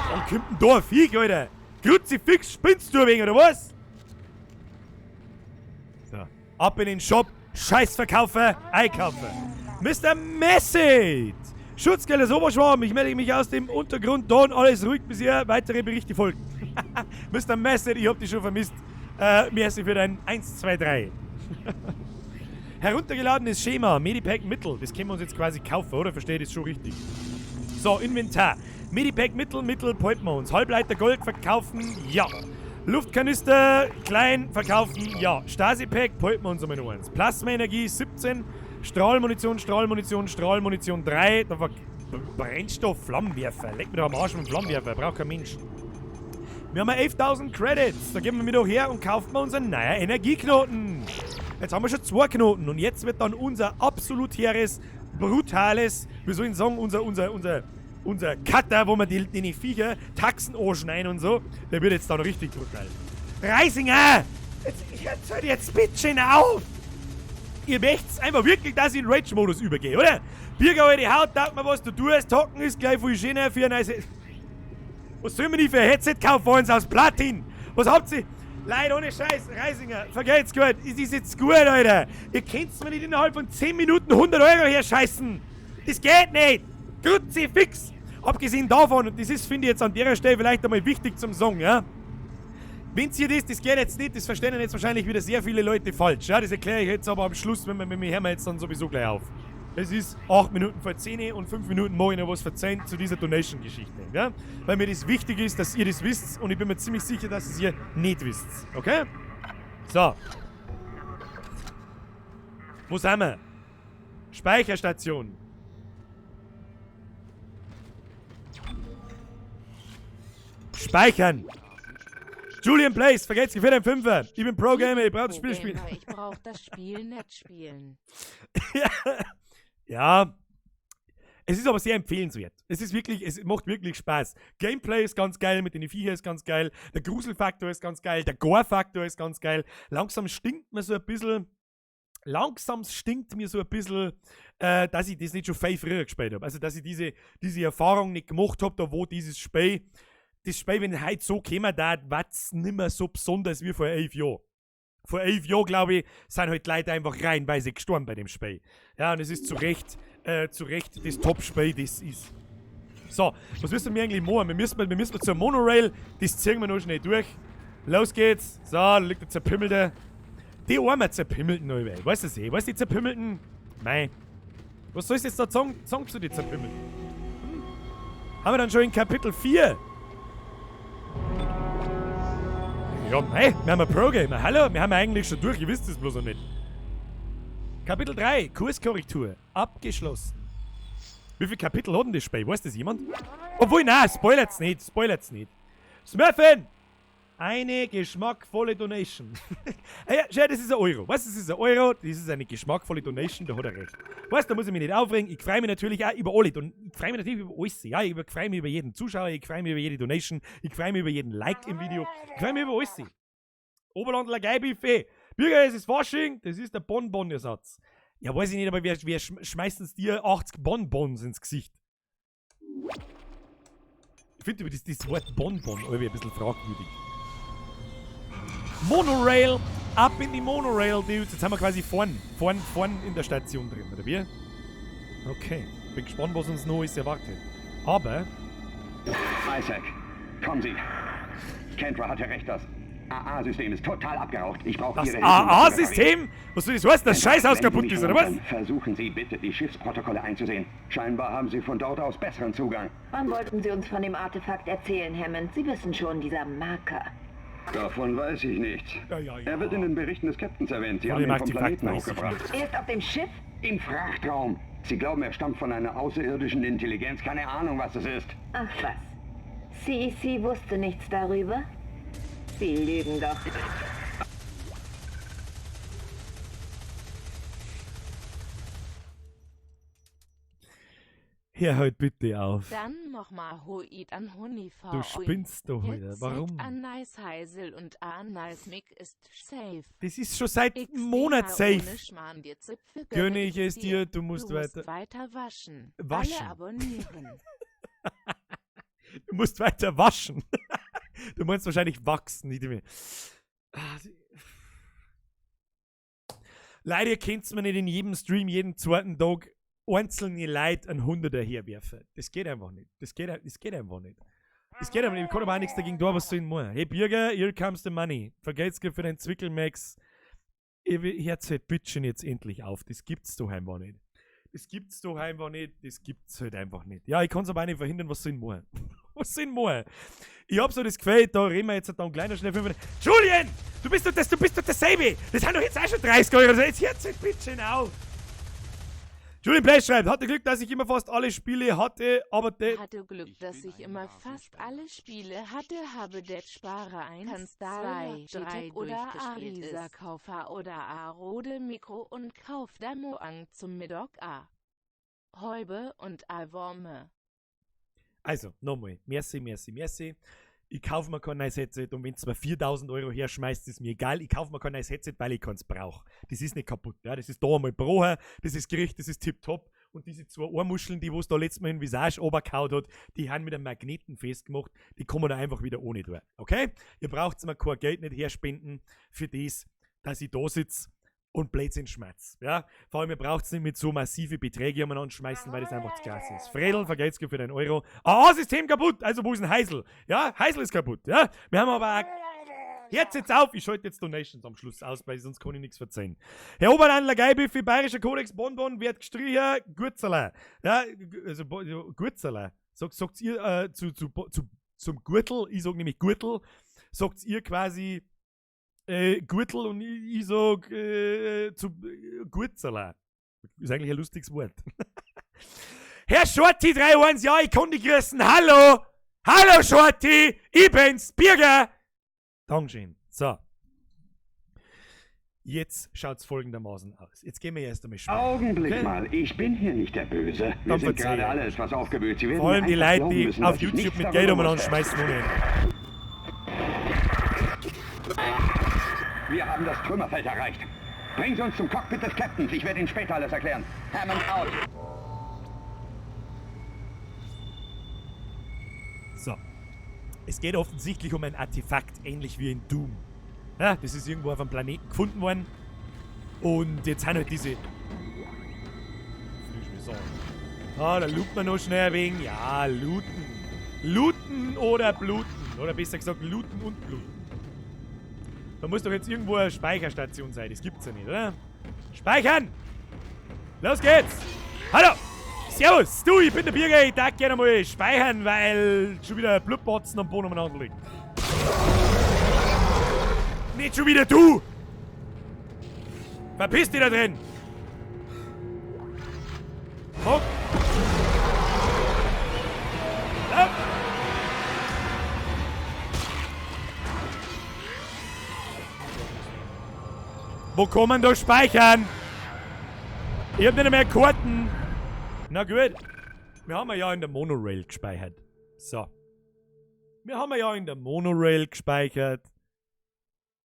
S1: Wann kommt denn da ein Viech, Alter? Kruzifix, spinnst du ein wenig, oder was? So, ab in den Shop, Scheißverkaufer, einkaufen. Mr. Message! Schutzgelder Oberschwamm, ich melde mich aus dem Untergrund, Don, alles ruhig bisher, weitere Berichte folgen. Mr. Message, ich hab dich schon vermisst. Merci für dein 1, 2, 3. Heruntergeladenes Schema, Medipack Mittel, das können wir uns jetzt quasi kaufen, oder? Verstehe ich das schon richtig? So, Inventar. Medipack Mittel, Mittel, pointen wir uns. Halbleiter Gold verkaufen, ja. Luftkanister, klein, verkaufen, ja. Stasi-Pack, pointen wir uns einmal noch eins. Plasmaenergie, 17. Strahlmunition, Strahlmunition, Strahlmunition 3. Da war Brennstoff, Flammenwerfer. Leck mir doch am Arsch mit dem Flammenwerfer, braucht kein Mensch. Wir haben 11.000 Credits. Da gehen wir mit doch her und kaufen wir unseren neuen Energieknoten. Jetzt haben wir schon 2 Knoten und jetzt wird dann unser absolut hehres, brutales, wie soll ich sagen, unser Cutter, wo wir die Viecher Taxen anschneiden und so, der wird jetzt dann richtig brutal. Reisinger! Jetzt hört bitte schön auf! Ihr möcht's einfach wirklich, dass ich in Rage-Modus übergehe, oder? Birger, alte Haut, taugt mir, was du tust, Hocken ist gleich viel schöner für ein neues... Was soll man nicht für ein Headset kaufen wollen aus Platin? Was habt ihr? Leute, ohne Scheiß, Reisinger, vergelt's gut, es ist jetzt gut, Alter. Ihr könnt's mir nicht innerhalb von 10 Minuten 100 Euro herscheißen. Das geht nicht. Kruzifix. Abgesehen davon, und das ist, finde ich jetzt an der Stelle vielleicht einmal wichtig zum Sagen, ja. Wenn ihr das geht jetzt nicht, das verstehen jetzt wahrscheinlich wieder sehr viele Leute falsch, ja. Das erkläre ich jetzt aber am Schluss, wenn wir, hören wir jetzt dann sowieso gleich auf. Es ist 8 Minuten vor 10 und 5 Minuten mache ich noch was verzeihen zu dieser Donation-Geschichte, ja? Weil mir das wichtig ist, dass ihr das wisst und ich bin mir ziemlich sicher, dass es ihr nicht wisst, okay? So. Wo sind wir? Speicherstation. Speichern. Julian Place, vergesst für den Fünfer. Ich bin Pro-Gamer, ich brauch das Spiel spielen.
S3: Ich brauch das Spiel nicht spielen.
S1: Ja, es ist aber sehr empfehlenswert. Es ist wirklich, es macht wirklich Spaß. Gameplay ist ganz geil, mit den Viecher ist ganz geil, der Gruselfaktor ist ganz geil, der Gore-Faktor ist ganz geil. Langsam stinkt mir so ein bisschen, dass ich das nicht schon viel früher gespielt habe. Also, dass ich diese Erfahrung nicht gemacht habe, da wo dieses Spiel, das Spiel, wenn heute so käme, da war's nimmer so besonders wie vor 11 Jahren. Vor 11 Jahren, glaube ich, sind halt Leute einfach reihenweise gestorben bei dem Spiel. Ja, und es ist zu Recht das Top-Spiel, das ist. So, was müssen wir eigentlich machen? Wir müssen zur Monorail, das ziehen wir noch schnell durch. Los geht's. So, da liegt der Zerpimmelte. Die armen Zerpimmelten, Alter. Weißt du das eh? Weißt du, die Zerpimmelten? Mei. Was sollst du jetzt da sagen zu den Zerpimmelten? Hm? Haben wir dann schon in Kapitel 4? Ja, mei, wir haben ein Pro-Gamer. Hallo, wir haben eigentlich schon durch, ihr wisst es bloß noch nicht. Kapitel 3, Kurskorrektur. Abgeschlossen. Wie viele Kapitel hat denn das Spiel? Weiß das jemand? Obwohl, nein, spoilert's nicht, spoilert's nicht. Smurfen! Eine geschmackvolle Donation. Ja, schau, das ist ein Euro. Weißt du, das ist ein Euro, das ist eine geschmackvolle Donation, da hat er recht. Weißt du, da muss ich mich nicht aufregen. Ich freue mich natürlich auch über alle. Ich freue mich natürlich über alles. Ja, ich freue mich über jeden Zuschauer, ich freue mich über jede Donation, ich freue mich über jeden Like im Video. Ich freue mich über alles. Oberlandler Geilbuffet. Bürger, es ist Fasching, das ist der Bonbon-Ersatz. Ja, weiß ich nicht, aber wer schmeißt uns dir 80 Bonbons ins Gesicht? Ich finde über das Wort Bonbon irgendwie ein bisschen fragwürdig. Monorail, ab in die Monorail, Dudes. Jetzt haben wir quasi vorn in der Station drin, oder wie? Okay. Bin gespannt, was uns noch alles erwartet. Aber
S4: Isaac, kommen Sie. Kendra hatte recht, das AA-System ist total abgeraucht. Ich brauche
S1: das
S4: Ihre Hilfe, um das zu reparieren.
S1: AA-System? Was soll das heißen, dass Scheißhaus kaputt ist, oder was?
S4: Versuchen Sie bitte, die Schiffsprotokolle einzusehen. Scheinbar haben Sie von dort aus besseren Zugang.
S5: Wann wollten Sie uns von dem Artefakt erzählen, Hammond? Sie wissen schon, dieser Marker.
S4: Davon weiß ich nichts.
S1: Ja, ja, ja.
S4: Er wird in den Berichten des Captains erwähnt. Sie
S1: Von
S4: haben
S1: dem
S4: ihn vom
S1: Artefakt
S4: Planeten
S1: weiß ich
S4: hochgebracht.
S1: nichts.
S5: Er ist auf dem Schiff?
S4: Im Frachtraum. Sie glauben, er stammt von einer außerirdischen Intelligenz. Keine Ahnung, was es ist.
S5: Ach was. CEC wusste nichts darüber? Sie lügen doch.
S1: Hör halt bitte auf.
S3: Dann nochmal Hoid an Honifa.
S1: Du spinnst doch wieder.
S3: Headset
S1: Warum?
S3: An Nice Heisel und A Nice Mick ist safe.
S1: Das ist schon seit
S3: XD
S1: einem Monat
S3: ohne
S1: safe.
S3: Schmarrn, dir Zipfel
S1: Gönne ich es dir, du musst
S3: du
S1: weiter-
S3: Musst weiter waschen.
S1: Waschen.
S3: Alle abonnieren.
S1: Du musst weiter waschen. Du meinst wahrscheinlich wachsen, nicht mehr. Ah, Leider ihr könnt's mir nicht in jedem Stream, jeden zweiten Tag einzelne Leute einen Hunderter herwerfen. Das geht einfach nicht. Das geht einfach nicht. Das geht einfach nicht. Ich kann aber auch nichts dagegen tun, was soll ich denn machen? Hey Bürger, here comes the money. Vergelt's für deinen Zwickelmax. Hört's halt bitte jetzt endlich auf. Das gibt's doch einfach nicht. Das gibt's doch einfach nicht. Das gibt's halt einfach nicht. Ja, ich kann's aber auch nicht verhindern, was soll ich denn machen? Was soll ich denn machen? Ich hab so das Gefühl, da reden wir jetzt dann gleich noch schnell 5. Julian! Du bist doch das, du bist doch dasselbe! Das sind doch jetzt auch schon 30 Euro. Also jetzt hört's halt bitte auf! Julian Blech schreibt, hatte Glück, dass ich immer fast alle Spiele hatte, aber de
S3: Hatte Glück,
S6: Ich
S3: dass
S6: bin
S3: ich
S6: ein
S3: immer fast
S6: Rasensprenger.
S3: alle Spiele hatte, habe Det Spare 1,
S7: Kannst
S3: 2,
S7: 2,
S3: 3 oder
S7: durchgespielt
S3: Arisa
S7: ist.
S3: Kaufer oder A Rode Mikro und Kauf Damoang zum Mittag A. Häube und A Worme.
S1: Also, nochmal. Merci, merci, merci. Ich kaufe mir kein neues Headset und wenn es mir 4000 Euro herschmeißt, ist mir egal. Ich kaufe mir kein neues Headset, weil ich keins brauche. Das ist nicht kaputt. Ja? Das ist da einmal gebrochen, das ist gerichtet, das ist tipptopp. Und diese zwei Ohrmuscheln, die es da letztes Mal in Visage runtergehauen hat, die haben mit einem Magneten festgemacht. Die kommen da einfach wieder ohne durch. Okay? Ihr braucht mir kein Geld nicht herspenden für das, dass ich da sitze und Blödsinn schmerz. Ja? Vor allem, ihr braucht es nicht mit so massive Beträge umeinander schmeißen, weil das einfach zu krass ist. Fredel, vergelt's für deinen Euro. AA-System kaputt! Also, wo ist denn Heisel? Ja, Heisel ist kaputt. Ja? Wir haben aber auch. Hört jetzt auf! Ich schalte jetzt Donations am Schluss aus, weil sonst kann ich nichts verzeihen. Herr Oberlandler, Geibiffi, Bayerischer Kodex, Bonbon, wird gestrichen, Gurzerler. Ja, also Gurzerler. Sagt ihr zum Gürtel, ich sag nämlich Gürtel, sagt ihr quasi Gürtel und ich sag zu Gurzerler. Ist eigentlich ein lustiges Wort. Herr Shorty 31, ja, ich kann dich grüßen. Hallo! Hallo Shorty! Ich bin's, Birger! Dankeschön. So. Jetzt schaut's folgendermaßen aus. Jetzt gehen wir erst einmal spielen.
S4: Augenblick
S1: Okay?
S4: mal, ich bin hier nicht der Böse. Wir
S1: Dann
S4: sind
S1: verzeih
S4: gerade
S1: ich.
S4: alle etwas aufgewühlt. Sie werden
S1: Vor allem
S4: mir
S1: die
S4: einfach
S1: Leute,
S4: glauben
S1: die
S4: müssen,
S1: auf
S4: dass ich
S1: YouTube
S4: nichts
S1: mit
S4: darüber
S1: Geld umeinander
S4: wusste.
S1: schmeißen ohne Ende.
S4: Wir haben das Trümmerfeld erreicht. Bringen Sie uns zum Cockpit des Captains. Ich werde Ihnen später alles erklären. Hammond out.
S1: So. Es geht offensichtlich um ein Artefakt, ähnlich wie in Doom. Ja, das ist irgendwo auf einem Planeten gefunden worden. Und jetzt haben halt diese. Ah, da looten wir noch schnell ein wenig. Ja, looten. Looten oder bluten. Oder besser gesagt, looten und bluten. Da muss doch jetzt irgendwo eine Speicherstation sein. Das gibt's ja nicht, oder? Speichern! Los geht's! Hallo! Servus! Du, ich bin der Birger. Ich darf gerne mal speichern, weil schon wieder Blutbotzen am Boden umeinander liegen. Nicht schon wieder du! Verpiss dich da drin! Hopp! Lauf! Wo kann man da speichern? Ich hab nicht mehr Karten. Na gut. Wir haben ja in der Monorail gespeichert. So. Wir haben ja in der Monorail gespeichert.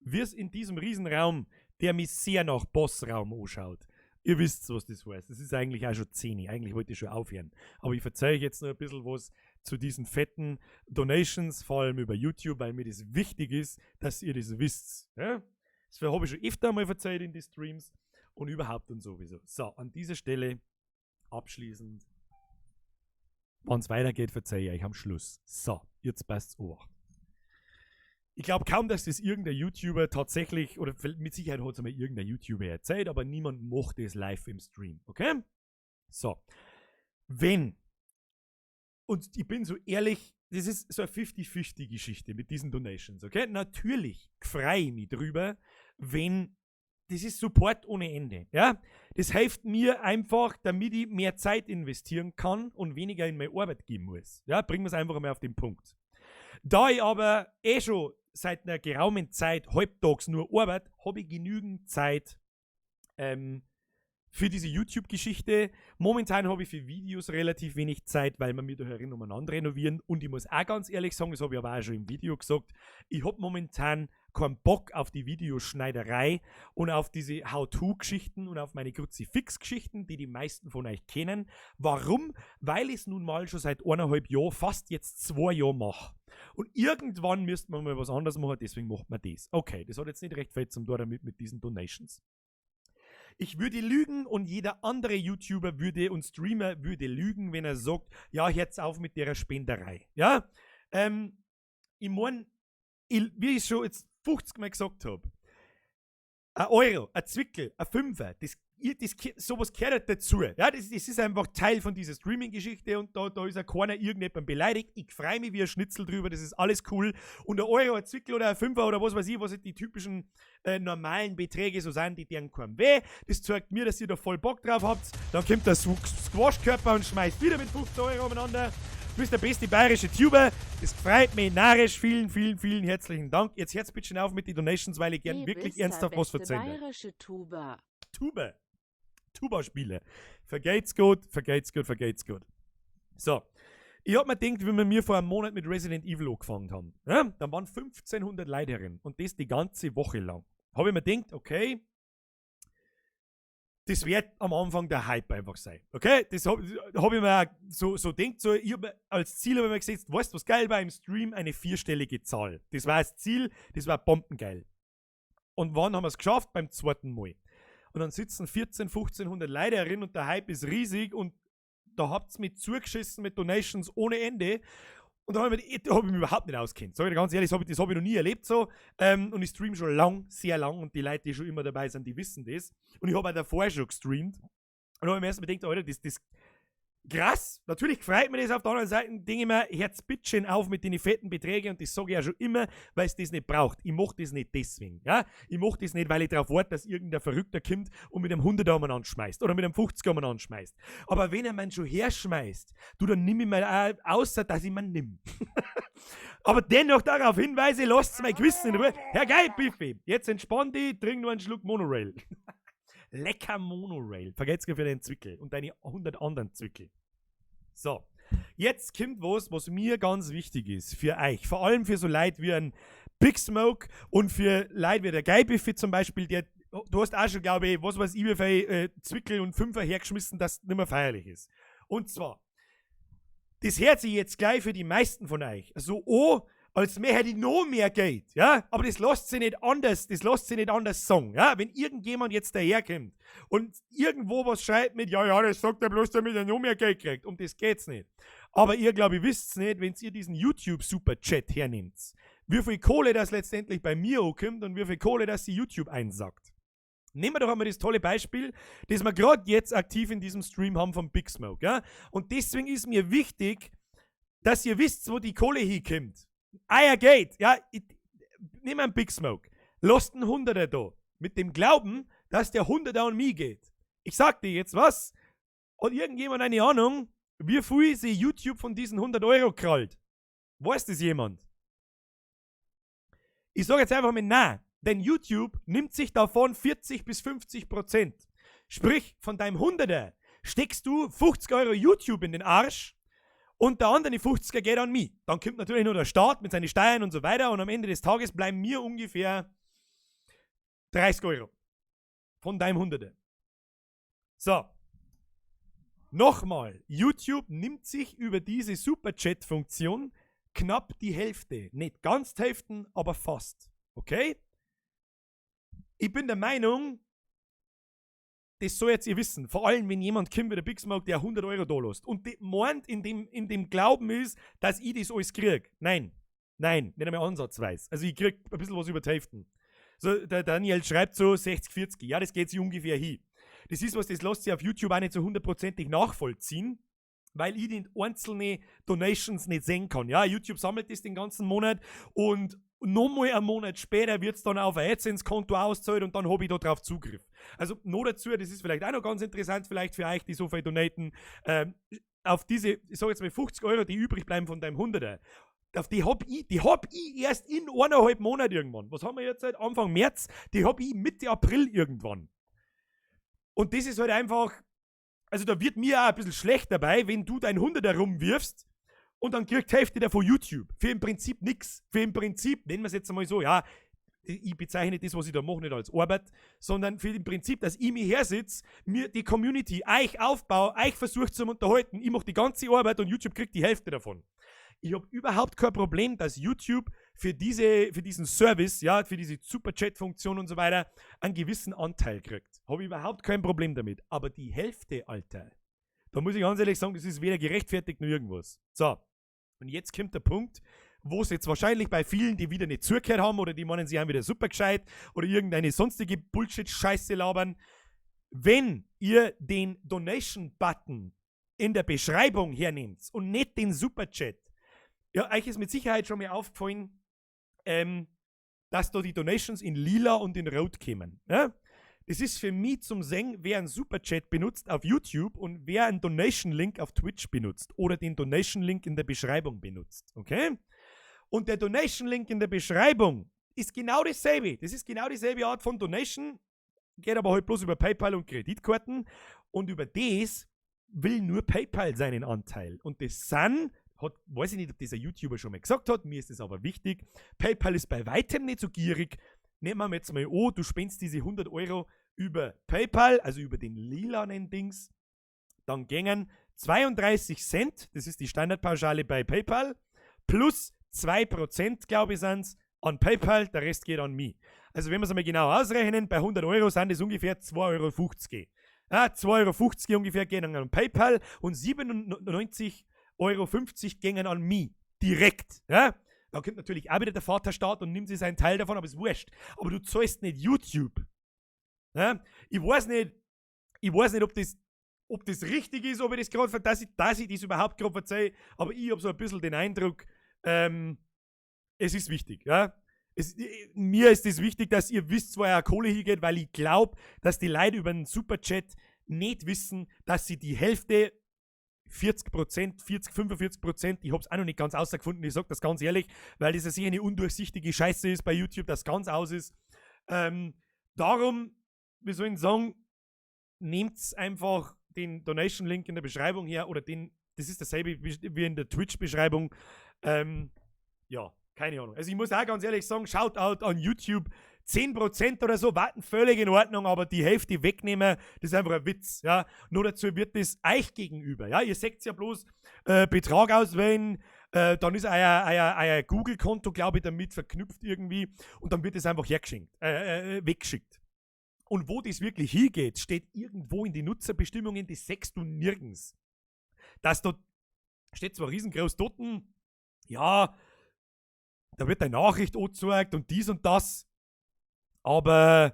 S1: Wie es in diesem Riesenraum, der mich sehr nach Bossraum anschaut. Ihr wisst, was das heißt. Das ist eigentlich auch schon 10. Eigentlich wollte ich schon aufhören. Aber ich verzeihe euch jetzt noch ein bisschen was zu diesen fetten Donations, vor allem über YouTube, weil mir das wichtig ist, dass ihr das wisst. Ja? Das habe ich schon öfter mal verzeiht in die Streams und überhaupt und sowieso. So, an dieser Stelle Abschließend, wenn es weitergeht, verzeih ich euch am Schluss. So, jetzt passt's Obacht. Ich glaube kaum, dass das irgendein YouTuber tatsächlich, oder mit Sicherheit hat es einmal irgendein YouTuber erzählt, aber niemand macht das live im Stream, okay? So. Wenn, und ich bin so ehrlich, das ist so eine 50-50-Geschichte mit diesen Donations, okay? Natürlich freue ich mich drüber, wenn, das ist Support ohne Ende, ja? Das hilft mir einfach, damit ich mehr Zeit investieren kann und weniger in meine Arbeit geben muss. Ja, bringen wir es einfach mal auf den Punkt. Da ich aber eh schon seit einer geraumen Zeit halbtags nur arbeite, habe ich genügend Zeit für diese YouTube-Geschichte. Momentan habe ich für Videos relativ wenig Zeit, weil wir mir da herin umeinander renovieren. Und ich muss auch ganz ehrlich sagen, das habe ich aber auch schon im Video gesagt, ich habe momentan keinen Bock auf die Videoschneiderei und auf diese How-To-Geschichten und auf meine Kruzifix-Geschichten, die die meisten von euch kennen. Warum? Weil ich es nun mal schon seit 1,5 Jahren, fast jetzt 2 Jahren mache. Und irgendwann müsste man mal was anderes machen, deswegen macht man das. Okay, das hat jetzt nicht recht viel zum tun damit mit diesen Donations. Ich würde lügen und jeder andere YouTuber würde und Streamer würde lügen, wenn er sagt, ja, hört's auf mit der Spenderei. Ja, ich mein, wie ich schon jetzt 50 Mal gesagt hab, ein Euro, ein Zwickel, ein Fünfer, sowas gehört halt dazu. Ja, das ist einfach Teil von dieser Streaming-Geschichte und da ist ja keiner irgendjemand beleidigt. Ich freu mich wie ein Schnitzel drüber, das ist alles cool. Und ein Euro, ein Zwickel oder ein Fünfer oder was weiß ich, was halt die typischen normalen Beträge so sind, die deren keinem weh. Das zeigt mir, dass ihr da voll Bock drauf habt. Dann kommt der Squash-Körper und schmeißt wieder mit 15 Euro umeinander. Du bist der beste bayerische Tuber. Das freut mich narrisch. Vielen, vielen, vielen herzlichen Dank. Jetzt hört's bitte schon auf mit den Donations, weil ich gern
S3: Du
S1: wirklich
S3: bist der
S1: ernsthaft was
S3: beste
S1: verzählen will.
S3: bayerische Tuber.
S1: Tuber. Tuba-Spiele. Vergeht's gut, vergeht's gut, vergeht's gut. So. Ich hab mir gedacht, wenn wir vor einem Monat mit Resident Evil angefangen haben, ja, dann waren 1500 Leute herin. Und das die ganze Woche lang. Hab ich mir gedacht, okay, das wird am Anfang der Hype einfach sein. Okay, das hab ich mir auch so gedacht, so, ich hab mir als Ziel hab ich mir gesetzt, weißt du, was geil war im Stream? Eine vierstellige Zahl. Das war das Ziel, das war bombengeil. Und wann haben wir's geschafft? Beim zweiten Mal. Und dann sitzen 14, 1500 Leute herin und der Hype ist riesig und da habt's mich zugeschissen mit Donations ohne Ende. Und da hab ich mich, da hab ich mich überhaupt nicht auskennt. Sag ich dir ganz ehrlich, das hab ich noch nie erlebt so. Und ich stream schon lang, sehr lang und die Leute, die schon immer dabei sind, die wissen das. Und ich hab auch davor schon gestreamt. Und da hab ich mir erstmal gedacht, Alter, das krass. Natürlich freut mich das auf der anderen Seite, denke ich mir, hört's bitte schön auf mit den fetten Beträgen und das sag ich ja schon immer, weil's das nicht braucht. Ich mach das nicht deswegen. Ja? Ich mach das nicht, weil ich darauf warte, dass irgendein Verrückter kommt und mit einem 100er umeinander schmeißt oder mit einem 50er umeinander schmeißt. Aber wenn er man schon herschmeißt, du, dann nimm ich mal auch, außer dass ich man nimm. Aber dennoch darauf hinweise, lasst's mein Gewissen in Ruhe. Herr Geil, Biffy, jetzt entspann dich, trink nur einen Schluck Monorail. Lecker Monorail. Vergelt's für den Zwickel und deine 100 anderen Zwickel. So, jetzt kommt was, was mir ganz wichtig ist für euch. Vor allem für so Leute wie ein Big Smoke und für Leute wie der Geil Biffy zum Beispiel, der, du hast auch schon, glaube ich, was weiß ich, wie viel Zwickel und Fünfer hergeschmissen, dass es nicht mehr feierlich ist. Und zwar, das hört sich jetzt gleich für die meisten von euch so an, als mehr hätte ich noch mehr Geld, ja? Aber das lässt sich nicht anders, das lässt sich nicht anders sagen, ja? Wenn irgendjemand jetzt daherkommt und irgendwo was schreibt mit, ja, ja, das sagt er bloß, damit er noch mehr Geld kriegt, um das geht's nicht. Aber ihr, glaub ich, wisst's nicht, wenn ihr diesen YouTube-Super-Chat hernehmt, wie viel Kohle das letztendlich bei mir ankommt und wie viel Kohle das die YouTube einsackt. Nehmen wir doch einmal das tolle Beispiel, das wir grad jetzt aktiv in diesem Stream haben von Big Smoke, ja? Und deswegen ist mir wichtig, dass ihr wisst, wo die Kohle hinkommt. Euer Geld, ja, ich, nimm einen Big Smoke, lasst einen 100er da, mit dem Glauben, dass der 100er an mich geht. Ich sag dir jetzt was, hat irgendjemand eine Ahnung, wie viel sich YouTube von diesen 100 Euro krallt? Weiß das jemand? Ich sag jetzt einfach mal nein, denn YouTube nimmt sich davon 40 bis 50%. Sprich, von deinem 100er steckst du 50 Euro YouTube in den Arsch und der andere 50er geht an mich. Dann kommt natürlich nur der Staat mit seinen Steuern und so weiter und am Ende des Tages bleiben mir ungefähr 30 Euro von deinem 100er. So. Nochmal, YouTube nimmt sich über diese Super-Chat-Funktion knapp die Hälfte. Nicht ganz die Hälfte, aber fast. Okay? Ich bin der Meinung, Das soll jetzt ihr wissen. Vor allem, wenn jemand kommt wie der Big Smoke, der 100 Euro da lässt und die meint, in dem Glauben ist, dass ich das alles krieg. Nein. Nein, nicht einmal ansatzweise. Also ich krieg ein bisschen was über die Hälfte. So, der Daniel schreibt so 60, 40. Ja, das geht sich ungefähr hin. Das ist was, das lässt sich auf YouTube auch nicht so hundertprozentig nachvollziehen, weil ich die einzelnen Donations nicht sehen kann. Ja, YouTube sammelt das den ganzen Monat und nochmal einen Monat später wird es dann auf ein AdSense-Konto auszahlt und dann habe ich da drauf Zugriff. Also noch dazu, das ist vielleicht auch noch ganz interessant, vielleicht für euch, die so viel donaten, auf diese, ich sag jetzt mal 50 Euro, die übrig bleiben von deinem Hunderter, auf die hab ich erst in 1,5 Monat irgendwann. Was haben wir jetzt seit Anfang März? Die hab ich Mitte April irgendwann. Und das ist halt einfach, also da wird mir auch ein bisschen schlecht dabei, wenn du dein Hunderter rumwirfst und dann kriegt die Hälfte der von YouTube. Für im Prinzip nix. Für im Prinzip, nennen wir es jetzt einmal so, ja, ich bezeichne das, was ich da mache, nicht als Arbeit, sondern für im Prinzip, dass ich mich hersitze, mir die Community euch aufbaue, euch versucht zu unterhalten, ich mache die ganze Arbeit und YouTube kriegt die Hälfte davon. Ich habe überhaupt kein Problem, dass YouTube für diesen Service, ja, für diese Super-Chat-Funktion und so weiter, einen gewissen Anteil kriegt. Habe ich überhaupt kein Problem damit. Aber die Hälfte, Alter, da muss ich ganz ehrlich sagen, das ist weder gerechtfertigt noch irgendwas. So, und jetzt kommt der Punkt, wo es jetzt wahrscheinlich bei vielen, die wieder nicht zugehört haben oder die meinen, sie haben wieder super gescheit oder irgendeine sonstige Bullshit-Scheiße labern. Wenn ihr den Donation-Button in der Beschreibung hernehmt und nicht den Superchat, ja, euch ist mit Sicherheit schon mal aufgefallen, dass da die Donations in lila und in rot kämen. Ja? Das ist für mich zum Sehen, wer einen Superchat benutzt auf YouTube und wer einen Donation-Link auf Twitch benutzt oder den Donation-Link in der Beschreibung benutzt. Okay? Und der Donation-Link in der Beschreibung ist genau dasselbe. Das ist genau dieselbe Art von Donation, geht aber halt bloß über PayPal und Kreditkarten. Und über das will nur PayPal seinen Anteil. Und das sind, hat, weiß ich nicht, ob dieser YouTuber schon mal gesagt hat, mir ist das aber wichtig. PayPal ist bei weitem nicht so gierig. Nehmen wir jetzt mal an, du spendest diese 100 Euro über PayPal, also über den lilanen Dings, dann gängen 32 Cent, das ist die Standardpauschale bei PayPal, plus 2%, glaube ich, sind an PayPal, der Rest geht an mich. Also wenn wir es einmal genau ausrechnen, bei 100 Euro sind es ungefähr 2,50 Euro. Ja, 2,50 Euro ungefähr gehen an PayPal und 97,50 Euro gingen an mich. Direkt. Ja? Da kommt natürlich auch wieder der Vaterstaat und nimmt sich seinen Teil davon, aber ist wurscht. Aber du zahlst nicht YouTube. Ja? Ich weiß nicht, ob das richtig ist, ob ich das gerade, dass ich das überhaupt gerade erzähle, aber ich habe so ein bisschen den Eindruck, es ist wichtig. Ja? Mir ist es wichtig, dass ihr wisst, wo euer Kohle hingeht, weil ich glaube, dass die Leute über einen Superchat nicht wissen, dass sie die Hälfte, 40%, 40, 45%, ich habe es auch noch nicht ganz ausgefunden, ich sage das ganz ehrlich, weil das ja sicher eine undurchsichtige Scheiße ist bei YouTube, das ganz aus ist. Darum, wie soll ich sagen, nehmt einfach den Donation-Link in der Beschreibung her oder den, das ist dasselbe wie in der Twitch-Beschreibung. Ja, keine Ahnung. Also ich muss auch ganz ehrlich sagen, Shoutout an YouTube. 10% oder so warten völlig in Ordnung, aber die Hälfte wegnehmen, das ist einfach ein Witz. Ja. Nur dazu wird das euch gegenüber. Ja. Ihr seht ja bloß Betrag auswählen, dann ist euer Google-Konto, glaube ich, damit verknüpft irgendwie und dann wird es einfach hergeschenkt, weggeschickt. Und wo das wirklich hingeht, steht irgendwo in die Nutzerbestimmungen, das siehst du nirgends. Dass da steht zwar riesengroß dort, ja, da wird eine Nachricht angezeigt und dies und das, aber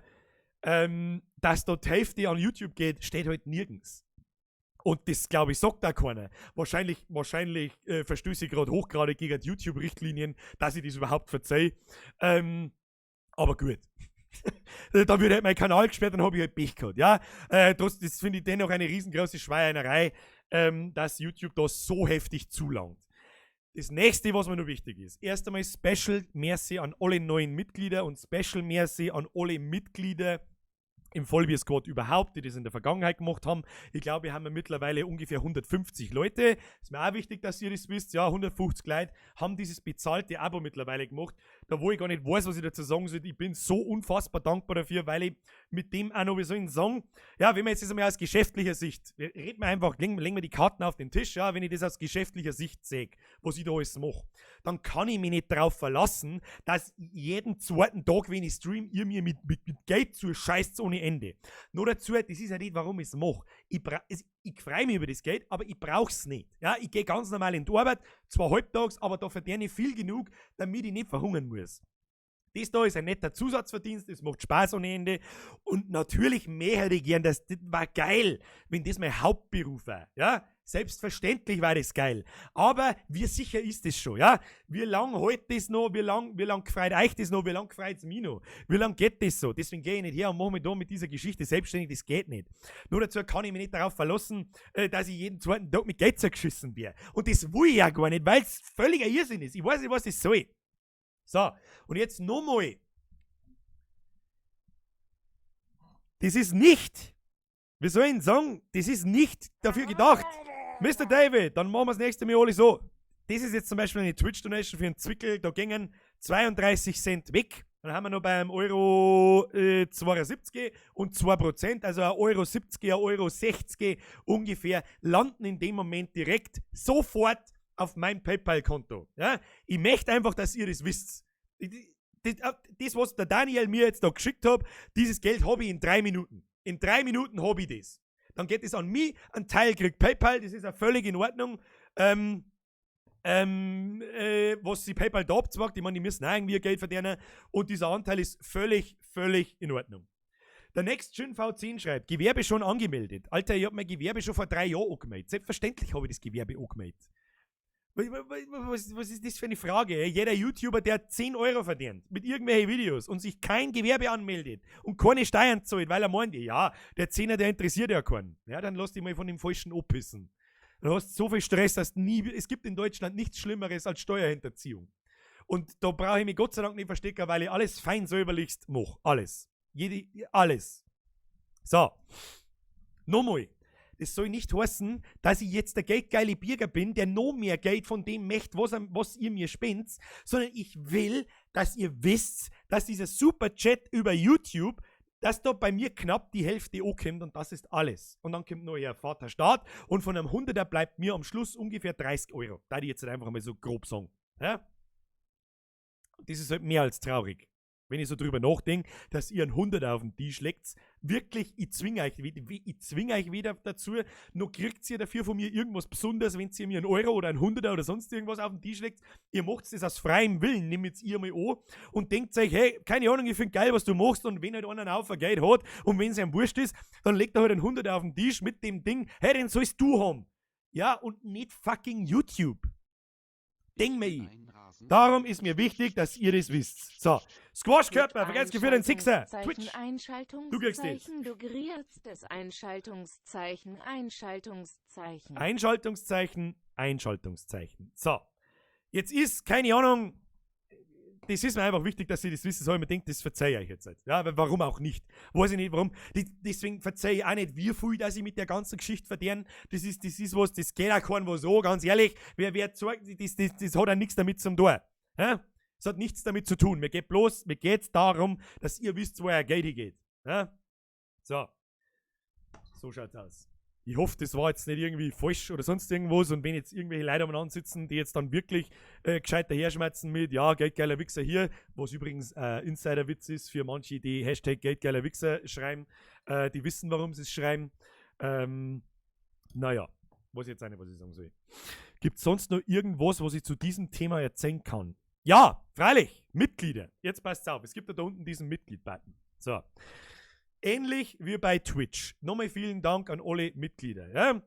S1: dass dort die Hälfte an YouTube geht, steht halt nirgends. Und das, glaube ich, sagt auch keiner. Wahrscheinlich verstöße ich gerade hochgradig gegen die YouTube-Richtlinien, dass ich das überhaupt verzeihe. Aber gut. Dann wird halt mein Kanal gesperrt, dann habe ich halt Pech gehabt. Ja? Das finde ich dennoch eine riesengroße Schweinerei, dass YouTube da so heftig zulangt. Das nächste, was mir noch wichtig ist: Erst einmal Special Merci an alle neuen Mitglieder und Special Merci an alle Mitglieder im Vollbier Squad überhaupt, die das in der Vergangenheit gemacht haben. Ich glaube, wir haben mittlerweile ungefähr 150 Leute. Ist mir auch wichtig, dass ihr das wisst. Ja, 150 Leute haben dieses bezahlte Abo mittlerweile gemacht. Da, wo ich gar nicht weiß, was ich dazu sagen soll. Ich bin so unfassbar dankbar dafür, weil ich mit dem auch noch, wie soll ich sagen, ja, wenn man jetzt das einmal aus geschäftlicher Sicht, reden wir einfach, legen wir die Karten auf den Tisch, ja, wenn ich das aus geschäftlicher Sicht sehe, was ich da alles mache, dann kann ich mich nicht darauf verlassen, dass jeden zweiten Tag, wenn ich stream, ihr mir mit Geld zuscheißt ohne. Ende. Nur dazu, das ist ja nicht, warum ich es mache. Ich, ich freue mich über das Geld, aber ich brauche es nicht. Ja, ich gehe ganz normal in die Arbeit, zwar halbtags, aber da verdiene ich viel genug, damit ich nicht verhungern muss. Das da ist ein netter Zusatzverdienst, das macht Spaß ohne Ende. Und natürlich mehr hätte ich gern, das war geil, wenn das mein Hauptberuf war. Ja, selbstverständlich war das geil. Aber wie sicher ist das schon, ja? Wie lang hält das noch? Wie lang gefreut euch das noch? Wie lang gefreut's mich noch? Wie lang geht das so? Deswegen gehe ich nicht her und mache mich da mit dieser Geschichte selbstständig, das geht nicht. Nur dazu kann ich mich nicht darauf verlassen, dass ich jeden zweiten Tag mit Geld zergeschissen werde. Und das will ich ja gar nicht, weil es völliger Irrsinn ist. Ich weiß nicht, was das soll. So, und jetzt nochmal. Das ist nicht, wie soll ich denn sagen, das ist nicht dafür gedacht. Mr. David, dann machen wir das nächste Mal alle so. Das ist jetzt zum Beispiel eine Twitch-Donation für einen Zwickel, da gingen 32 Cent weg. Dann haben wir noch beim Euro 72 und 2%, also 1,70 Euro, 1,60 Euro ungefähr, landen in dem Moment direkt sofort auf mein PayPal-Konto. Ja? Ich möchte einfach, dass ihr das wisst. Das, was der Daniel mir jetzt da geschickt hat, dieses Geld habe ich in 3 Minuten. In 3 Minuten habe ich das. Dann geht es an mich, ein Teil kriegt PayPal, das ist ja völlig in Ordnung. Was sie PayPal da abzwackt, ich meine, die müssen auch irgendwie Geld verdienen und dieser Anteil ist völlig, völlig in Ordnung. Der Next Schön V10 schreibt, Gewerbe schon angemeldet. Alter, ich habe mein Gewerbe schon vor 3 Jahren angemeldet. Selbstverständlich habe ich das Gewerbe angemeldet. Was ist das für eine Frage? Ey? Jeder YouTuber, der 10 Euro verdient mit irgendwelchen Videos und sich kein Gewerbe anmeldet und keine Steuern zahlt, weil er meint, ja, der Zehner, der interessiert ja keinen. Ja, dann lass dich mal von dem Falschen abpissen. Du hast so viel Stress, dass nie, es gibt in Deutschland nichts Schlimmeres als Steuerhinterziehung. Und da brauche ich mich Gott sei Dank nicht verstecken, weil ich alles fein säuberlichst mache. Alles. Alles. So. Nochmal. Das soll nicht heißen, dass ich jetzt der geldgeile Bürger bin, der noch mehr Geld von dem möchte, was ihr mir spendet, sondern ich will, dass ihr wisst, dass dieser Super-Chat über YouTube, dass da bei mir knapp die Hälfte ankommt und das ist alles. Und dann kommt noch euer Vaterstaat und von einem 100er bleibt mir am Schluss ungefähr 30 Euro. Da ich jetzt einfach mal so grob sagen. Ja? Das ist halt mehr als traurig. Wenn ich so drüber nachdenke, dass ihr einen 100er auf den Tisch legt, wirklich, ich zwinge euch wieder dazu, noch kriegt ihr dafür von mir irgendwas Besonderes, wenn ihr mir einen Euro oder einen 100er oder sonst irgendwas auf den Tisch legt. Ihr macht das aus freiem Willen, nehmt jetzt ihr mal an und denkt euch, hey, keine Ahnung, ich find geil, was du machst, und wenn halt einer einen Haufen Geld hat und wenn es ihm wurscht ist, dann legt er halt einen 100er auf den Tisch mit dem Ding, hey, den sollst du haben. Ja, und nicht fucking YouTube. Denk mir ich. Darum ist mir wichtig, dass ihr das wisst. So, Squash-Körper, vergesst für den Sixer. Twitch. Du kriegst das.
S3: Du kriegst das Einschaltungszeichen, Einschaltungszeichen.
S1: Einschaltungszeichen, Einschaltungszeichen. So, jetzt ist, keine Ahnung, das ist mir einfach wichtig, dass ihr das wisst. Das habe ich mir gedacht, das verzeihe ich euch jetzt. Ja, aber warum auch nicht? Weiß ich nicht, warum. Deswegen verzeihe ich auch nicht, wie viel, dass ich mit der ganzen Geschichte verdiene. Das ist was, das geht auch keinem was an, ganz ehrlich. Wer zeigt, das hat auch nichts damit zum tun. Ja? Das hat nichts damit zu tun. Mir geht's darum, dass ihr wisst, wo euer Geld hingeht. Ja? So. So schaut's aus. Ich hoffe, das war jetzt nicht irgendwie falsch oder sonst irgendwas. Und wenn jetzt irgendwelche Leute umeinander sitzen, die jetzt dann wirklich gescheit daherschmerzen mit, ja, geldgeiler Wichser hier, was übrigens Insider-Witz ist für manche, die Hashtag geldgeiler Wichser schreiben, die wissen, warum sie es schreiben. Naja, weiß jetzt auch nicht, was ich sagen soll. Gibt es sonst noch irgendwas, was ich zu diesem Thema erzählen kann? Ja, freilich, Mitglieder. Jetzt passt's auf, es gibt da unten diesen Mitglied-Button. So. Ähnlich wie bei Twitch. Nochmal vielen Dank an alle Mitglieder. Ja?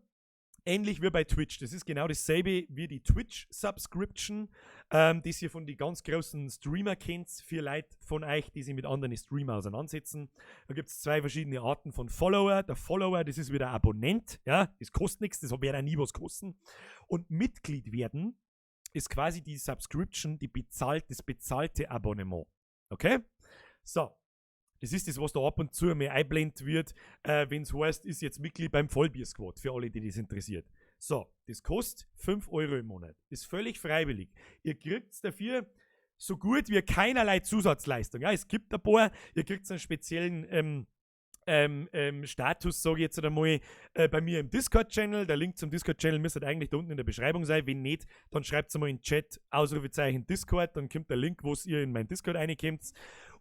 S1: Ähnlich wie bei Twitch. Das ist genau dasselbe wie die Twitch-Subscription, das ihr von den ganz großen Streamer kennt. Für Leute von euch, die sich mit anderen Streamer auseinandersetzen. Da gibt es zwei verschiedene Arten von Follower. Der Follower, das ist wieder Abonnent. Ja? Das kostet nichts, das wird auch nie was kosten. Und Mitglied werden ist quasi die Subscription, das bezahlte Abonnement. Okay? So. Das ist das, was da ab und zu mehr einblendet wird, wenn es heißt, ist jetzt Mitglied beim Vollbier-Squad, für alle, die das interessiert. So, das kostet 5 Euro im Monat. Ist völlig freiwillig. Ihr kriegt dafür so gut wie keinerlei Zusatzleistung. Ja, es gibt ein paar, ihr kriegt einen speziellen Status, sage ich jetzt einmal, bei mir im Discord-Channel. Der Link zum Discord-Channel müsste eigentlich da unten in der Beschreibung sein. Wenn nicht, dann schreibt es mal in den Chat, Ausrufezeichen Discord, dann kommt der Link, wo ihr in mein Discord reinkommt.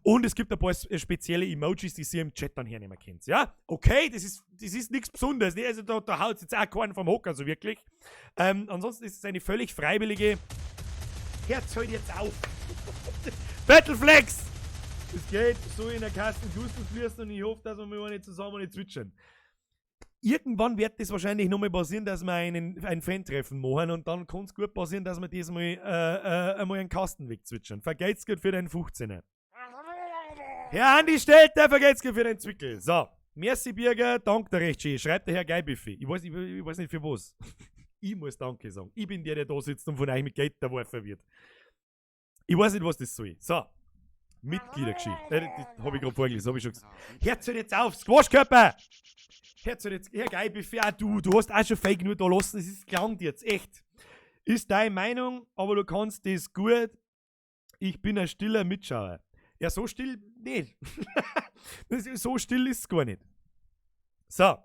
S1: Und es gibt ein paar spezielle Emojis, die ihr im Chat dann hernehmen könnt. Ja, okay, das ist nichts Besonderes. Ne? Also da haut jetzt auch keinen vom Hocker so wirklich. Ansonsten ist es eine völlig freiwillige. Hört halt jetzt auf! Battleflex! Es geht so in der Kasten Gustel fließen und ich hoffe, dass wir mal nicht zusammen nicht zwitschern. Irgendwann wird das wahrscheinlich nochmal passieren, dass wir ein Fan-Treffen machen und dann kann es gut passieren, dass wir diesmal einmal einen Kasten wegzwitschern. Vergelt's Gott für den 15er. Herr Andi Stelter, vergelt's Gott für den Zwickel. So, merci Birger, dank dir recht schön. Schreibt der Herr Geibüffi. Ich weiß nicht für was. Ich muss Danke sagen. Ich bin der, der da sitzt und von euch mit Geld erworfen wird. Ich weiß nicht, was das soll. So. Mitgliedergeschichte. Das habe ich gerade vorgelesen, habe ich schon gesagt. Hört halt jetzt auf, Squashkörper! Hört halt jetzt, Herr Geibüffi, auch du hast auch schon Fake nur da lassen, es ist gelangt jetzt, echt. Ist deine Meinung, aber du kannst das gut. Ich bin ein stiller Mitschauer. Ja, so still nicht. So still ist es gar nicht. So.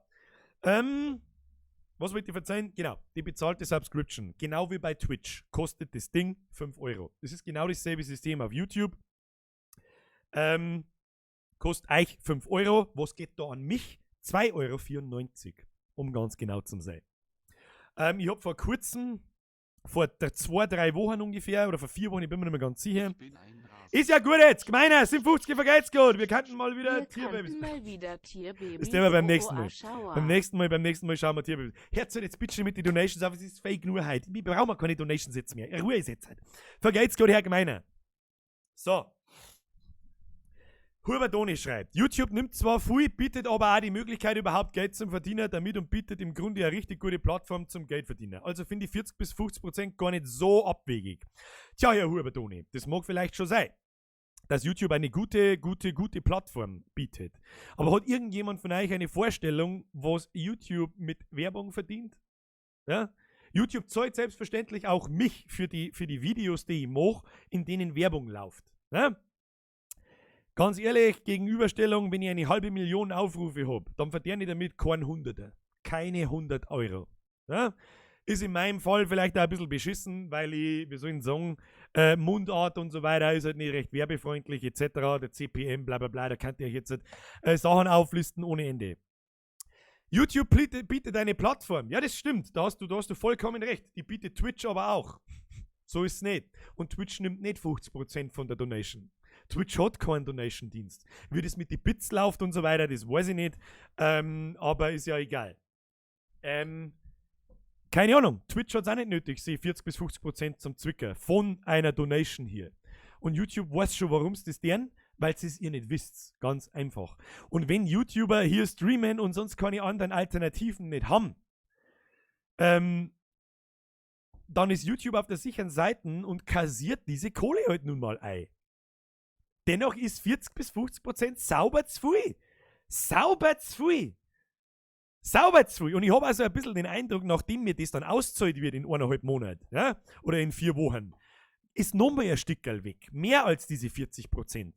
S1: Was wollte ich verzeihen? Genau, die bezahlte Subscription. Genau wie bei Twitch kostet das Ding 5 Euro. Das ist genau dasselbe System auf YouTube. Kostet euch 5 Euro. Was geht da an mich? 2,94 Euro, um ganz genau zu sein. Ich habe vor kurzem, vor 2, 3 Wochen ungefähr, oder vor 4 Wochen, ich bin mir nicht mehr ganz sicher. Ist ja gut jetzt, gemeiner, sind 50 vergelt's gut. Wir könnten mal wieder
S3: Wir
S1: Tierbabys.
S3: könnten mal wieder Tierbabys.
S1: Das tun wir beim nächsten Mal.
S3: Oh, Schauer.
S1: Beim nächsten Mal schauen wir Tierbabys. Hört jetzt bitte mit den Donations auf, es ist fake nur heute. Wir brauchen keine Donations jetzt mehr. Ruhe ist jetzt halt. Vergelt's gut, Herr Gemeiner. So. Hubert Toni schreibt, YouTube nimmt zwar viel, bietet aber auch die Möglichkeit, überhaupt Geld zum Verdienen damit und bietet im Grunde eine richtig gute Plattform zum Geldverdienen. Also finde ich 40 bis 50% gar nicht so abwegig. Tja, Herr Hubert Toni, das mag vielleicht schon sein, dass YouTube eine gute, gute, gute Plattform bietet. Aber hat irgendjemand von euch eine Vorstellung, was YouTube mit Werbung verdient? Ja? YouTube zahlt selbstverständlich auch mich für die Videos, die ich mache, in denen Werbung läuft. Ja? Ganz ehrlich, Gegenüberstellung, wenn ich eine halbe Million Aufrufe habe, dann verdiene ich damit kein Hunderter. Keine 100 Euro. Ja? Ist in meinem Fall vielleicht auch ein bisschen beschissen, weil ich, wie soll ich sagen, Mundart und so weiter ist halt nicht recht werbefreundlich etc. Der CPM, bla bla bla, da könnt ihr euch jetzt halt Sachen auflisten ohne Ende. YouTube bietet eine Plattform. Ja, das stimmt. Da hast du vollkommen recht. Die bietet Twitch aber auch. So ist es nicht. Und Twitch nimmt nicht 50% von der Donation. Twitch hat keinen Donation-Dienst. Wie das mit den Bits läuft und so weiter, das weiß ich nicht. Aber ist ja egal. Keine Ahnung. Twitch hat es auch nicht nötig, sie 40 bis 50% zum Zwicker von einer Donation hier. Und YouTube weiß schon, warum es das deren, weil es ihr nicht wisst. Ganz einfach. Und wenn YouTuber hier streamen und sonst keine anderen Alternativen nicht haben, dann ist YouTube auf der sicheren Seite und kassiert diese Kohle halt nun mal ein. Dennoch ist 40 bis 50% sauber zu viel. Sauber zu viel. Sauber zu viel. Und ich habe also ein bisschen den Eindruck, nachdem mir das dann auszahlt wird in 1,5 Monat, ja, oder in 4 Wochen, ist nochmal ein Stückerl weg. Mehr als diese 40%.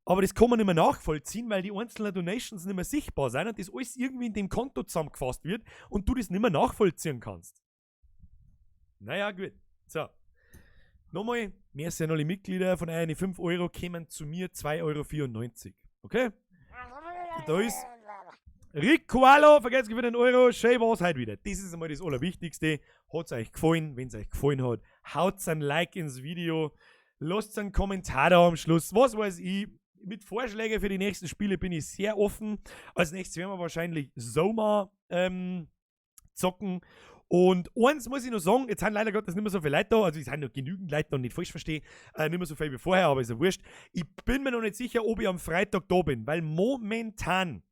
S1: Aber das kann man nicht mehr nachvollziehen, weil die einzelnen Donations nicht mehr sichtbar sind und das alles irgendwie in dem Konto zusammengefasst wird und du das nicht mehr nachvollziehen kannst. Naja, gut. So. Nochmal, merci an alle Mitglieder. Von euren 5 Euro kämen zu mir 2,94 Euro. Okay? Da ist Rick Koalo, vergelt's für den Euro. Schön war's heute wieder. Das ist einmal das Allerwichtigste. Hat's euch gefallen? Wenn es euch gefallen hat, haut ein Like ins Video. Lasst einen Kommentar da am Schluss. Was weiß ich. Mit Vorschlägen für die nächsten Spiele bin ich sehr offen. Als nächstes werden wir wahrscheinlich Soma zocken. Und eins muss ich noch sagen, jetzt sind leider Gottes nicht mehr so viele Leute da, also es sind noch genügend Leute da, nicht falsch verstehen, nicht mehr so viel wie vorher, aber ist ja wurscht. Ich bin mir noch nicht sicher, ob ich am Freitag da bin, weil momentan,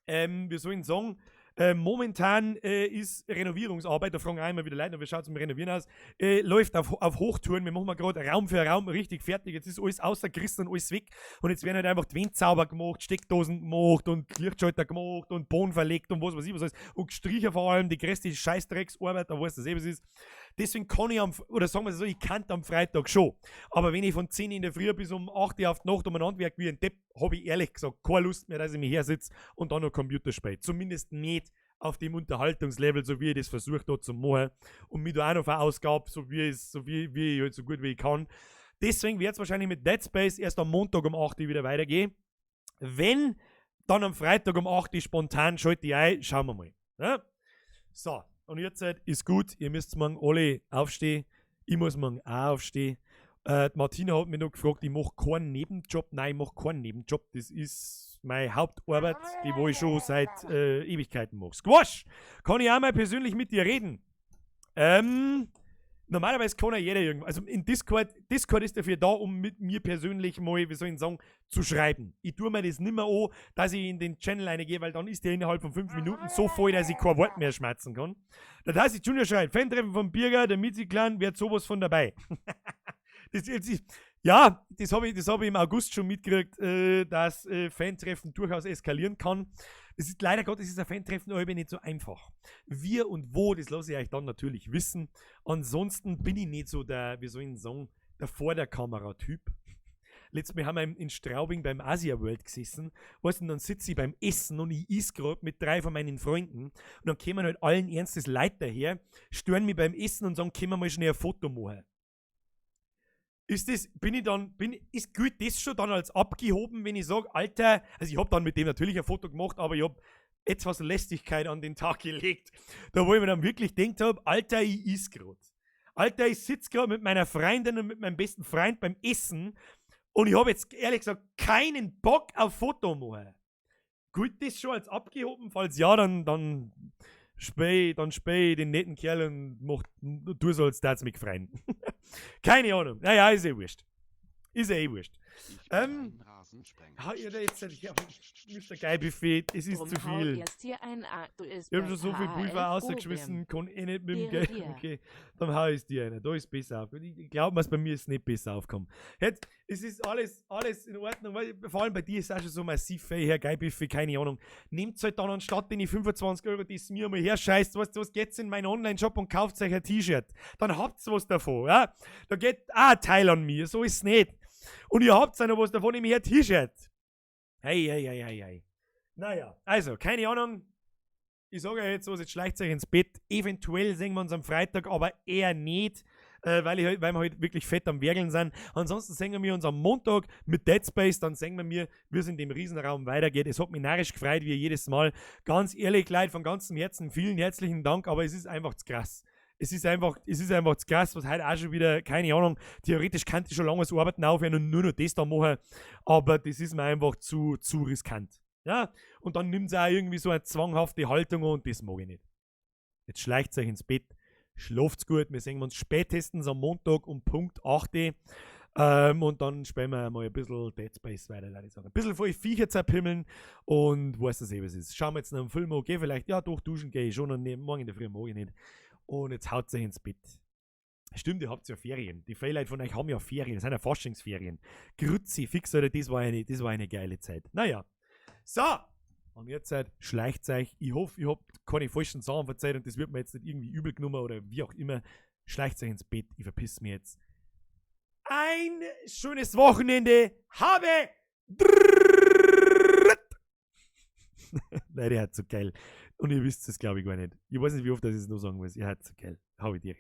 S1: wie soll ich sagen, momentan ist Renovierungsarbeit, da fragen auch immer wieder Leute, wie schaut es mit Renovieren aus, läuft auf Hochtouren, wir machen mal gerade Raum für Raum richtig fertig, jetzt ist alles außergerissen und alles weg und jetzt werden halt einfach die Wände sauber gemacht, Steckdosen gemacht und Lichtschalter gemacht und Boden verlegt und was weiß ich was alles und gestrichen vor allem, die größte Scheißdrecksarbeit, da weiß das eh, was ist. Deswegen kann ich am, oder sagen wir es so, ich kann am Freitag schon. Aber wenn ich von 10 in der Früh bis um 8 Uhr auf die Nacht umeinander werk wie ein Depp, habe ich ehrlich gesagt keine Lust mehr, dass ich mich hersitze und dann noch Computer spiele. Zumindest nicht auf dem Unterhaltungslevel, so wie ich das versucht da zu machen. Und mich da auch noch verausgabe, so wie ich, so wie, wie ich halt so gut wie ich kann. Deswegen wird es wahrscheinlich mit Dead Space erst am Montag um 8 Uhr wieder weitergehen. Wenn, dann am Freitag um 8 Uhr spontan schalte ich ein. Schauen wir mal. Ja? So, und jetzt ist gut. Ihr müsst morgen alle aufstehen. Ich muss morgen auch aufstehen. Die Martina hat mich noch gefragt, ich mache keinen Nebenjob. Nein, ich mache keinen Nebenjob. Das ist meine Hauptarbeit, die wo ich schon seit Ewigkeiten mache. Squash! Kann ich auch mal persönlich mit dir reden? Normalerweise kann ja jeder irgendwas. Also in Discord, Discord ist dafür da, um mit mir persönlich mal, wie soll ich sagen, zu schreiben. Ich tue mir das nimmer an, dass ich in den Channel reingehe, weil dann ist der innerhalb von 5 Minuten so voll, dass ich kein Wort mehr schmerzen kann. Der Tassi Junior schreibt, Fan-Treffen vom Birger, der Mizi-Clan, wird sowas von dabei. Ja, das habe ich, hab ich im August schon mitgekriegt, dass Fantreffen durchaus eskalieren kann. Das ist leider Gottes ist ein Fantreffen aber nicht so einfach. Wir und wo, das lasse ich euch dann natürlich wissen. Ansonsten bin ich nicht so der, wie soll ich sagen, der vor der Kamera-Typ. Letztes Mal haben wir in Straubing beim Asia World gesessen. Weißt du, und dann sitze ich beim Essen und ich is gerade mit 3 von meinen Freunden. Und dann kommen halt allen Ernstes Leute daher, stören mich beim Essen und sagen, können wir mal schnell ein Foto machen. Ist das, bin ich dann, bin, ist gilt das schon dann als abgehoben, wenn ich sag, Alter, also ich hab dann mit dem natürlich ein Foto gemacht, aber ich hab etwas Lästigkeit an den Tag gelegt, da wo ich mir dann wirklich gedacht hab, Alter, ich is grad. Alter, ich sitz grad mit meiner Freundin und mit meinem besten Freund beim Essen und ich hab jetzt ehrlich gesagt keinen Bock auf Foto machen. Gilt das schon als abgehoben? Falls ja, dann späh, dann späh den netten Kerl und mach, du sollst da mich freuen. Keine Ahnung. Naja, ist eh wurscht. Ist eh wurscht. Ha, ihr da jetzt, ja, Mr. Geil-Buffet, es ist zu viel. Ich hab schon so viel Pulver rausgeschmissen, kann eh nicht mit dem Geld. Okay, dann hau ich dir einer. Da ist besser aufgekommen. Ich glaub mir's, bei mir ist nicht besser aufgekommen. Jetzt, es ist alles in Ordnung, weil, vor allem bei dir ist es auch schon so massiv, ey, Herr Geil-Buffet, keine Ahnung. Nehmt halt dann anstatt den 25 Euro, die es mir mal herscheißt, weißt du was, geht's in meinen Online-Shop und kauft euch ein T-Shirt. Dann habt's was davon, ja. Da geht auch ein Teil an mir, so ist's nicht. Und ihr habt auch noch was davon, nämlich ein T-Shirt. Hey, hey, hey, hey, hey. Naja, also, keine Ahnung. Ich sage ja jetzt was, jetzt schleicht euch ins Bett. Eventuell sehen wir uns am Freitag, aber eher nicht, weil wir halt wirklich fett am Werkeln sind. Ansonsten sehen wir uns am Montag mit Dead Space, dann sehen wir mir, wie es in dem Riesenraum weitergeht. Es hat mich narrisch gefreut, wie jedes Mal. Ganz ehrlich, Leute, von ganzem Herzen, vielen herzlichen Dank, aber es ist einfach zu krass. Es ist einfach zu krass, was heute auch schon wieder, keine Ahnung, theoretisch könnte ich schon lange das Arbeiten aufhören und nur noch das da machen, aber das ist mir einfach zu riskant. Ja, und dann nimmt es auch irgendwie so eine zwanghafte Haltung und das mag ich nicht. Jetzt schleicht euch ins Bett, schlaft's gut, wir sehen uns spätestens am Montag um Punkt 8 Uhr. Und dann spielen wir mal ein bisschen Dead Space weiter, würde ich sagen. Ein bisschen voll Viecher zerpimmeln und weiß das eh, was ist. Schauen wir jetzt noch einen Film an, geh vielleicht, ja doch, duschen gehe ich schon und morgen in der Früh mag ich nicht. Und jetzt haut euch ins Bett. Stimmt, ihr habt ja Ferien. Die Leute von euch haben ja Ferien. Das sind ja Faschingsferien. Grüezi, fix, Alter, das war eine geile Zeit. Naja. So. Und jetzt schleicht euch. Ich hoffe, ihr habt keine falschen Sachen verzeiht und das wird mir jetzt nicht irgendwie übel genommen oder wie auch immer. Schleicht euch ins Bett. Ich verpiss mich jetzt. Ein schönes Wochenende. Habe. Nein, der hat so geil. Und ihr wisst es, glaube ich, gar nicht. Ich weiß nicht, wie oft ich es noch sagen muss. Ihr hat so geil. Hab ich dir.